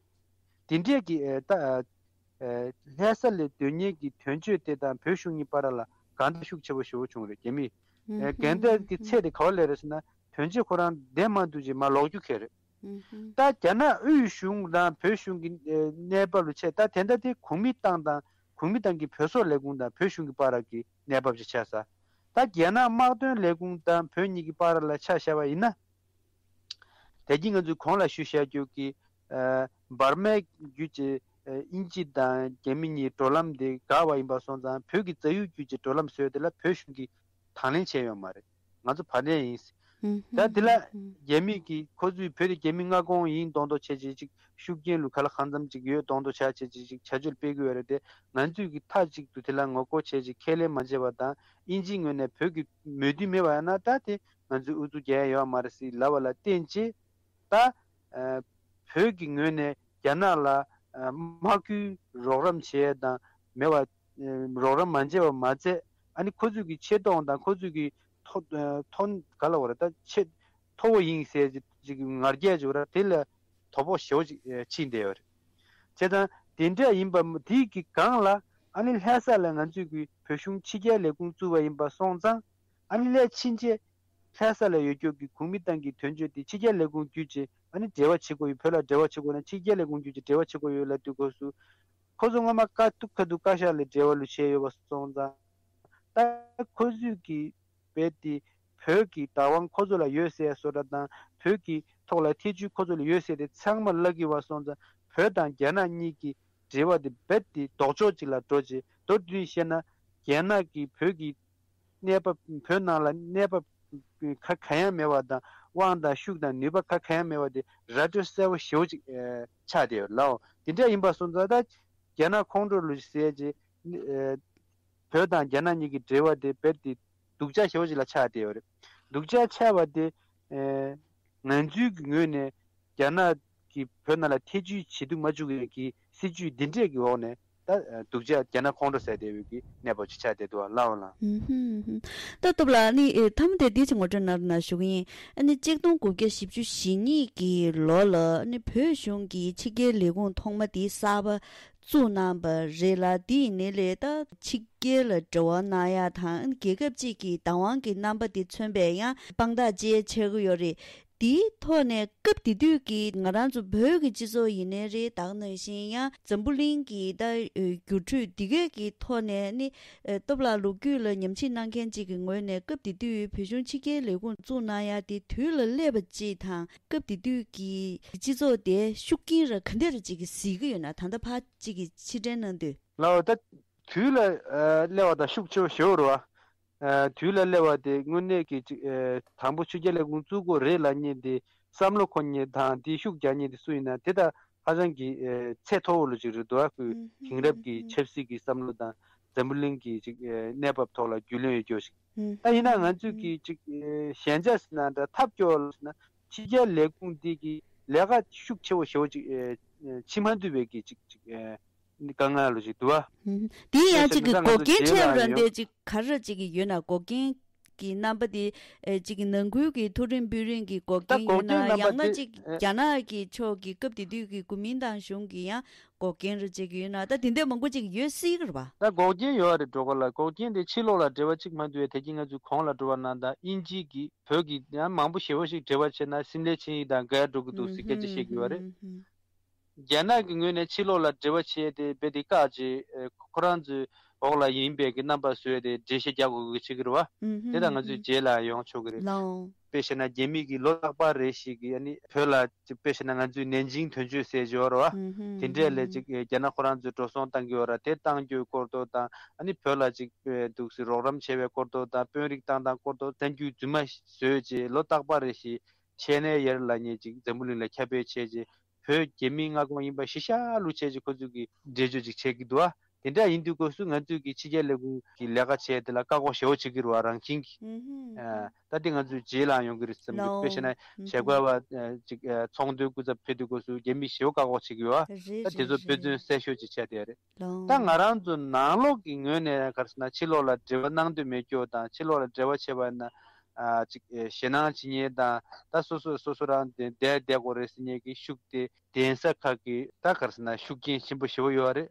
དེ་འདྲས་ཀྱི་ཨེ་ད་ཨེ་ལྷ་ས་ལ་སྡོད་མཁན་གྱི་དོན་གཅོད་དེ་དང་བོད་གཞུང་གཉིས་བར་ལ་འགལ་ཟླ་ཤུགས་ཆེ་པོ་ཞེ་པོ་བྱུང་རེད། རྒྱ་མིས་ཨེ་འགལ་ཟླ་གི་ཚད་དེ་ག་པར་སླེབས་རེད་ཟེར་ན་དོན་གཅོད་ཁོ་རང་བསྡད་མ་ཐུབ་ཅིག་མར་ལོག་རྒྱུ་ཁེལ་རེད། ད་རྒྱ་ནག་དབུས་གཞུང་དང་བོད་གཞུང་གི་ཨེ་གནས་བབ་ལ་བྱས་ད་དེ་འདྲ་དེ་གོང་མའི་ཏང་དང་གོང་མའི་ཏང་གི་བོད་སོག་ལས་ཁུངས་དང་བོད་གཞུང་གི་བར་གྱི་གནས་བབ་ཅིག་ཆགས་ས། ད་རྒྱ་ནག་དམག་དོན་ལས་ཁུངས་དང་བོད་གཉིས་ཀྱི་བར་ལ་ཆ་བཞག་པ་ཡིན་ན། དེ་གིས་ང་ཚོས་གོང་ལ་ཞུས་བཞག་རྒྱུ་གི་ཨ་འབར་མའི་རྒྱུད་ཀྱི་ ཨ་དབྱིན་ཇི་དང་རྒྱ་མི་གཉིས་འགྲོ་ལམ་དེ་འགག་པ་ཡིན་པ་སོང་ཙང་བོད་ཀྱི་རྩ་ཡུལ་བརྒྱུད་ཀྱི་འགྲོ་ལམ་བཟོས་དེ་ལ་བོད་གཞུང་གིས་དང་ལེན་བྱས་ཡོད་མ་རེད། ང་ཚོ་བར་ལེན་ཡིན། ད་དེ་ལ་རྒྱ་མི་གིས་ཁོ་ཚོས་བོད་དེ་རྒྱ་མི་མངའ་ཁོངས་ཡིན་མདོག་མདོག་བྱས་བྱས་ཅིག་ཤུགས་རྐྱེན་ལུ་ག་ལ་གང་འཚམ་ཅིག་ཡོད་མདོག་མདོག་བྱས་བྱས་ཅིག་བྱ་སྤྱོད་སྤེལ་གྱི་ཡོད་རེད་དེ། ང་ཚོས་ཀྱི་མཐའ་གཅིག་ཏུ་དེ་ལ་ངོ་རྒོལ་བྱས་ཅིག་ཁས་ལེན་མ་བྱས་པ་དང་། དབྱིན་ཇིའི་ངོས་ནས་བོད་ཀྱི་མོས་མཐུན་མེད་པ་ཡིན་ན་ད་དེ་ང་ཚོས་ཨུ་ཚུགས་རྒྱག་ཡ་ཡོད་མ་རེད་ཟེར་ལབ་པ་ལ་བརྟེན་བྱས། ད་ཨ་བོད་ཀྱི་ངོས་ནས་རྒྱ་ནག་ལ་ཨ་དམག་ཁུལ་རོགས་རམ་བྱེད་ཡ་དང་མེད་པ། ཨ་རོགས་རམ་མ་བྱས་པ་མ་ཚད། ཨ་ནི་ཁོ་ཚོས་ཀྱི་ཆེ་མཐོང་དང་ཁོ་ཚོས་ཀྱི་མཐོ་ཨ་མཐོ་ག་ལ་བ་རེད། ད་ཆེ་མཐོ་བོ་ཡིན་ཟེར་ཅིག་ངར་སྐད་ཅིག་ར་དེ་ལ་དོ་ཕོག་ཞེ་པོ་ཅིག་ཨ་ཕྱིན་བསྡད་ཡོད་རེད། བྱས་ཙང་དེ་འདྲ་ཡིན་པ་དེའི་གི་སྒང་ལ་ཨ་ནི་ལྷ་ས་ལ་ང་ཚོས་ཀྱི་བོད་གཞུང་ཕྱི་རྒྱལ་ལས་ཁུངས་བཙུགས་པ་ཡིན་པ་སོང་ཙང་། ཨ་ནི་སླད་ཕྱིན་ཆད་ལྷ་ས་ལ་ཡོད་རྒྱུ་གི་གོ་མིན་ཏང་གི་དོན་གཅོད་དེ་ཕྱི་རྒྱལ་ལས་ཁུངས་བརྒྱུད་ཅིག་ཨ་ནི་འབྲེལ་བ་བྱེད་དགོས་ཡོད། བོད་ལ་འབྲེལ་བ་བྱེད་དགོས་ན་ཕྱི་རྒྱལ་ལས་ཁུངས་བརྒྱུད་ཅིག་འབྲེལ་བ་བྱེད་དགོས་ཡོད་ལབ་དུས་སྐབས་སུ། ཁོ་ཚོ་སྔོན་མ་ཀ་ཐུག་ཁ་ཐུག་བཀའ་ཤག་ལ་འབྲེལ་བ་ལུ་བྱས་ཡོད་པ་སོང་ཙང་། ད་ཁོ་ཚོས་ཀྱི་རྦད་དེ་བོད་ཀྱི་བདག་དབང་ཁོ་ཚོ་ལ་ཡོད་ཟེར་བཟོ་འདྲ་དང་། བོད་ཀྱི་ཐོག་ལ་ཐེ་བྱུས་ཁོ་ཚོ་ལ་ཡོད་ཟེར་དེ་ཚང་མ་བརླག་གི་བ་སོང་ཙང་། བོད་དང་རྒྱ་ནག་གཉིས་ཀྱི་འབྲེལ་བ་དེ་རྦད་དེ་ལྡོག་ཕྱོགས་གཅིག་ལ་འགྲོ་བྱས། མདོར་བསྡུས་བཤད་ན་རྒྱ་ནག་གིས་བོད་ཀྱི་གནས་བབ། བོད་ནང་ལ་གནས་བབ་ཁ་གང་ཡང་མེད་པ་དང་། དབང་དང་ཤུགས་དང་ནུས་པ་ཁ་གང་ཡང་མེད་པ་དེ་ར་སྤྲོད་གསལ་པོ་ཞེ་པོ་ཅིག་ཨེ་ཆགས་བསྡད་ཡོད་ལགས། དེ་འདྲ་ཡིན་པ་སོང་ཙང་ད་རྒྱ་ནག་ཁོང་ཁྲོ་ལུ་ཟེར་བྱས་ཨེ་བོད་དང་རྒྱ་ནག་གཉིས་ཀྱི་འབྲེལ་བ་དེ་རྦད་དེ་སྡུག་ཅག་ཞེ་པོ་ཅིག་ལ་ཆགས་བསྡད་ཡོད་རེད། སྡུག་ཅག་ཆགས་པ་དེ་ཨེ་ང་ཚོའི་གི་ངོས་ནས་རྒྱ་ནག་གིས་བོད་ནང་ལ་ཐེ་བྱུས་བྱེད་དུ་མ་བཅུག་ཡས་ཀྱི་སྲིད་ཇུས་འདི་འདྲས་ཀྱི་འོག་ནས་ད་སྡུག་ཅག་རྒྱ་ནག་ཁོང་ཁྲོ་ཟ་བསྡད་ཡོད་ཀྱི་གནས་བབ་ཅིག་ཆགས་བསྡད་འདུག་བ་ལགས་འོང་ལགས། ཧུམ་ཧུམ་ཧུམ། ད་སྟོབས་ལགས་ནི་ཨེ་མཐའ་མ་དེ་འདི་ཅིག་ངོ་སྤྲོད་གནང་རོགས་གནང་ཞུ་གི་ཡིན། ཨ་ནི་གཅིག་སྟོང་དགུ་བརྒྱ་བཞི་བཅུ་ཞེ་གཉིས་ཀྱི་ལོ་ལ་ཨ་ནི་བོད་གཞུང་གིས་ཕྱི་རྒྱལ་ལས་ཁུངས་ཐོག་མ་དེ་གསར་པ་བཙུགས་གནང་པ་རེད་ལ། དེ་ཡིན་ནའི་ལས་ད་ཕྱི་རྒྱལ་ལ་འབྲེལ་བ་གནང་ཡ་དང་རྒྱལ་ཁབ་ཅིག་གི་བདག་དབང་གི་རྣམ་པ་དེ་མཚོན་པའི་ཡང་དཔང་རྟགས་ཅིག་ཆགས་ཀྱི་ཡོད་རེད། དེའི་ཐོག་ནས་སྐབས་དེ་དུས་ཀྱི་ང་རང་ཚོ་བོད་ཀྱི་སྤྱི་ཚོགས་ཡིན་ནའི་རེད། ད་ག་ནང་བཞིན་ཡང་འཛམ་བུ་གླིང་གི་ད་འགྱུར་འགྲོས་འདི་གས་ཀྱི་ཐོག་ནས་ནི་སྟོབས་ལགས་ལོ་རྒྱུས་ལ་ཉམས་ཞིབ་གནང་མཁན་ཅིག་གི་ངོས་ནས་སྐབས་དེ་དུས་བོད་གཞུང་ཕྱི་རྒྱལ་ལས་ཁུངས་བཙུགས་གནང་ཡ་དེ་དུས་ལ་སླེབས་པ་ཅིག་དང་། སྐབས་དེ་དུས་ཀྱི་སྤྱི་ཚོགས་དེ་ཤུགས་རྐྱེན་ར་ག་འདྲ་ར་ཅིག་གིས་གཟིགས་ཀྱི་ཡོད་ན་ད་ལྟ་ཕར་ཅིག་གིས་ཕྱིར་དྲན་གནང་དུས། ལགས་འོ། ད་དུས་ལ་ཨ་སླེབས་པ་དང་ཤུགས་ཆེ་བ་ཞེ་པོ་རེད་བ། ཨ་དུས་ལ་སླེབས་པ་དེ་དངོས་གནས་ཀྱི་ཅིག་ཨ་དང་པོ་ཕྱི་རྒྱལ་ལས་ཁུངས་བཙུགས་དགོས་རེད་ལབ་མཁན་དེ་བསམ་བློ་འཁོར་མཁན་དང་དེ་ཤུགས་རྒྱག་མཁན་དེ་སུ་ཡིན་ན་དེ་ད་ཧ་ཅང་གི་ཨ་ཚད་མཐོ་བོ་ལ་ཅིག་རེད་འདུག་ཨ། ཁོས་དེང་རབས་ཀྱི་ཆབ་སྲིད་ཀྱི་བསམ་བློ་དང་འཛམ་བུ་གླིང་གི་ཅིག་ཨ་གནས་བབ་ཐོག་ལ་རྒྱུས་ལོན་ཡོད་རྒྱུ་ཞིག་ད་ཡིན་ན་ང་ཚོས་ཀྱི་ཅིག་ཨ་ཞན་ཆ་ཟེར་ན་འདྲ་ཐབས་སྐྱོ་བ་ཟེར་ན་ཕྱི་རྒྱལ་ལས་ཁུངས་འདི་གི་ལས་ཀ་ཤུགས་ཆེ་བོ་ཞེ་བོ་ཅིག་ཨ་བྱེད་མ་ཐུབ་པའི་གི་ཅིག་ཅིག་ཨ་དཀའ་ངལ་ལོ་ཞིག་འདུག་བ། ཧུམ། དེ་ཡང་གཅིག་གི་འགོག་རྐྱེན་འཕྲད་པ་ར་འདི་གཅིག་ག་རེ་གཅིག་གི་ཡོད་ན། འགོག་རྐྱེན་གྱི་རྣམ་པ་དེ་ཨེ་གཅིག་གི་ནང་ཁུལ་གྱི་མཐོ་རིམ་དཔོན་རིགས་ཀྱི་འགོག་རྐྱེན་ཡོད་ན། ཡང་ན་གཅིག་རྒྱ་ནག་གི་ཕྱོགས་ཀྱི་སྐབས་དེ་དུས་ཀྱི་གོ་མིན་ཏང་གཞུང་གི་ཡང་འགོག་རྐྱེན་ར་གཅིག་ཡོད་ན། ད་དེ་འདྲ་མང་པོ་གཅིག་ཡོད་སྲིད་ཀྱི་རེད་པ། ད་འགོག་རྐྱེན་ཡོད་རེད་འགྲོ་ག་ལ། འགོག་རྐྱེན་དེ་ཕྱི་ལོགས་ལ་འབྲེལ་བ་གཅིག་མ་འདུག་བས། དེ་གིན་ང་ཚོས་གོང་ལ་འགྲོ་བ་ནང་ད་དབྱིན་ཇི་གིས་བོད་ཀྱི་ཡང་མང་པོ་ཞེ་པོ་ཞིག་འབྲེལ་བ་བྱས་ན་སིམ་ལའི་ཆིངས་ཡིག་དང་འགལ་འགྲོ་གི་འདུག་ཟེར་སྐད་ཆ་བཤད་ཀྱི་ཡོད་རེད། རྒྱ་ནག་གི་ངོས་ནས་ཕྱི་ལོགས་ལ་འབྲེལ་བ་བྱས་ཏེ་རྦད་དེ་བཀག་བྱས། ཁོ་རང་ཚོའི་འོག་ལ་ཡིན་པའི་གི་རྣམ་པ་བཟོས་ཏེ་འགྲེལ་བཤད་རྒྱག་དགོས་ཀྱི་ཆགས་ཀྱི་རེད་བ། དེ་དང་ང་ཚོའི་རྗེས་ལ་ཡོང་ཆོག་གི་རེད། ལའོ། དཔེ་བཤད་ན་རྒྱ་མི་གིས་ལོ་རྟག་པར་རེ་ཞིག་གིས་ཨ་ནི་བོད་ལ་ཅིག་དཔེ་བཤད་ན་ང་ཚོའི་ནན་ཅིང་དོན་གཅོད་ཟེར་གྱི་ཡོད་རེད་བ། དེ་འདྲས་ལ་ཅིག་རྒྱ་ནག་ཁོ་རང་ཚོས་འགྲོ་སོང་བཏང་གི་ཡོད་རེད། དེ་བཏང་རྒྱུའི་སྐོར་དོ་དང་། ཨ་ནི་བོད་ལ་ཅིག་འདུག་སེ་རོགས་རམ་བྱས་པའི་སྐོར་དོ་དང་། དཔོན་རིགས་བཏང་སྟངས་སྐོར་དོ་གསར་འགྱུར་རྫུན་མ་བཟོས་བྱས་ལོ་རྟག་པར་རེ་ཞིག་ཆེད་ནས་ཡར་ལ་ཉེ་ཅིག་འཛམ་བུ་གླིང་ལ་ཁྱབ་སྤེལ་བྱས་རྗེས། བོད་རྒྱ་མིའི་མངའ་ཁོངས་ཡིན་པ་གཞི་བཞག་ལུགས་བྱས་ཀྱི་ཁོ་ཚོས་ཀྱི་འགྲེལ་བརྗོད་ཅིག་བྱེད་ཀྱི་འདུག་ཨ། དེ་འདྲ་ཡིན་དུས་སྐབས་སུ་ང་ཚོས་ཀྱི་ཕྱི་རྒྱལ་ལས་ཁུངས་ཀྱི་ལས་ཀ་བྱས་དེ་ལ་བཀག་འགོག་ཞེ་པོ་བྱེད་ཀྱི་རེད་བ། རང་བཞིན་གྱིས། ཨ། ད་དེ་ང་ཚོས་རྗེས་ལའང་ཡོང་གི་རེད་བསམ་གྱི། དཔེ་བཤད་ན་ཞལ་དཀར་བ་ཅིག་ཚོང་དོན་སྐུ་ཚབ་ཕེབས་དུས་སྐབས་སུ་རྒྱ་མི་ཞེ་པོ་བཀག་འགོག་བྱེད་ཀྱི་ཡོད་བ། ད་དེ་ཚོ་དཔེ་མཚོན་གསལ་ཤོས་ཅིག་ཆགས་བསྡད་རེད། ད་ང་རང་ཚོ་ནང་ལོགས་ཀྱི་ངོས་ནས་ག་རེ་ཟེར་ན་ཕྱི་ལོགས་ལ་འབྲེལ་བ་གནང་འདོད་མེད་སྐྱོ་དང་། ཕྱི་ལོགས་ལ་འབྲེལ་བ་བྱས་པ་ན་ཨ་ཅིག་ཨེ་ཞེད་སྣང་བྱེད་མཁན་དང་། ད་སོ་སོ་སོ་སོ་རང་བསྡད་བསྡད་དགོས་རེད་ཟེར་མཁན་གྱི་ཤུགས་དེ་གདན་ས་ཁག་གི་ད་ག་རེ་ཟེར་ན་ཤུགས་རྐྱེན་ཆེན་པོ་ཞེ་པོ་ཡོད་རེད།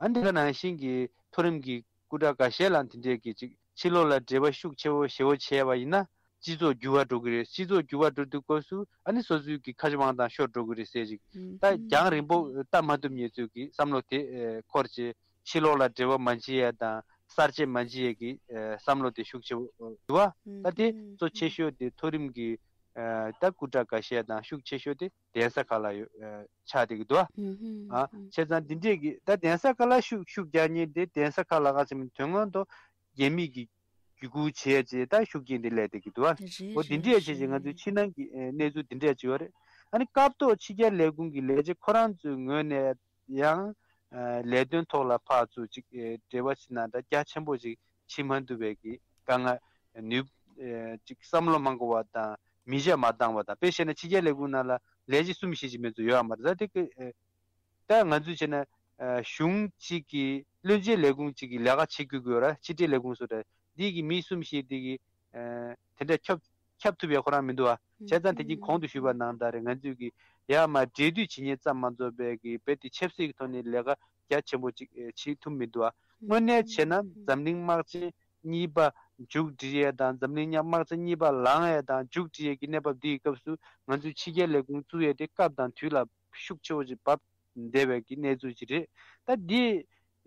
ཨ་འདི་ག་ནང་བཞིན་གྱི་མཐོ་རིམ་གྱི་སྐུ་དྲག་འགའ་ཤས་ལ་དེ་འདྲས་ཀྱི་ཅིག་ཕྱི་ལོགས་ལ་འབྲེལ་བ་ཤུགས་ཆེ་བོ་ཞེ་བོ་བྱས་པ་ཡིན་ན། སྤྱི་ཚོགས་འགྱུར་བ་འགྲོ་གི་རེད། སྤྱི་ཚོགས་འགྱུར་བ་འགྲོ་དུས་སྐབས་སུ་ཨ་ནི་སོ་སོའི་གི་ཁ་ཆེ་དབང་ཐང་ཤོར་འགྲོ་གི་རེད་ཟེར་ཅིག་ད་རྒྱང་རིང་པོ་ལྟ་མ་ཐུབ་མཁན་ཚོའི་གི་བསམ་བློ་དེ་ཨེ་འཁོར་བྱས། ཕྱི་ལོགས་ལ་འབྲེལ་བ་མ་བྱེད་ཡ་དང་གསར་བརྗེ་མ་བྱེད་ཡ་གི་ཨེ་བསམ་བློ་དེ་ཤུགས་ཆེ་བོ་འདུག་བ། ད་དེ་གཙོ་ཆེ་ཤོས་དེ་མཐོ་རིམ་གྱི་ ཨ་ད་སྐུ་དྲག་འགའ་ཤས་དང་ཤུགས་ཆེ་ཤོས་དེ་གདན་ས་ཁག་ལ་ཡོད་ཨ་ཆགས་བསྡད་ཀྱི་འདུག་ཨ། ཨ་བྱས་ཙང་འདི་འདྲས་ཀྱི་ད་གདན་ས་ཁག་ལ་ཤུགས་ཤུགས་རྒྱག་མཁན་དེ་གདན་ས་ཁག་ལ་ག་ཚོད་མིན་དོན་དངོས་ཐོག་རྒྱ་མི་གི་བརྒྱུད་སྐུལ་བྱས་རྗེས་ད་ཤུགས་རྐྱེན་དེ་སླེབས་བསྡད་ཀྱི་འདུག་ཨ། རེད་འོ་འདི་རེད་འདྲས་བྱས་རྗེས་ང་ཚོའི་རེད། ཕྱི་ནང་གི་ཨེ་གནས་ཚུལ་འདི་འདྲས་ཅིག་ཡོད་རེད། ཨ་ནི་སྐབས་ཐོག་ཕྱི་རྒྱལ་ལས་ཁུངས་ཀྱི་ལས་བྱེད་ཁོ་རང་ཚོའི་ངོས་ནས་ཡང་ཨ་ལས་དོན་ཐོག་ལ་ཕར་ཚུར་ཅིག་ཨེ་འབྲེལ་བ་བྱེད་ན་འདྲ་རྒྱ་ཆེན་པོ་ཅིག་བྱེད་མ་ཐུབ་པའི་གི་དཀའ་ངལ་ནུས་ཨེ་ཅིག་བསམ་བློ་མ་འགོར་བ་དང་མི་ཆ་མ་འདང་བ་དང་དཔེ་བཤད་ན་ཕྱི་རྒྱལ་ལས་ཁུངས་ནང་ལ་ལས་བྱེད་གསུམ་བཞི་ཅིག་མེད་ཚུལ་ཡོད་ཨ་མ་རེད་ད་དེ་གི་ཨེ། ད་ང་ཚོས་བྱས་ན་ཨ་གཞུང་གཅིག་གིས་བློན་ཆེན་ལས་ཁུངས་གཅིག་གིས་ལས་ཀ་བྱེད་དགོས་ཀྱི་ཡོད་ར། ཕྱི་དྲིལ་ལས་ཁུངས་སུ་ར་འདི་གི་མི་གསུམ་བཞི་འདི་གི་ཨ་དེ་འདྲ་ཁྱབ་ཁྱབ་ཐུབ་ཡ་ཁོ་རང་མི་འདུག་ཨ། བྱས་ཙང་དེ་གིན་གོང་དུ་ཞུས་པ་ནང་ལྟར་རེད། ང་ཚོས་གི་ཡར་མར་འབྲེལ་མཐུད་བྱེད་མཁན་ཙམ་མ་གཏོགས་པའི་གི་རྦད་དེ་ཆབ་སྲིད་ཀྱི་ཐོག་ནས་ལས་ཀ་རྒྱ་ཆེན་པོ་ཅིག་ཨ་བྱེད་ཐུབ་མི་འདུག་ཨ། དངོས་གནས་བྱས་ན་འཛམ་གླིང་དམག་ཆེན་གཉིས་པ་མཇུག་སྒྲིལ་ཡས་དང་འཛམ་གླིང་དམག་ཆེན་གཉིས་པ་ལངས་ཡས་དང་མཇུག་སྒྲིལ་ཡས་ཀྱི་གནས་བབ་འདིའི་སྐབས་སུ་ང་ཚོས་ཕྱི་རྒྱལ་ལས་ཁུངས་བཙུགས་ཡས་དེ་སྐབས་དང་དུས་ལ་ཤུགས་ཆེ་བོ་ཅིག་བབས་བསྡད་པའི་གི་གནས་ཚུལ་ཅིག་རེད། ད་འདི་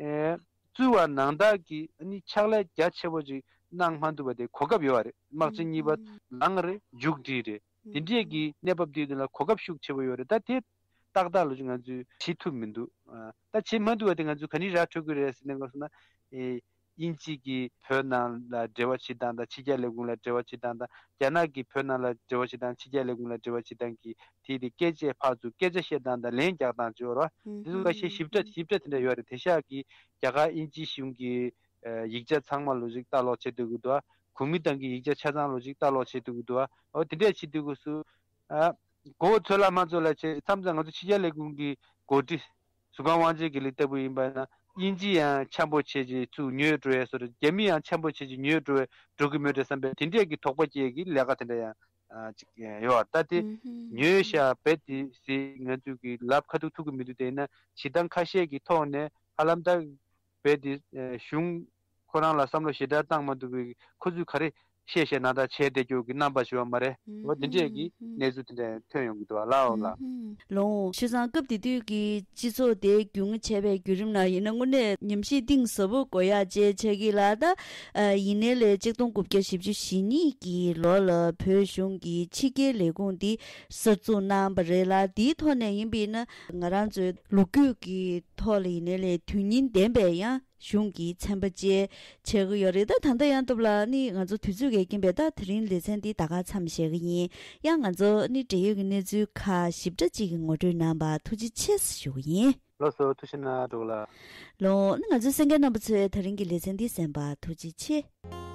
ཨེ་བཙུགས་པ་ནང་ལྟར་གྱི་ཨ་ནི་ཕྱག་ལས་རྒྱ་ཆེ་བོ་ཅིག་གནང་མ་ཐུབ་པ་དེ་གོ་སྐབས་ཡོད་པ་རེད། དམག་ཆེན་གཉིས་པ་ལངས་རེད། མཇུག་སྒྲིལ་རེད། དེ་འདྲས་ཀྱི་གནས་བབ་འདིའི་དོན་ལ་གོ་སྐབས་ཤུགས་ཆེ་བོ་ཡོད་རེད། ད་དེ་ཏག་ཏག་ལོ་ཅིག་ང་ཚོས་བྱེད་ཐུབ་མི་འདུག་ཨ་ད་བྱེད་མ་ཐུབ་པ་དེ་ང་ཚོས་ག་ནས་ར་འཕྲོད་ཀྱི་རེད་ཟེར་ན་ང་ཚོ་ན་ཨེ། དབྱིན་ཇི་གིས་བོད་ནང་ལ་འབྲེལ་བ་བྱེད་སྟངས་དང་ཕྱི་རྒྱལ་ལས་ཁུངས་ལ་འབྲེལ་བ་བྱེད་སྟངས་དང་རྒྱ་ནག་གིས་བོད་ནང་ལ་འབྲེལ་བ་བྱེད་སྟངས་ཕྱི་རྒྱལ་ལས་ཁུངས་ལ་འབྲེལ་བ་བྱེད་སྟངས་ཀྱི་དེ་དེ་སྐད་ཆའི་ཕར་ཚུར་སྐད་ཆ་བཤད་སྟངས་དང་ལན་རྒྱག་སྟངས་བྱོས་རོགས། དེ་ཚོ་ཁ་ཤས་ཞིབ་ཕྲ་ཞིབ་ཕྲ་དེ་འདྲ་ཡོད་རེད། དེ་ཤག་གིས་རྒྱ་གར་དབྱིན་ཇི་གཞུང་གི་ཡིག་ཆ་ཚང་མ་ལོ་ཅིག་ལྟ་ཀློག་བྱེད་སྡོད་ཀྱི་འདུག་གོ་མིན་ཏང་གི་ཡིག་ཆ་ཆ་ཚང་ལོ་ཅིག་ལྟ་ཀློག་བྱེད་སྡོད་ཀྱི་འདུག་འོ་དེ་འདྲས་བྱེད་སྡོད་དགོས་སུ། ཨ། མགོ་བོ་ཚོས་ལ་མ་ཚོས་ལ་བྱས་མཚམས་མཚམས་ང་ཚོ་ཕྱི་རྒྱལ་ལས་ཁུངས་ཀྱི་འགོ་ཁྲིད་ཟུར་ཁང་དབང་ཆེན་དགེ་ལེགས་ལྟ་བུ་ཡིན་པ་ན་དབྱིན་ཇི་ཡང་འཆམ་པོ་བྱས་རྗེས་ཚུར་ཉོས་འགྲོ་ཡས་བཟོ་འདྲ། རྒྱ་མི་ཡང་འཆམ་པོ་བྱས་རྗེས་ཉོས་འགྲོ་འགྲོ་གི་མོད་འདྲ་བསམ་པའི་དེ་འདྲས་ཀྱི་དོགས་པ་སྐྱེ་གི་ལས་ཀ་དེ་འདྲ་ཡང་ཨ་ཅིག་ཡོད་པ་ལྟ་སྟེ། ཉོས་ཤག་བེད་དེ་ཟེར་ང་ཚོས་ཀྱི་ལབ་ཁ་ཐུག་ཐུག་གི་མི་འདུག་དེ་ཡིན་ན་བྱེད་སྟངས་ཁ་ཤས་ཀྱི་ཐོག་ནས་ཧ་ལམ་ད་བེད་དེ་གཞུང་ཁོ་རང་ལ་བསམ་བློ་ཞེ་དྲག་བཏང་མ་ཐུབ་པའི་ཁོ་ཚོས་ག་རེ་བཤད་བཤད་ན་ད་བྱས་བསྡད་རྒྱུ་གི་རྣམ་པ་ཞུ་བ་མ་རེད། འོ་དེ་འདྲས་ཀྱི་གནས་ཚུལ་དེ་འདྲ་ཐོན་ཡོང་གི་འདུག་ཨ་ལའོ་ལ། ལོང་། བྱས་ཙང་སྐབས་དེ་དུས་ཀྱི་སྤྱི་ཚོགས་དེ་རྒྱུས་མངའ་བྱས་པའི་བརྒྱུད་རིམ་ནང་ཡིན་ན་དངོས་གནས་ཉམས་ཞིབ་གཏིང་ཟབ་པོ་དགོས་ཡག་བཅས་ཆགས་ཀྱི་ལ། ད་ཡིན་ནའི་ལས་གཅིག་སྟོང་དགུ་བརྒྱ་བཞི་བཅུ་ཞེ་གཉིས་ཀྱི་ལོ་ལ་བོད་གཞུང་གིས་ཕྱི་རྒྱལ་ལས་ཁུངས་འདི་གསར་འཛུགས་གནང་བ་རེད་ལ། དེའི་ཐོག་ནས་ཡིན་པ་ཡིན་ན་ང་རང་ཚོའི་ལོ་རྒྱུས་ཀྱི་ཐོག་ལ་ཡིན་ནའི་ལས་དོན་སྙིང་ལྡན་པའི་ཡང་གཞུང་གི་ཚན་པ་བཅས་བྱེད་ཀྱི་ཡོད་རེད། ད་ད་ལྟ་ཡང་སྟབས་ལ་ནི་ང་ཚོ་དུས་ཚོད་ཀྱི་རྐྱེན་པས་ད་དེ་རིང་ལེ་ཚན་འདི་ད་ག་མཚམས་བཞག་གི་ཡིན། ཡང་ང་ཚོ་ནི་འབྲེལ་ཡོད་ཀྱི་གནས་ཚུལ་ཁག་ཞིབ་ཕྲ་གཅིག་གི་ངོ་སྤྲོད་གནང་བར་ཐུགས་རྗེ་ཆེ་ཞུ་གི་ཡིན། ལགས་སོ་ཐུགས་རྗེ་གནང་འབྲུག་ལགས། ལོ། ནི་ང་ཚོའི་གསན་མཁན་རྣམ་པ་ཚོས་དེ་རིང་གི་ལེ་ཚན་འདི་གསན་པར་ཐུགས་རྗེ་ཆེ།